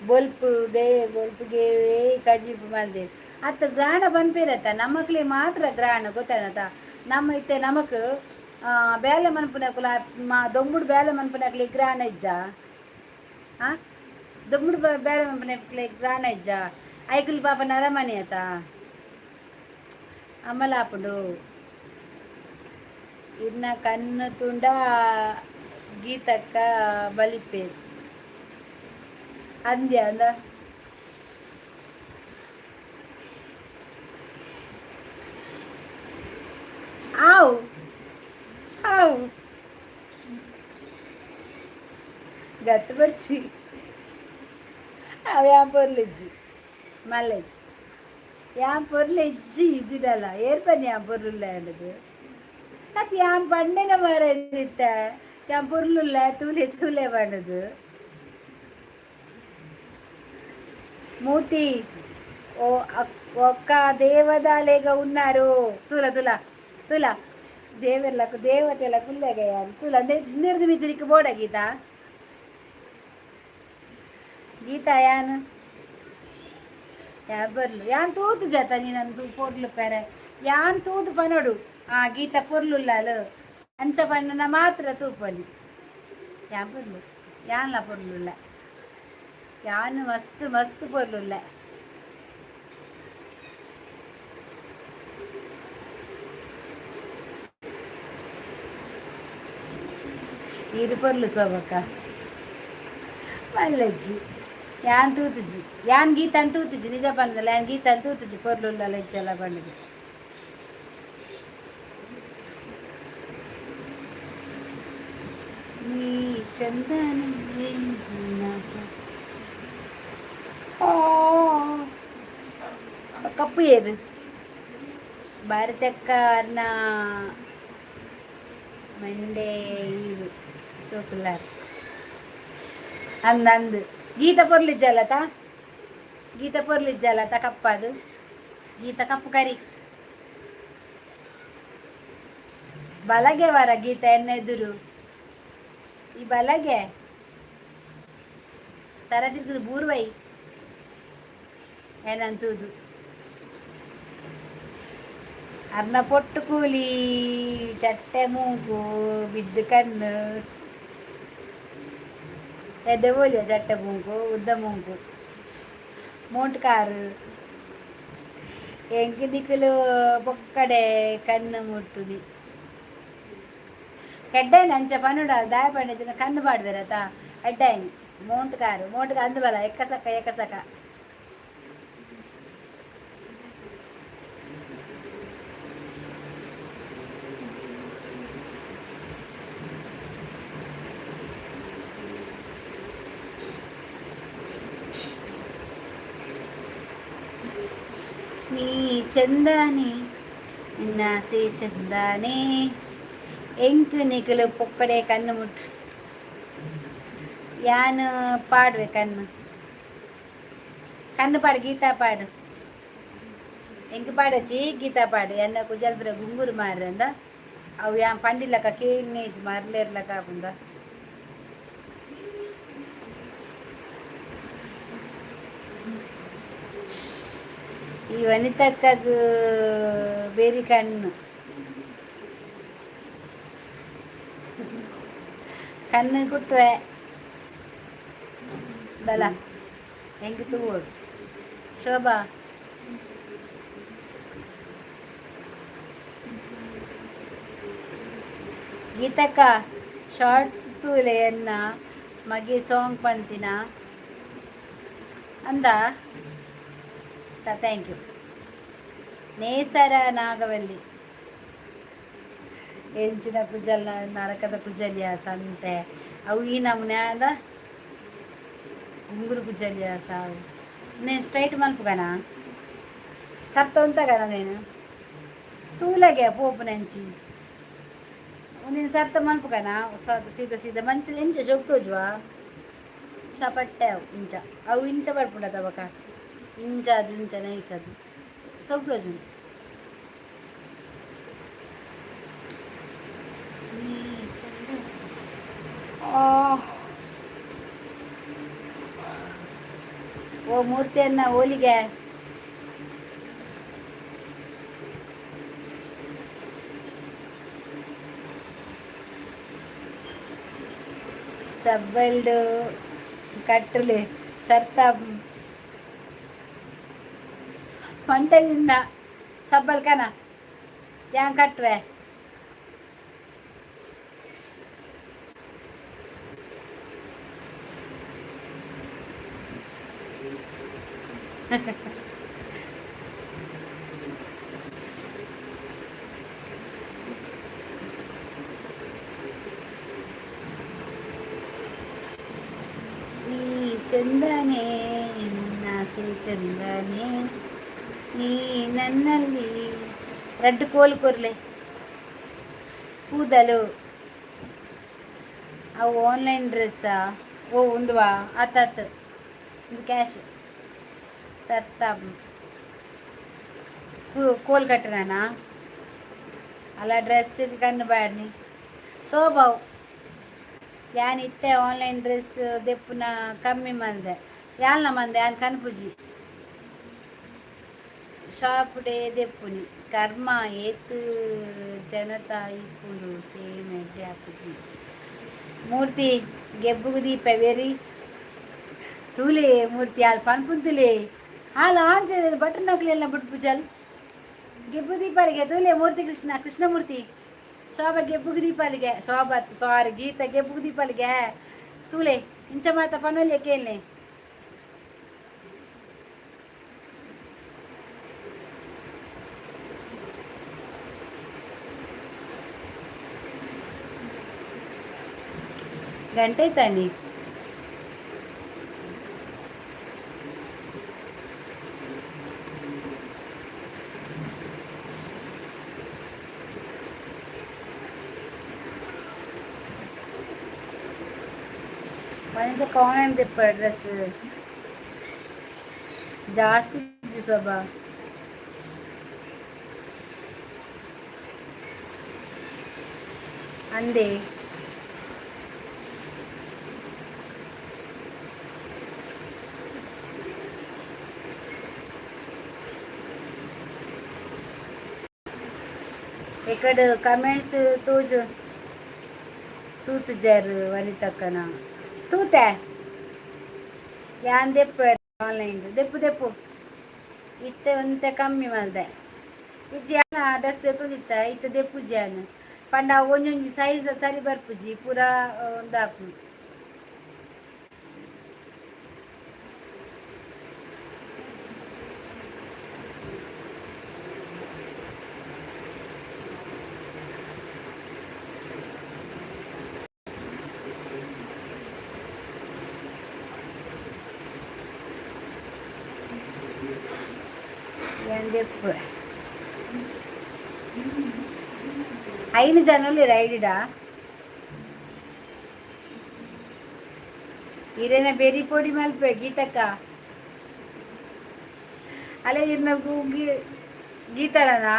ಬೊಲ್ಪು ಡೇ ಬೊಲ್ಪುಗೆ ಕಜಿಪು ಮಲ್ದೆ ಅತ್ತ ಗ್ರಾಣ ಪನ್ಪೇರತ್ತ. ನಮ್ಮಕ್ಲೆ ಮಾತ್ರ ಗ್ರಾಣ ಗೊತ್ತಾನತ. ನಮ್ಮ ಇತ್ತೆ ನಮಕ್ ಬೇಲೆ ಮನ್ಪುನಕುಲ ಮಾ ದೊಂಬುಡು ಬೇಲೆ ಮನ್ಪುನಕ್ಲೆ ಗ್ರಾಣ ಇಜ್ಜ? ಆ ದೊಂಬುಡು ಬೇಲೆ ಮನ್ಪುನಕ್ಲೆ ಗ್ರಾಣ ಇಜ್ಜ? ಐಕುಲು ಪಾಪ ನರಮನಿ ಆತ. ಅಮಲಾಪುಂಡು ಇನ್ನ ಕಣ್ಣು ತುಂಡ. ಗೀತಕ್ಕ ಬಲಿಪೇರು ಅಂದ್ಯ ಅಂದ. ಆವು ಆವು ಗತ್ತು ಬರ್ಚಿ ಅವು ಯಾನ್ ಪೊರ್ಲಿಜ್ಜಿ ಮಲ್ಲೆಜ್ಜಿ. ಯಾನ್ ಪೊರ್ಲು ಇಜ್ಜಿ, ಇಜ್ಜಿಡಲ್ಲ ಏರ್ಪನಿ. ಯಾನ್ ಪೊರ್ಲುಲ್ಲ ಅಂಡದು ಅತ್ ಯಾನ್ ಪಂಡೆನ ಮಾರ ಇತ್ತ. ಯಾನ್ ಪೊರ್ಲುಲ್ಲ, ತೂಲೆ ತೂಲೆ ಪಂಡದು. మూర్తి ఓ ఒక్క దేవదాలేగా ఉన్నారు. తుల తుల తుల ದೇವರ್ಲకు ದೇವತೆలకు ಉಲ್ಲೆಗಯಾನ್ ತುಲ ನಿರ್ದು ಮಿತಿರಿಕ್ ಬೋಡ. ಗೀತಾ, ಗೀತಾ, ಯಾನ್ ಯಾ ಬರ್ಲು ಯಾನ್ ತೂತು ಜಾತ ನೀನಂದು ಪೊರ್ಲು ಪೆರೆ. ಯಾನ್ ತೂದು ಪನೊಡು, ಆ ಗೀತ ಪೊರ್ಲುಲ್ಲಾಲು ಅಂಚ ಪಣ್ಣನ ಮಾತ್ರ ತೂಪೊಲಿ. ಯಾನ್ ಪೊರ್ಲು, ಯಾನ್ಲ ಪೊರ್ಲುಲ್ಲ. ಯಾನ್ ಮಸ್ತ್ ಮಸ್ತ್ ಪೊರ್ಲುಲ್ಲ. ಇರು ಪೊರ್ಲು ಸೋಬಕ್ಕ ಮಲ್ಲಜ್ಜಿ. ಯಾನ್ ತೂತುಜಿ, ಯಾನ್ ಗೀತ ತೂತುಜಿ. ನಿಜ ಪಂಡಲ್ಲ, ಯಾನ್ ಗೀತ ತೂತುಜಿ ಪೊರ್ಲುಲ್ಲ ಇಜ್ಜಲ್ಲ ಪಂಡದು. ನೀ ಚಂದನೆ ಓ ಕಪ್ಪು ಏರು ಭಾರತಕ್ಕ ಅರ್ನ ಮಂಡೆ ಇದು ಸೋಕುಲ್ಲಾರ್ ಅಂದ ಅಂದು. ಗೀತ ಪೊರ್ಲಿಜ್ಜಲ್ಲತ, ಗೀತ ಪೊರ್ಲಿಜ್ಜಲ್ಲತ ಕಪ್ಪದು. ಗೀತ ಕಪ್ಪು ಕರಿ ಬಲಗೆ ವರ ಗೀತ ಎನ್ನ ಎದುರು ಈ ಬಲಗೆ ತರ ತಿರ್ಗದು ಬೂರ್ವೈ ಏನಂತೂದು. ಅರ್ನ ಪೊಟ್ಟು ಕೂಲಿ, ಚಟ್ಟೆ ಮೂಗು, ಬಿದ್ದು ಕಣ್ಣು ಎದೆ ಬೋಲಿಯ. ಚಟ್ಟೆ ಮೂಗು, ಉದ್ದ ಮೂಗು, ಮೋಂಟ್ ಕಾರು. ಎಂಕ್ ನಿಕುಲು ಪೊಕ್ಕಡೆ ಕಣ್ಣು ಮುಟ್ಟುನಿ ಎಡ್ಡೈನ ಅಂಚ ಪನುಡ ದಾಯ ಪಂಡ ಕಣ್ಣು ಪಾಡ್ವೆರತ. ಎಡ್ಡೈನ್ ಮೋಂಟ್ ಕಾರು ಮೋಂಟ್ ಅಂದು ಬಲ ಎಕ್ಕಸಕ ಎಕ್ಕಸಕ. ನೀ ಚಂದಾನೆ ನಿನ್ನಾಸೆ ಚಂದಾನೆ. ಎಂಕ್ ನಿಕುಲು ಪೊಕ್ಕಡೆ ಕಣ್ಣು ಮುಟ್ಟು. ಯಾನ್ ಪಾಡ್ವೆ ಕಣ್ಣು, ಕಣ್ಣು ಪಾಡು. ಗೀತಾ ಪಾಡು, ಎಂಕ್ ಪಾಡಚಿ. ಗೀತಾ ಪಾಡು. ಎನ್ನ ಕುಜಲ್ಪುರ ಗುಂಗುರು ಮಾರಂದ ಅವು ಯಾನ್ ಪಂಡಿಲಕ್ಕ ಕೇಂಜ್ ಮರ್ಲೇರ್ಲಕ್ಕ ಆಪುಂದ. ಈ ವನಿತಕ್ಕಗ್ ಬೇರಿ ಕಣ್ಣು ಕಣ್ಣು ಕುಟ್ಟುವೆ ಬಲ ಹೆಂಗೆ ತೂವೋಡು ಶೋಭಾ. ಗೀತಕ್ಕ ಶಾರ್ಟ್ಸ್ ತೂಲೆ ಎನ್ನ ಮಗೆ ಸಾಂಗ್ ಪಂತಿನ ಅಂದ. Thank you. ನೇಸರ ನಾಗವಲ್ಲಿ ಎಂಚಿನ ಕುಜಲ್ ನರಕದ ಕುಜಲಿಯ ಸಂತೆ ಅವು. ಈ ನಮೂನೆ ಅದ ಉಂಗುರು ಕುಜಲಿಯ ಸಾವು. నేను ಸ್ಟ್ರೈಟ್ ಮಲ್ಪುಗನ ಸತ್ತ ಉಂತಗನ నేను ತೂಲಗೆ ಪೋಪುನಂಚಿ ನೀನು ಸರ್ತ ಮಲ್ಪುಗನ ಸೀದಾ ಸೀದಾ ಮಂಚ ಎಂಚ ಜೋಗ್ ತೋಜುವ ಚಪಟ್ಟೆ ಅವು ಇಂಚ ಅವು ಇಂಚ ಬರ್ಪುಂಡ ತಬಕ ಇಂಚ ಅದು ಇಂಚ ನೈಸ್ ಅದು ಸೊಗ್ ತೋಜುಂಡು. ಓ ಮೂರ್ತಿಯನ್ನ ಹೋಲಿಗೆ. ಸಬ್ಬಲ್ಡು ಕಟ್ಟಲೆ ಸರ್ತ ಮಂಟಲಿಂದ ಸಬ್ಬಲ್ ಕನ ಯಾನ್ ಕಟ್ಟುವೆ. ನೀ ಚಂದನೆ, ನಿನ್ನಾಸೆ ಚಂದನೆ, ನೀ ನನ್ನಲ್ಲಿ. ರಡ್ಡು ಕೋಲು ಕೊರ್ಲೆ. ಕೂದಲು ಅವು ಆನ್ಲೈನ್ ಡ್ರೆಸ್ಸಾ? ಓ, ಉಂದುವಾ? ಆತಾತು, ಇದು ಕ್ಯಾಶ್. ಸತ್ತ ಕೋಲ್ ಕಟ್ಟನಾನ ಅಲ್ಲ ಡ್ರೆಸ್ ಕಣ್ಣು ಬಾಡ್ನಿ ಸೋಬಾವು. ಯಾನ್ ಇತ್ತೆ ಆನ್ಲೈನ್ ಡ್ರೆಸ್ ದೆಪ್ಪುನ ಕಮ್ಮಿ ಮಂದೆ. ಯಾಲ್ನ ಮಂದೆ ಯಾನ್ ಕನ್ಪುಜಿ, ಶಾಪ್ ಡೇ ದೆಪ್ಪುನಿ. ಕರ್ಮ, ಏತ್ ಜನತ ಇಪ್ಪುಂಡು, ಸೇಮ್ ಎಡ್ಡೆ ಆಪುಜಿ. ಮೂರ್ತಿ ಗೆಬ್ಬುಗು ದೀಪ ವೆರಿ ತೂಲೆ ಮೂರ್ತಿ ಆಲ್ ಪನ್ಪುಂತುಲೆ. ಆಲ್ ಆಂಚೆ ಬಟನ್ ನಕ್ಲೆಲ್ಲ ಬುಟ್ಪುಜಲ್. ಗೆಬ್ಬು ದೀಪಾಲಿಗೆ ತೂಲೆ ಮೂರ್ತಿ. ಕೃಷ್ಣ ಕೃಷ್ಣಮೂರ್ತಿ, ಶೋಭಾ ಗೆಬ್ಬುಗು ದೀಪಾಲಿಗೆ. ಶೋಭಾ, ಸಾರಿ, ಗೀತ ಗೆಬ್ಬುಗು ದೀಪಾಲಿಗೆ ತೂಲೆ. ಇಂಚ ಮಾತ ಪನೊಲ್ಯ ಕೇಳ್ನೆ. ಗಂಟೆ ತಾನಿ. ಮನೆದ ಕಾಣ್ ದೆಪ್ಪ ಡ್ರೆಸ್ ಜಾಸ್ತಿ ಇಜ್ಜಿ ಶೋಭಾ. ಅಂದೆ ಎಕಡ್ ಕಮೆಂಟ್ಸ್ ತೂಜು ತೂತುಜಾರ್ ವನಿತಕ್ಕನ ತೂತೆ. ಯಾನ್ ದೆಪ್ಪು ಆನ್ಲೈನ್ ದೆಪ್ಪು ದೆಪ್ಪು ಇತ್ತೆ ಒಂತೆ ಕಮ್ಮಿ ಮಲ್ದೆ. ಇಜ್ಜಿ, ಯಾನ ಡ್ರೆಸ್ ದೆಪ್ಪುದಿತ್ತ, ಇತ್ತೆ ದೆಪ್ಪುಜಿ ಯಾನ್. ಪಂಡ ಒಂಜೊಂಜಿ ಸೈಜ್ ಸರಿ ಬರ್ಪುಜಿ, ಪೂರ ಉಂದಾಪು. ಯಾನ್ ದೆಪ್ಪು. ಐನು ಜನ ರೈಡಿಡ. ಇರೇನ ಬೆರಿ ಪೊಡಿ ಮಲ್ಪೆ ಗೀತಕ್ಕ. ಅಲ್ಲೇ ಇರ್ನ ಗೀತನಾ?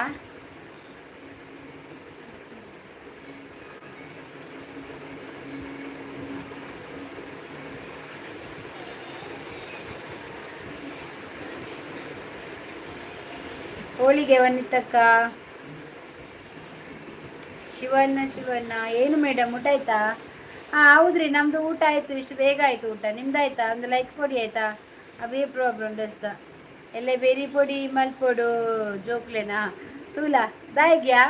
ಹೋಳಿಗೆ ವನಿತಕ್ಕ. ಶಿವಣ್ಣ, ಶಿವಣ್ಣ. ಏನು ಮೇಡಮ್, ಊಟ ಆಯ್ತಾ? ಹಾಂ, ಹೌದ್ರಿ, ನಮ್ಮದು ಊಟ ಆಯಿತು. ಇಷ್ಟು ಬೇಗ ಆಯಿತು ಊಟ. ನಿಮ್ದು ಆಯ್ತಾ? ಒಂದು ಲೈಕ್ ಕೊಡಿ ಆಯಿತಾ? ಅವೇ ಪ್ರಾಬ್ಲಮ್ ದಸ್ತ ಎಲ್ಲ ಬೇರಿ ಪೊಡಿ ಮಲ್ಪೊಡು ಜೋಕ್ಲೆನಾ ತೂಲಾ ದಾಯಿಗ್ಯಾ.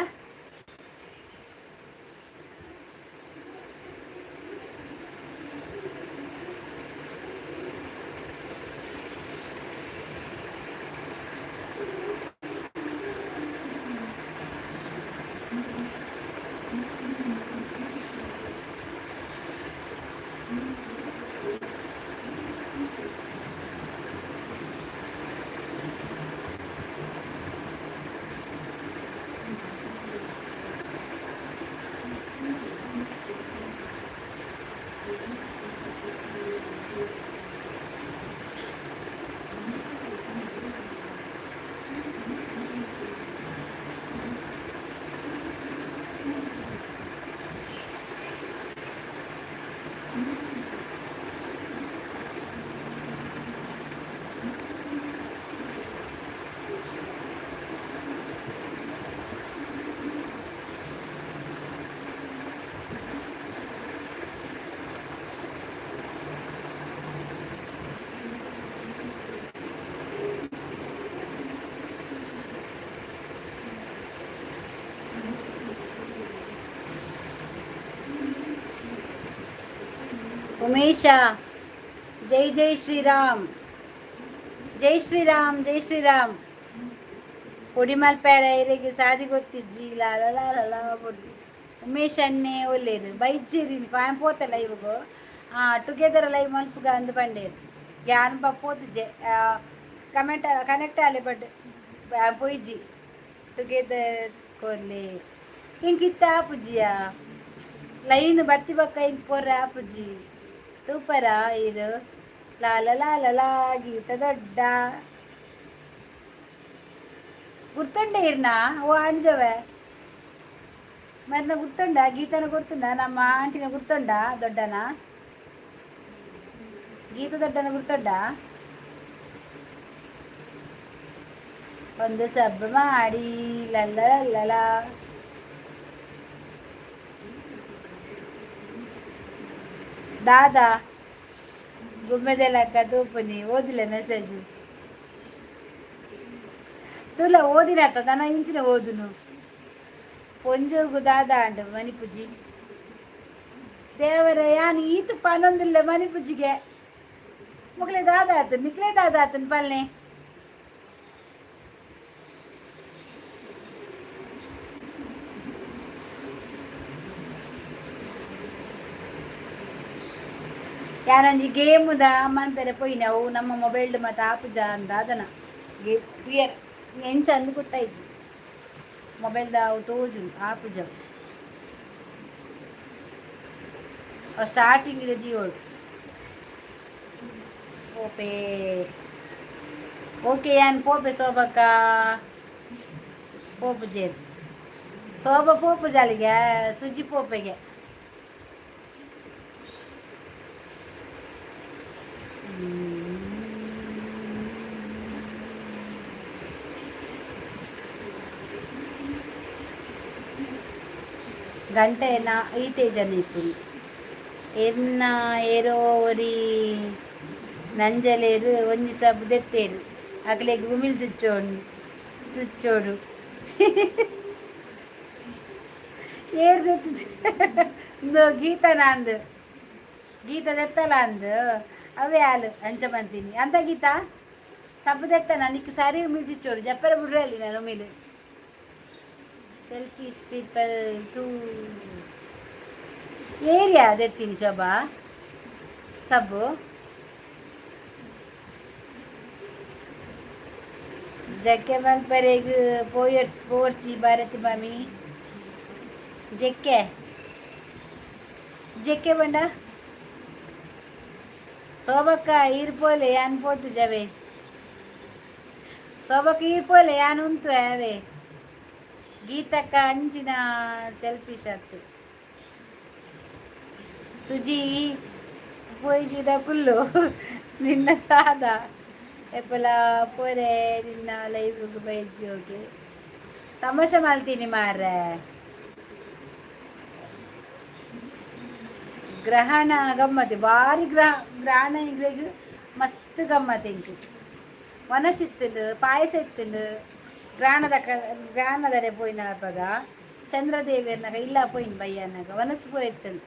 ಉಮೇಶ, ಜೈ ಜೈ ಶ್ರೀರಾಮ್, ಜೈ ಶ್ರೀರಾಮ್, ಜೈ ಶ್ರೀರಾಮ್. ಪೊಡಿ ಮಲ್ಪೆರ ಇರೆಗ್ ಸಾದಿ ಗೊತ್ತಿಜ್ಜಿ. ಲಾಲ ಲಾಲ ಲಾ ಬೊಡ್ಡಿ. ಉಮೇಶ್ ಅನ್ನೆ ಒಲ್ಲೇರು ಬೈಜ್ಜೇರಿ ಆನ್ ಪೋತೆ ಲೈವ್ಗು. ಟುಗೆದರ್ ಲೈವ್ ಮಲ್ಪುಗ ಅಂದ್ ಪಂಡೇರು. ಯಾನ್ ಪೋತುಜೆ. Comment connect Aale, but ಪೋಯಿಜಿ. Together ಕೊರ್ಲೆ. Ink ಇತ್ತ ಆಪುಜಿಯ ಲೈನ್ ಬತ್ತಿ ಬಕ್ಕ ಇಂಕ್ ಕೊರ್ರೆ ಆಪುಜಿ. ತೂಪರ ಇರು. ಲಾಲ ಲಾಲ ಲಾ. ಗೀತ ದೊಡ್ಡ ಗುರ್ತುಂಡೆ ಇರ್ನ? ಓ ಅಂಜವೆ, ಮರ್ನ ಗುರ್ತುಂಡ? ಗೀತನ ಗುರ್ತುಂಡ? ನಮ್ಮ ಆಂಟಿನ ಗುರ್ತುಂಡ? ದೊಡ್ಡನ, ಗೀತ ದೊಡ್ಡನ ಗುರ್ತುಂಡ? ಒಂದು ಸಬ್ ಮಾಡಿ. ಲಲ್ಲ ಲಲ್ಲ. ದಾದಾ ಗುಮ್ಮೆದೆಲಕ್ಕ ತೂಪುನಿ. ಓದಿಲ್ಲ ಮೆಸೇಜ್ ತುಲ ಓದಿನತ್ತ ತನ ಇಂಚಿನ ಓದುನು. ಪೊಂಜೋಗು ದಾದ ಅಂಡು ಮಣಿಪುಜಿ. ದೇವರ, ಯಾನ್ ಈತ್ ಪನೊಂದಿಲ್ಲ ಮಣಿಪುಜಿಗೆ. ಮೊಗಲೆ ದಾದ ಆತು, ನಿಕ್ಲೆ ದಾದ ಆತನ್ ಪಲ್ನೆ. ಯಾನೊಂಜಿ ಗೇಮುದ ಮನ್ಪೆರೆ ಪೋಯಿನ. ಅವು ನಮ್ಮ ಮೊಬೈಲ್ಡ್ ಮಾತ ಆಪುಜ ಅಂದ. ಅದನ ಗೇಮ್ ಕ್ಲಿಯರ್ ಎಂಚ ಅಂದ್ ಗೊತ್ತಾಯ್ಜಿ. ಮೊಬೈಲ್ದ ಅವು ತೋಜುಂಡು, ಆಪುಜ. ಅವು ಸ್ಟಾರ್ಟಿಂಗ್ ದೀವೊಡು. ಪೋಪೆ. ಓಕೆ, ಯಾನ್ ಪೋಪೆ. ಶೋಭಕ್ಕ ಪೋಪುಜೇರು. ಶೋಭ ಪೋಪುಜಾಲಿಗೆ, ಸುಜಿ ಪೋಪೆಗೆ. ಗಂಟೆ ನಾ ಈತೆ ಜನ ಇಪ್ಪುನಿ. ಎನ್ನ ಏರೋ ಒರಿ ನಂಜಲೇರು ಒಂಜಿ ಸಬ್ ದೆತ್ತೇರು. ಅಕ್ಲೆಗ್ ಉಮಿಲ್ ತುಚ್ಚೋಡು ತುಚ್ಚೋಡು. ಏರ್ ದೆತ್ತು? ಇಂದು ಗೀತನ ಅಂದು, ಗೀತ ದೆತ್ತಲ ಅಂದು. ಅವೇ ಹಾಲು ಅಂಚ ಬಂತೀನಿ ಅಂತ. ಗೀತಾ, ಸಬ್ಬು ದೆತ್ತನ? ನಿಕ್ ಸರಿ ಉಮಿಲ್ ಚಿಚ್ಚೋಡು. ಜಪ್ಪರ ಬುಡ್ರಲ್ಲಿ ನಾನು ಉಮಿಲ್. ಸೆಲ್ಫಿಶ್ ಪೀಪಲ್ ತೂ. ಏರಿಯಾ ದೆತ್ತೀನಿ ಶೋಭಾ ಸಬ್ಬು? ಜಕ್ಕೆ ಮಲ್ಪರೆಗ್ ಪೋಯರ್ ಪೋರ್ಚಿ ಭಾರತಿ ಮಾಮಿ. ಜಕ್ಕೆ ಜಕ್ಕೆ ಬಂಡ. ಶೋಭಕ್ಕ ಈರ್ ಪೋಲೆ, ಯಾನ್ ಪೋತು ಜವೆ. ಶೋಭಕ್ಕ ಈರ್ ಪೋಲೆ, ಯಾನ್ ಉಂತು ಅವೇ. ಗೀತಕ್ಕ ಅಂಚಿನ ಸೆಲ್ಫಿಶ್ ಅತ್ತು. ಸುಜಿ ಪೋಯಿಜಿಡ ಕುಲ್ಲು. ನಿನ್ನ ದಾದ ಏಪಲ ಪೋರೆ ನಿನ್ನ ಲೈವ್ಗೆ ಬೈಜಿ. ಹೋಗಿ ತಮಾಷೆ ಮಲ್ತೀನಿ ಮಾರ್ರೆ. ಗ್ರಹಣ ಗಮ್ಮತ್ ಬಾರಿ. ಗ್ರಹ ಗ್ರಹಣ ಇಂಗ್ಲೆಗ್ ಮಸ್ತ್ ಗಮ್ಮತ್. ಇಂಕ್ ವನಸ್ ಇತ್ತುಂಡು, ಪಾಯಸ ಇತ್ತುಂಡು. ಗ್ರಹಣದ ಗ್ರಹಣದಡೆ ಪೋಯಿನ ಅಪಗ ಚಂದ್ರದೇವಿಯರ್ನಾಗ ಇಲ್ಲ ಪೋಯಿನ ಬಯ್ಯನಾಗ ವನಸ್ ಪೂರ ಇತ್ತುಂಡು.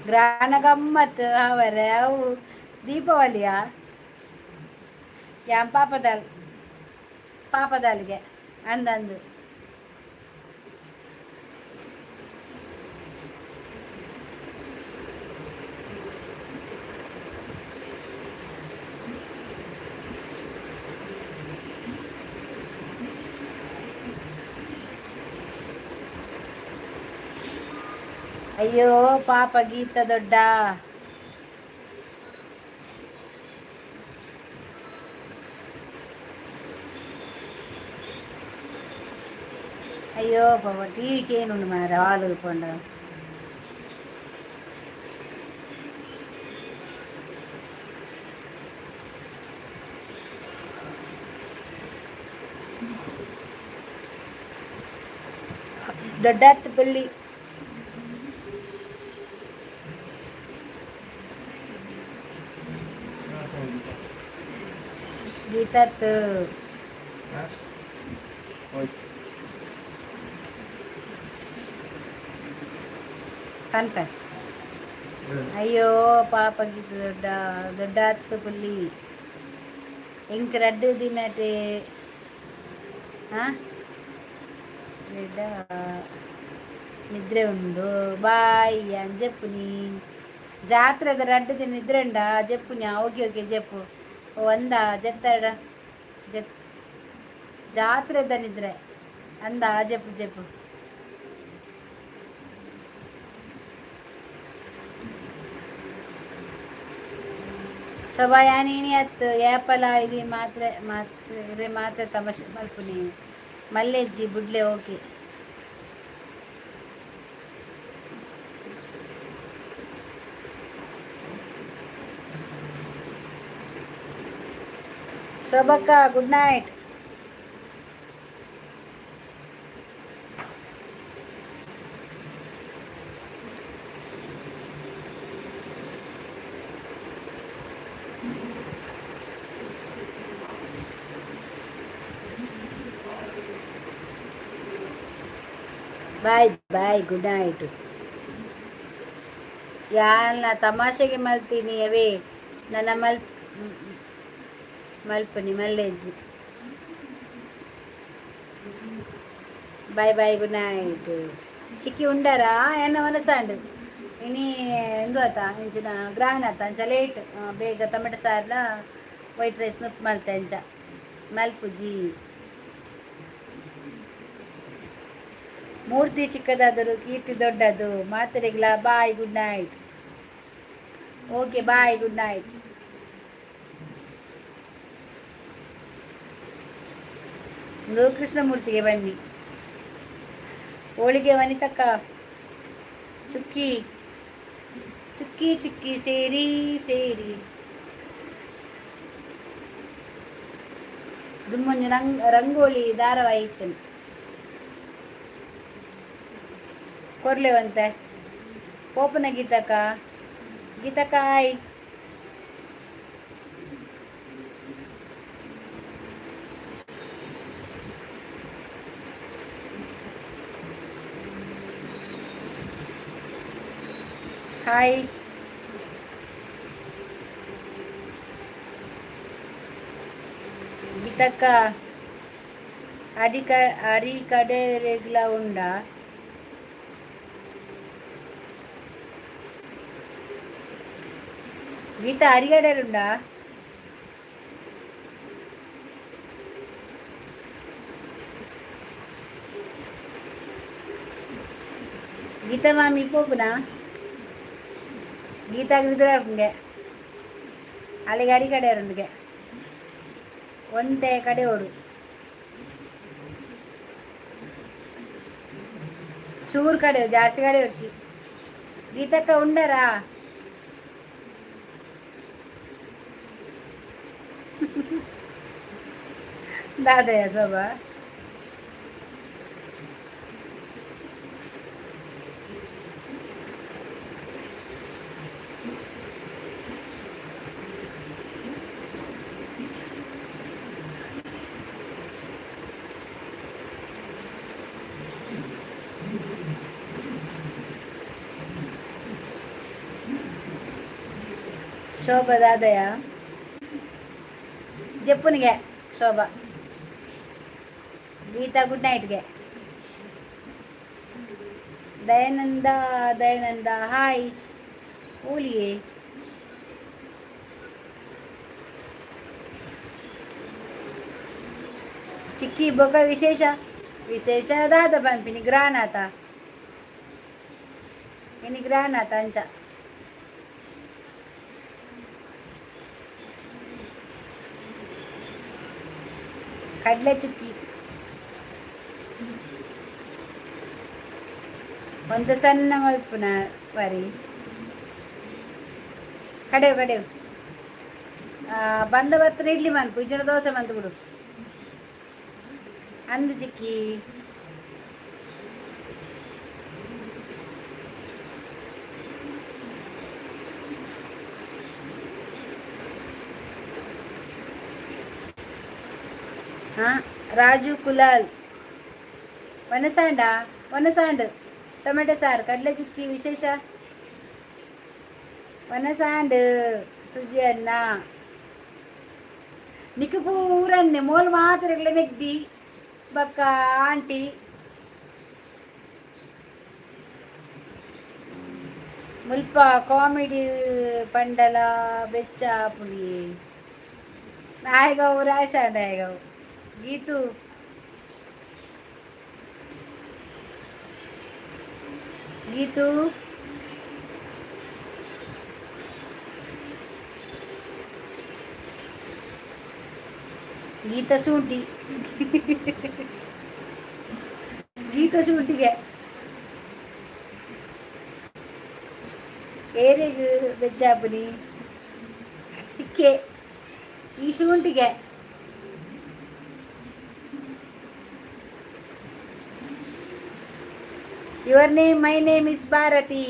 ಗ್ರಹಣ ಗಮ್ಮತ್ ಅವರೆ. ಅವು ದೀಪಾವಳಿಯ ಯಾನ್ ಪಾಪದಾಲ್ ಪಾಪದಾಲಿಗೆ ಅಂದಂದು. ಅಯ್ಯೋ ಪಾಪ ಗೀತ ದೊಡ್ಡ. ಅಯ್ಯೋ ಪಾಪ, ಟಿವಿಗೆ ಏನುಂಡು ಮಾರ ಹಾಲು ಪಂಡ. ದೊಡ್ಡಾತ್ ಪಲ್ಲಿ. ಗೀತಾತ್. ಪನ್ಪೆ. ಅಯ್ಯೋ ಪಾಪ, ಗೀತ ದೊಡ್ಡ ದೊಡ್ಡಾತ್ ಪುಲ್ಲಿ. ಎಂಕ್ ರಡ್ಡು ದಿನಟೆ ಹಾಂ ದೊಡ್ಡ ನಿದ್ರೆ ಉಂಡು. ಬಾಯ್ ಜೆಪ್ಪುನಿ. ಜಾತ್ರೆದ ರಡ್ಡು ದಿನ ನಿದ್ರೆ ಉಂಡಾ? ಜೆಪ್ಪುನಿ. ಓಕೆ ಓಕೆ, ಜೆಪ್ಪು. ಒಂದ ಜೆತ್ತಡ ಜೆತ್ ಜಾತ್ರೆದ ನಿದ್ರೆ ಅಂದ. ಜೆಪ್ಪು ಜೆಪ್ಪು. ಶೋಭಾಯಾನಿನಿ ಅತ್ತು ಏಪಲ ಇವಿ ಮಾತ್ರೆ ಮಾತ್ರೆ ಇರೆ ಮಾತ್ರೆ ತಮಶೆ ಮಲ್ಪುನಿ. ಮಲ್ಲೆಜ್ಜಿ ಬುಡ್ಲೆ. ಓಕೆ ಶೋಭಕ್ಕ, good night. Bye bye, good night. ಯಾನ ತಮಾಷೆಗೆ ಮಲ್ತೀನಿ ಅವೇ. ನನ್ನ ಮಲ್ ಮಲ್ಪನಿ ಮಲ್ಲೆಜ್ಜಿ. Bye bye, good night. ಚಿಕ್ಕಿ ಉಂಡಾರಾ? ಎನ್ನ ಮನಸ್ಸಾಂಡು ಇನಿ ಎಂದು ಆತ ಇಂಚಿನ ಗ್ರಾನ್ ಆತ ಅಂಚ ಲೇಟ್. ಬೇಗ ಟೊಮೆಟೊ ಸಾರ್ಲ ವೈಟ್ ರೈಸ್ ನುಪ್ಪು ಮಲ್ತೆ. ಅಂಚ ಮಲ್ಪುಜಿ. ಮೂರ್ತಿ ಚಿಕ್ಕದಾದರೂ ಕೀರ್ತಿ ದೊಡ್ಡದು. ಮಾತೆರೆಗ್ಲ bye, good night. Okay, bye, good night. ಕೃಷ್ಣಮೂರ್ತಿಗೆ ಬನ್ನಿ. ಹೋಳಿಗೆ ವನಿತಕ್ಕ. ಚುಕ್ಕಿ ಚುಕ್ಕಿ ಚುಕ್ಕಿ ಸೇರಿ ಸೇರಿ ದುಮ್ಮೊಂಜಿ ರಂಗ್ ರಂಗೋಲಿ ಧಾರಾವಾಹಿ ಇತ್ತು. ಕೊರ್ಲೆವಂತೆ ಪೋಪನ. ಗೀತಕ್ಕ, ಗೀತಕ್ಕ, ಹಾಯ್. ಹಾಯ್ ಗೀತಕ್ಕ. ಅಡಿಕ ಅರಿ ಕಡೆ ರೆಗ್ಲ ಉಂಡಾ? ಗೀತಾ, ಅರಿಗಡೆರುಂಡಾ? ಗೀತಾ ಮಾಮಿ ಪೋಪುನಾ? ಗೀತಾಗ್ ವಿದುರಾಪುಂಗೆ ಅಲ್ಲಿಗೆ ಅರಿಕಡೆರುಂಡುಗೆ ಒಂತೆ ಕಡೆ ಓಡು ಚೂರು ಕಡೆ, ಜಾಸ್ತಿ ಕಡೆ వచ్చಿ. ಗೀತಕ್ಕ ಉಂಡರಾ? ದಾದಯ್ಯ ಶೋಭಾ. ಶೋಭಾ ದಾದಯ್ಯ ಜಪ್ಪುನಿಗೆ. ಶೋಭಾ, ಗೀತಾ ಗುಡ್ ನೈಟ್ಗೆ. ದಯಾನಂದ, ದಯಾನಂದ ಹಾಯ್. ಓಲಿಯೇ ಚಿಕ್ಕಿ ಬೊಕ ವಿಶೇಷ ವಿಶೇಷ ದಾದ ಪನ್ಪಿನಿ? ಗ್ರಾನ್ ಆತ ಇನಿ, ಗ್ರಾನ್ ಆತ ಅಂಚ. ಕಡಲೆ ಚುಕ್ಕಿ ಒಂದು ಸಣ್ಣ ಮಲ್ಪುನ ಬರಿ. ಕಡೆವು ಕಡೆವು ಬಂದ ಬತ್ತನ ಇಡ್ಲಿ ಮನ್ಪು ಇಜ್ಜನ ದೋಸೆ ಮಂತು ಬಿಡು ಅಂದು ಚಿಕ್ಕಿ. ಹಾಂ, ರಾಜು ಕುಲಾಲ್ ವನಸಾಂಡ ವನಸಾಂಡ್. ಟೊಮೆಟೊ ಸಾರು, ಕಡಲೆ ಚುಕ್ಕಿ. ವಿಶೇಷ ವನಸಾಂಡ್ ಸುಜಿ ಅನ್ನ. ನಿಕ್ಕು ಪೂರನ್ನೆ ಮೋಲ್ ಮಾತ್ರ ಮೆಗ್ದಿ ಬಕ್ಕ ಆಂಟಿ. ಮುಲ್ಪ ಕಾಮಿಡಿ ಪಂಡಲ ಬೆಚ್ಚ ಪುಡಿ ನಾಯಗವು ರಾಶ ನಾಯಗವು. ಗೀತು, ಗೀತು, ಗೀತ ಶುಂಠಿ, ಗೀತ ಶುಂಠಿಗೆ ಏರೆಗ್ ಬೆಜ್ಜಾಪುನಿ ಇಕ್ಕೆ ಈ ಶುಂಠಿಗೆ? Your name? My name is Bharathi.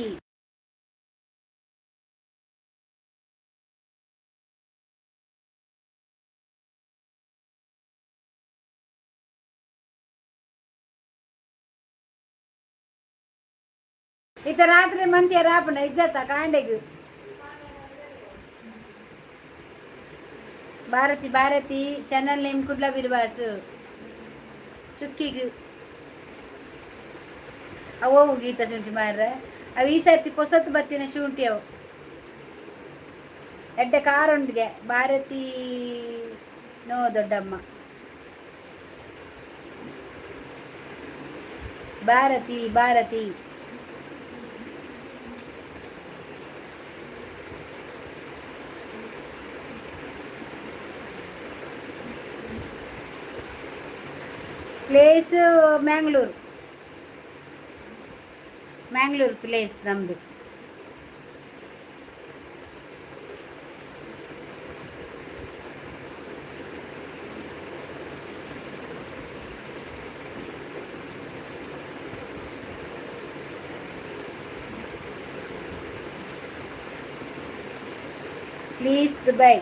ಇತ್ತ ರಾತ್ರಿ ಮಂತಿಯ ರಾಪಣ ಇಜ್ಜತ್ತ ಕಾಂಡೆಗ್. ಭಾರತಿ, ಭಾರತಿ. ಚಾನಲ್ ನೇಮ್ ಕುಡ್ಲ ಬಿರ್ವಾಸು. ಚುಕ್ಕಿಗ್ ಅವು ಗೀತ ಶುಂಠಿ ಮಾರ್ರೆ. ಅವು ಈ ಸರ್ತಿ ಪೊಸತ್ತು ಬತ್ತಿನ ಶುಂಠಿ. ಅವು ಎಡ್ಡೆ ಕಾರುಂಡಿಗೆ. ಭಾರತಿ ನೋ ದೊಡ್ಡಮ್ಮ. ಭಾರತಿ, ಭಾರತಿ. ಪ್ಲೇಸ್ ಮ್ಯಾಂಗ್ಳೂರು, ಮ್ಯಾಂಗ್ಳೂರು ಪ್ಲೇಸ್ ನಮ್ಮದು. ಪ್ಲೀಸ್ ದುಬೈ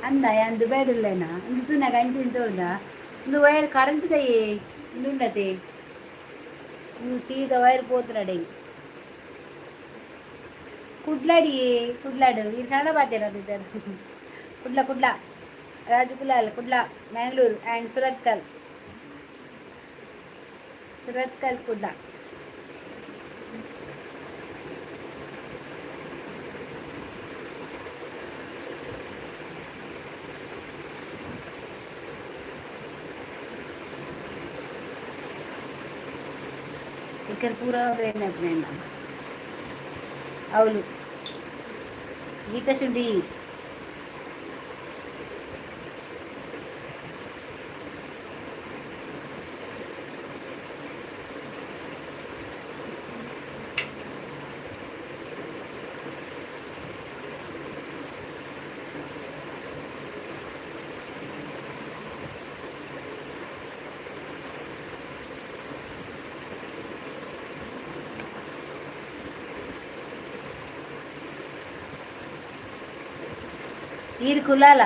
ಅಂದ. ಯಾನ್ ದುಬೈಡುಲ್ಲೇನಾ? ಅಂದು ತೂನಾಗ ಅಂಚಿನ ತೂಂದ. ಒಂದು ವೈರ್ ಕರೆಂಟ್ ದಯೇ ಉಂಡುಂಡತೆ. ಇಂದು ಸೀದಾ ವೈರ್ ಪೋತುನಡೆ. ಕುಡ್ಲಾಡಿ, ಕುಡ್ಲಾಡು. ಇದು ಕನ್ನಡ ಪಾತೆರ. ಕುಡ್ಲ, ಕುಡ್ಲ. ರಾಜಕುಲಾಲ್, ಕುಡ್ಲ, ಮ್ಯಾಂಗ್ಳೂರು ಆ್ಯಂಡ್ ಸುರತ್ಕಲ್. ಸುರತ್ಕಲ್, ಕುಡ್ಲ. ఇక్కడ ಪೂರ ಅವಳು ಗೀತಾ ಶುಂಠಿ. ಈರ್ ಕುಲಾಲ,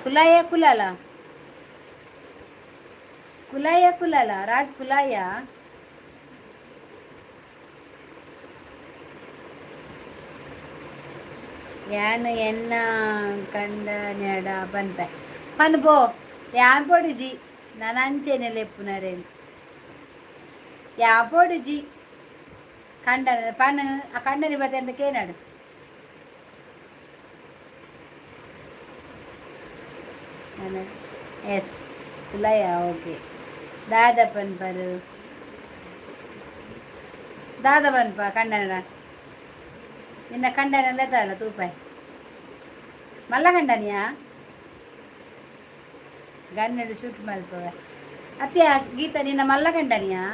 ಕುಲಾಯ, ಕುಲಾಲ, ಕುಲಾಯ, ಕುಲಾಲ, ರಾಜ್ ಕುಲಾಯ. ಯಾನ್ ಎನ್ನ ಕಂಡ ನೆಡ ಪನ್ಪೆ ಪನ್ಪೋ. ಯಾನ್ ಪೊಡುಜಿ, ನಾನು ಅಂಚೆನೆ ಲೆಪ್ಪುನರೇನು. ಯಾ ಪೊಡುಜಿ ಕಂಡನ ಪನ್. ಆ ಕಂಡನಿ ಬತ್ತೆ ಕೇನಾಡು. S ಕುಲಾಯ, okay. ದಾದ ಪನ್ಪರು? ದಾದ ಪನ್ಪ ಕಂಡನ? ನಿನ್ನ ಕಂಡನ ಲೆತ್ತಲ್ಲ ತೂಪಾಯ್. ಮಲ್ಲ ಕಂಡನಿಯಾ? ಗನ್ನಡು ಶೂಟ್ ಮಲ್ಪವೆ ಅತ್ಯ. ಗೀತ, ನಿನ್ನ ಮಲ್ಲ ಕಂಡನಿಯಾ?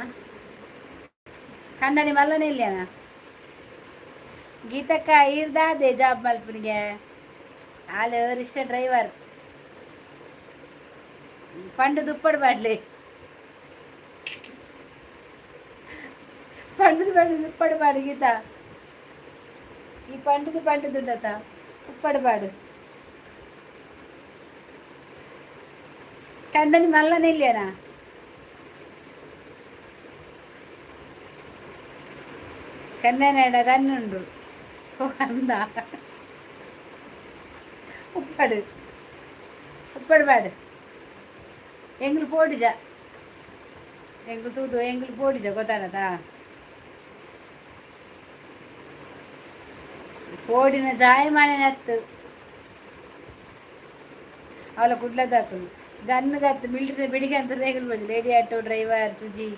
ಕಂಡನಿ ಮಲ್ಲನೇ ಇಲ್ಲೇನ? ಗೀತಕ್ಕ, ಈರ್ದಾದೆ ಜಾಬ್ ಮಲ್ಪನಿಗೆ? ಆಲು ರಿಕ್ಷಾ ಡ್ರೈವರ್. పండు దుప్పటి పాడలే. పండుది పండు దుప్పటి పాడు గీత. ఈ పండుది పండుదుండత ఉప్పడి పాడు. కండని మళ్ళా నిల్లేనా? ಕನ್ನಡ ಕಣ್ಣುಂಡು ಅಂದ. ಉಪ್ಪಡು ಉಪ್ಪಡು ಬಾಡು. ಎಂಗ್ಲು ಪೋಡಿಜ, ಎಂಗ್ಲು ತೂದು ಎಂಗ್ಲು ಪೋಡಿಜ ಗೊತ್ತಾನದ. ಪೋಡಿನ ಜಾಯಮಾನ ನತ್ತು ಅವಳ ಕುಡ್ಲದಾಕುಲು ಗನ್ನು ಗತ್ತು ಮಿಲಿಟರಿ ಬಿಡಿಗೆ ಅಂತ ರೇಗಲ್ ಬಂದು. Lady auto driver Suji,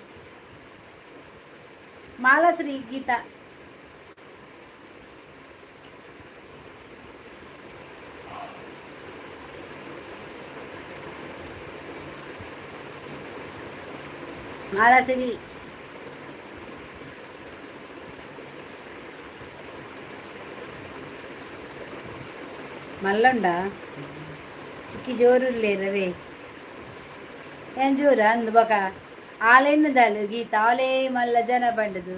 Malashree, Geetha. Malashree. ಮಲ್ಲುಂಡ ಚಿಕ್ಕಿ ಜೋರುಲ್ಲೇ ರವಿ. ಏನ್ ಜೋರ ಅಂದು ಬಕ ಆಲೆನ್ನದಾಲು ಗೀತ ಆಲೇ ಮಲ್ಲ ಜನ ಬಂಡದು.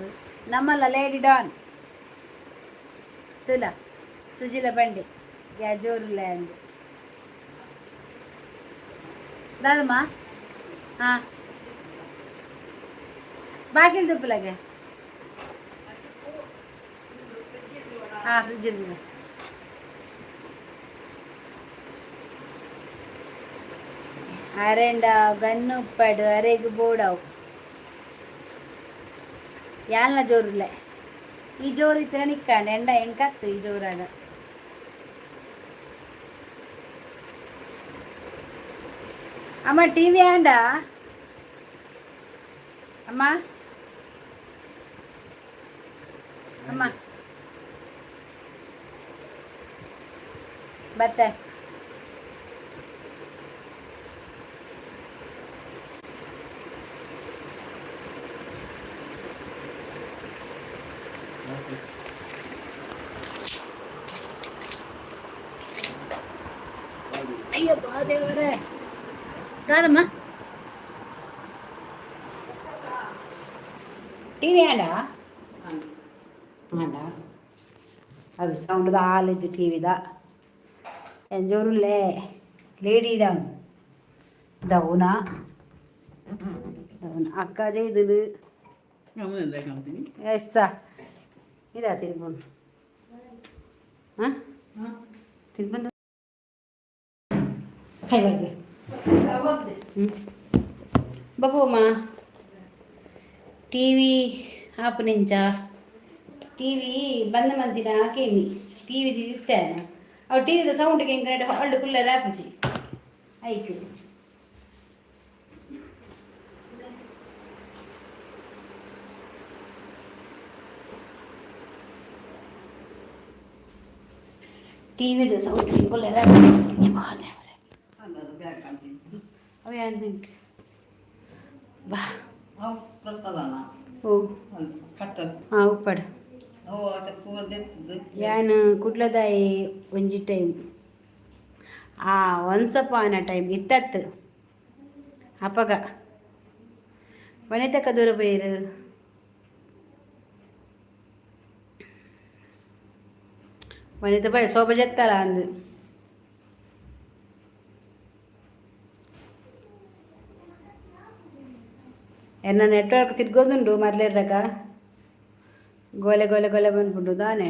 ನಮ್ಮಲ್ಲ ಲೇಡಿ ಡಾನ್ ತುಲ ಸುಜಿಲ ಬಂಡೆ ಯಾ ಜೋರುಲ್ಲ ಅಂದು ದಾದಮ್ಮ. ಹಾಂ, ಬಾಗಿಲು ತುಪ್ಪಲಾಗೆ. ಹಾಂ, ಫ್ರಿಜ್. ಅರೆಂಡ ಗನ್ನು ಉಪ್ಪಡು ಅರೆಗ್ ಬೋಡವು. ಯಾಲ್ನ ಜೋರುಲ್ಲೆ. ಈ ಜೋರು ಇತ್ತಿನ ನಿಕ್ಕಾಂಡ ಎಂಡ ಎಂಕತ್ತು ಈ ಜೋರಾಗ. ಅಮ್ಮ, ಟಿವಿ ಆಂಡ ಅಮ್ಮ? ಅಮ್ಮ ಬತ್ತೆ. ಅಯ್ಯಪ್ಪ ದೇವರೇ. ದಾದಮ್ಮ, ಟಿವಿ ಆಂಡ? ಆಂಡ. ಅవి ಸೌಂಡ್ ಆಲೇಜು ಟಿವಿದ. ಎಂಜೋರುಲ್ಲೇ ಲೇಡಿ ಡೌನ್ ಡೌನಾ ಡೌನ್ ಅಕ್ಕ ചെയ്തത്. ಎಸ್ಸಾ ഇതാ തിരുമ്പുന്നു. ആ തിരുമ്പുന്നു. ಕೈ ಬರ್ದೆ ಬಗುವಮ್ಮ. ಟಿವಿ ಆಪುನಿಂಚ ಟಿವಿ ಬಂದ ಮಂತಿನ ಕೇನಿ ಟಿವಿ ಇತ್ತೇನ. ಅವು ಟಿವಿದ ಸೌಂಡ್ಗೆ ಹೆಂಗೆ ಹಾಲ್ಡ್ ಕುಲ್ಲರ ಆಪುಜಿ ಐಕು. ಟಿವಿದ ಸೌಂಡ್ ಕುಲ್ಲರ. ಅವು ಏನು ಬಾ. ಓ ಹಾಂ, ಉಪ್ಪಡು. ಯಾನ್ ಕುಡ್ಲದಾಯಿ ಒಂಜಿ ಟೈಮ್ ಆ ಒನ್ಸ್ ಅಪಾನ್ ಅ ಟೈಮ್ ಇತ್ತತ್ತು. ಅಪಗ ವನಿತಕ್ಕ ದೂರ ಪೋಯೆರ್. ವನಿತ ಪೋಯ್ ಸೋಪ ಜತ್ತಲ ಅಂದು. ಎನ್ನ ನೆಟ್ವರ್ಕ್ ತಿರ್ಗೊಂದುಂಡು ಮರ್ಲೇರ್ರಗ. ಗೋಲೆ ಗೋಲೆ ಗೋಲೆ ಬಂದ್ಬಿಟ್ಟು ದಾನೆ.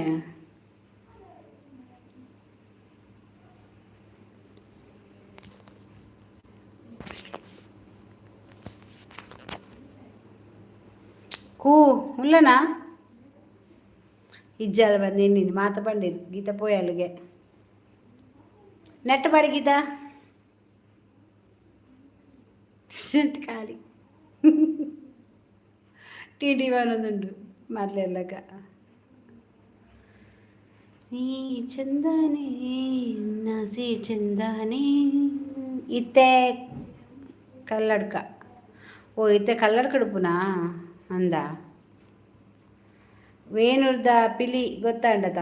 ಕೂ ಉಲ್ಲನಾ ಇಜ್ಜಾಲ ಬಂದು ನಿನ್ನಿನಿ ಮಾತ ಬಂಡಿರು. ಗೀತ ಪೋಯಲ್ಗೆ ನೆಟ್ ಪಾಡಿ ಗೀತಾ. ನೆಟ್ ಖಾಲಿ. ಟಿ ಟಿ ಬರೋದುಂಟು ಮರ್ಲೆಲ್ಲಕ. ನೀ ಚಂದಾನೆ ನಾಸಿ ಚಂದಾನೆ. ಇತ್ತೆ ಕಲ್ಲಡ್ಕ. ಓ, ಇತ್ತೆ ಕಲ್ಲಡ್ಕ ಉಡುಪುನಾ ಅಂದ. ವೇಣುರ್ದ ಪಿಲಿ ಗೊತ್ತಾಂಡದ.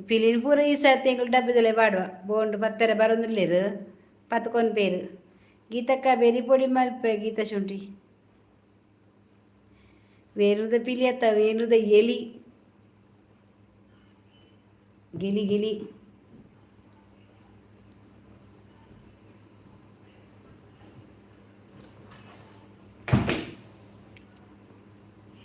ಪಿಲಿನ ಪೂರ ಈ ಸರ್ತಿ ಎಂಕುಲು ಡಬ್ಬದಲ್ಲೇ ಪಾಡುವ. ಬೋಂಡು ಪತ್ತೆರೆ ಬರೊಂದುಲ್ಲೆರ್ ಪತ್ಕೊನ್ಪೇರು. ಗೀತಕ್ಕ ಬೆರಿ ಪೊಡಿ ಮಲ್ಪೆ. ಗೀತ ಶುಂಠಿ ವೇಣುದ ಪಿಲಿ ಅತ್ತ, ವೇಣುದ ಎಲಿ ಗಿಲಿ ಗಿಲಿ.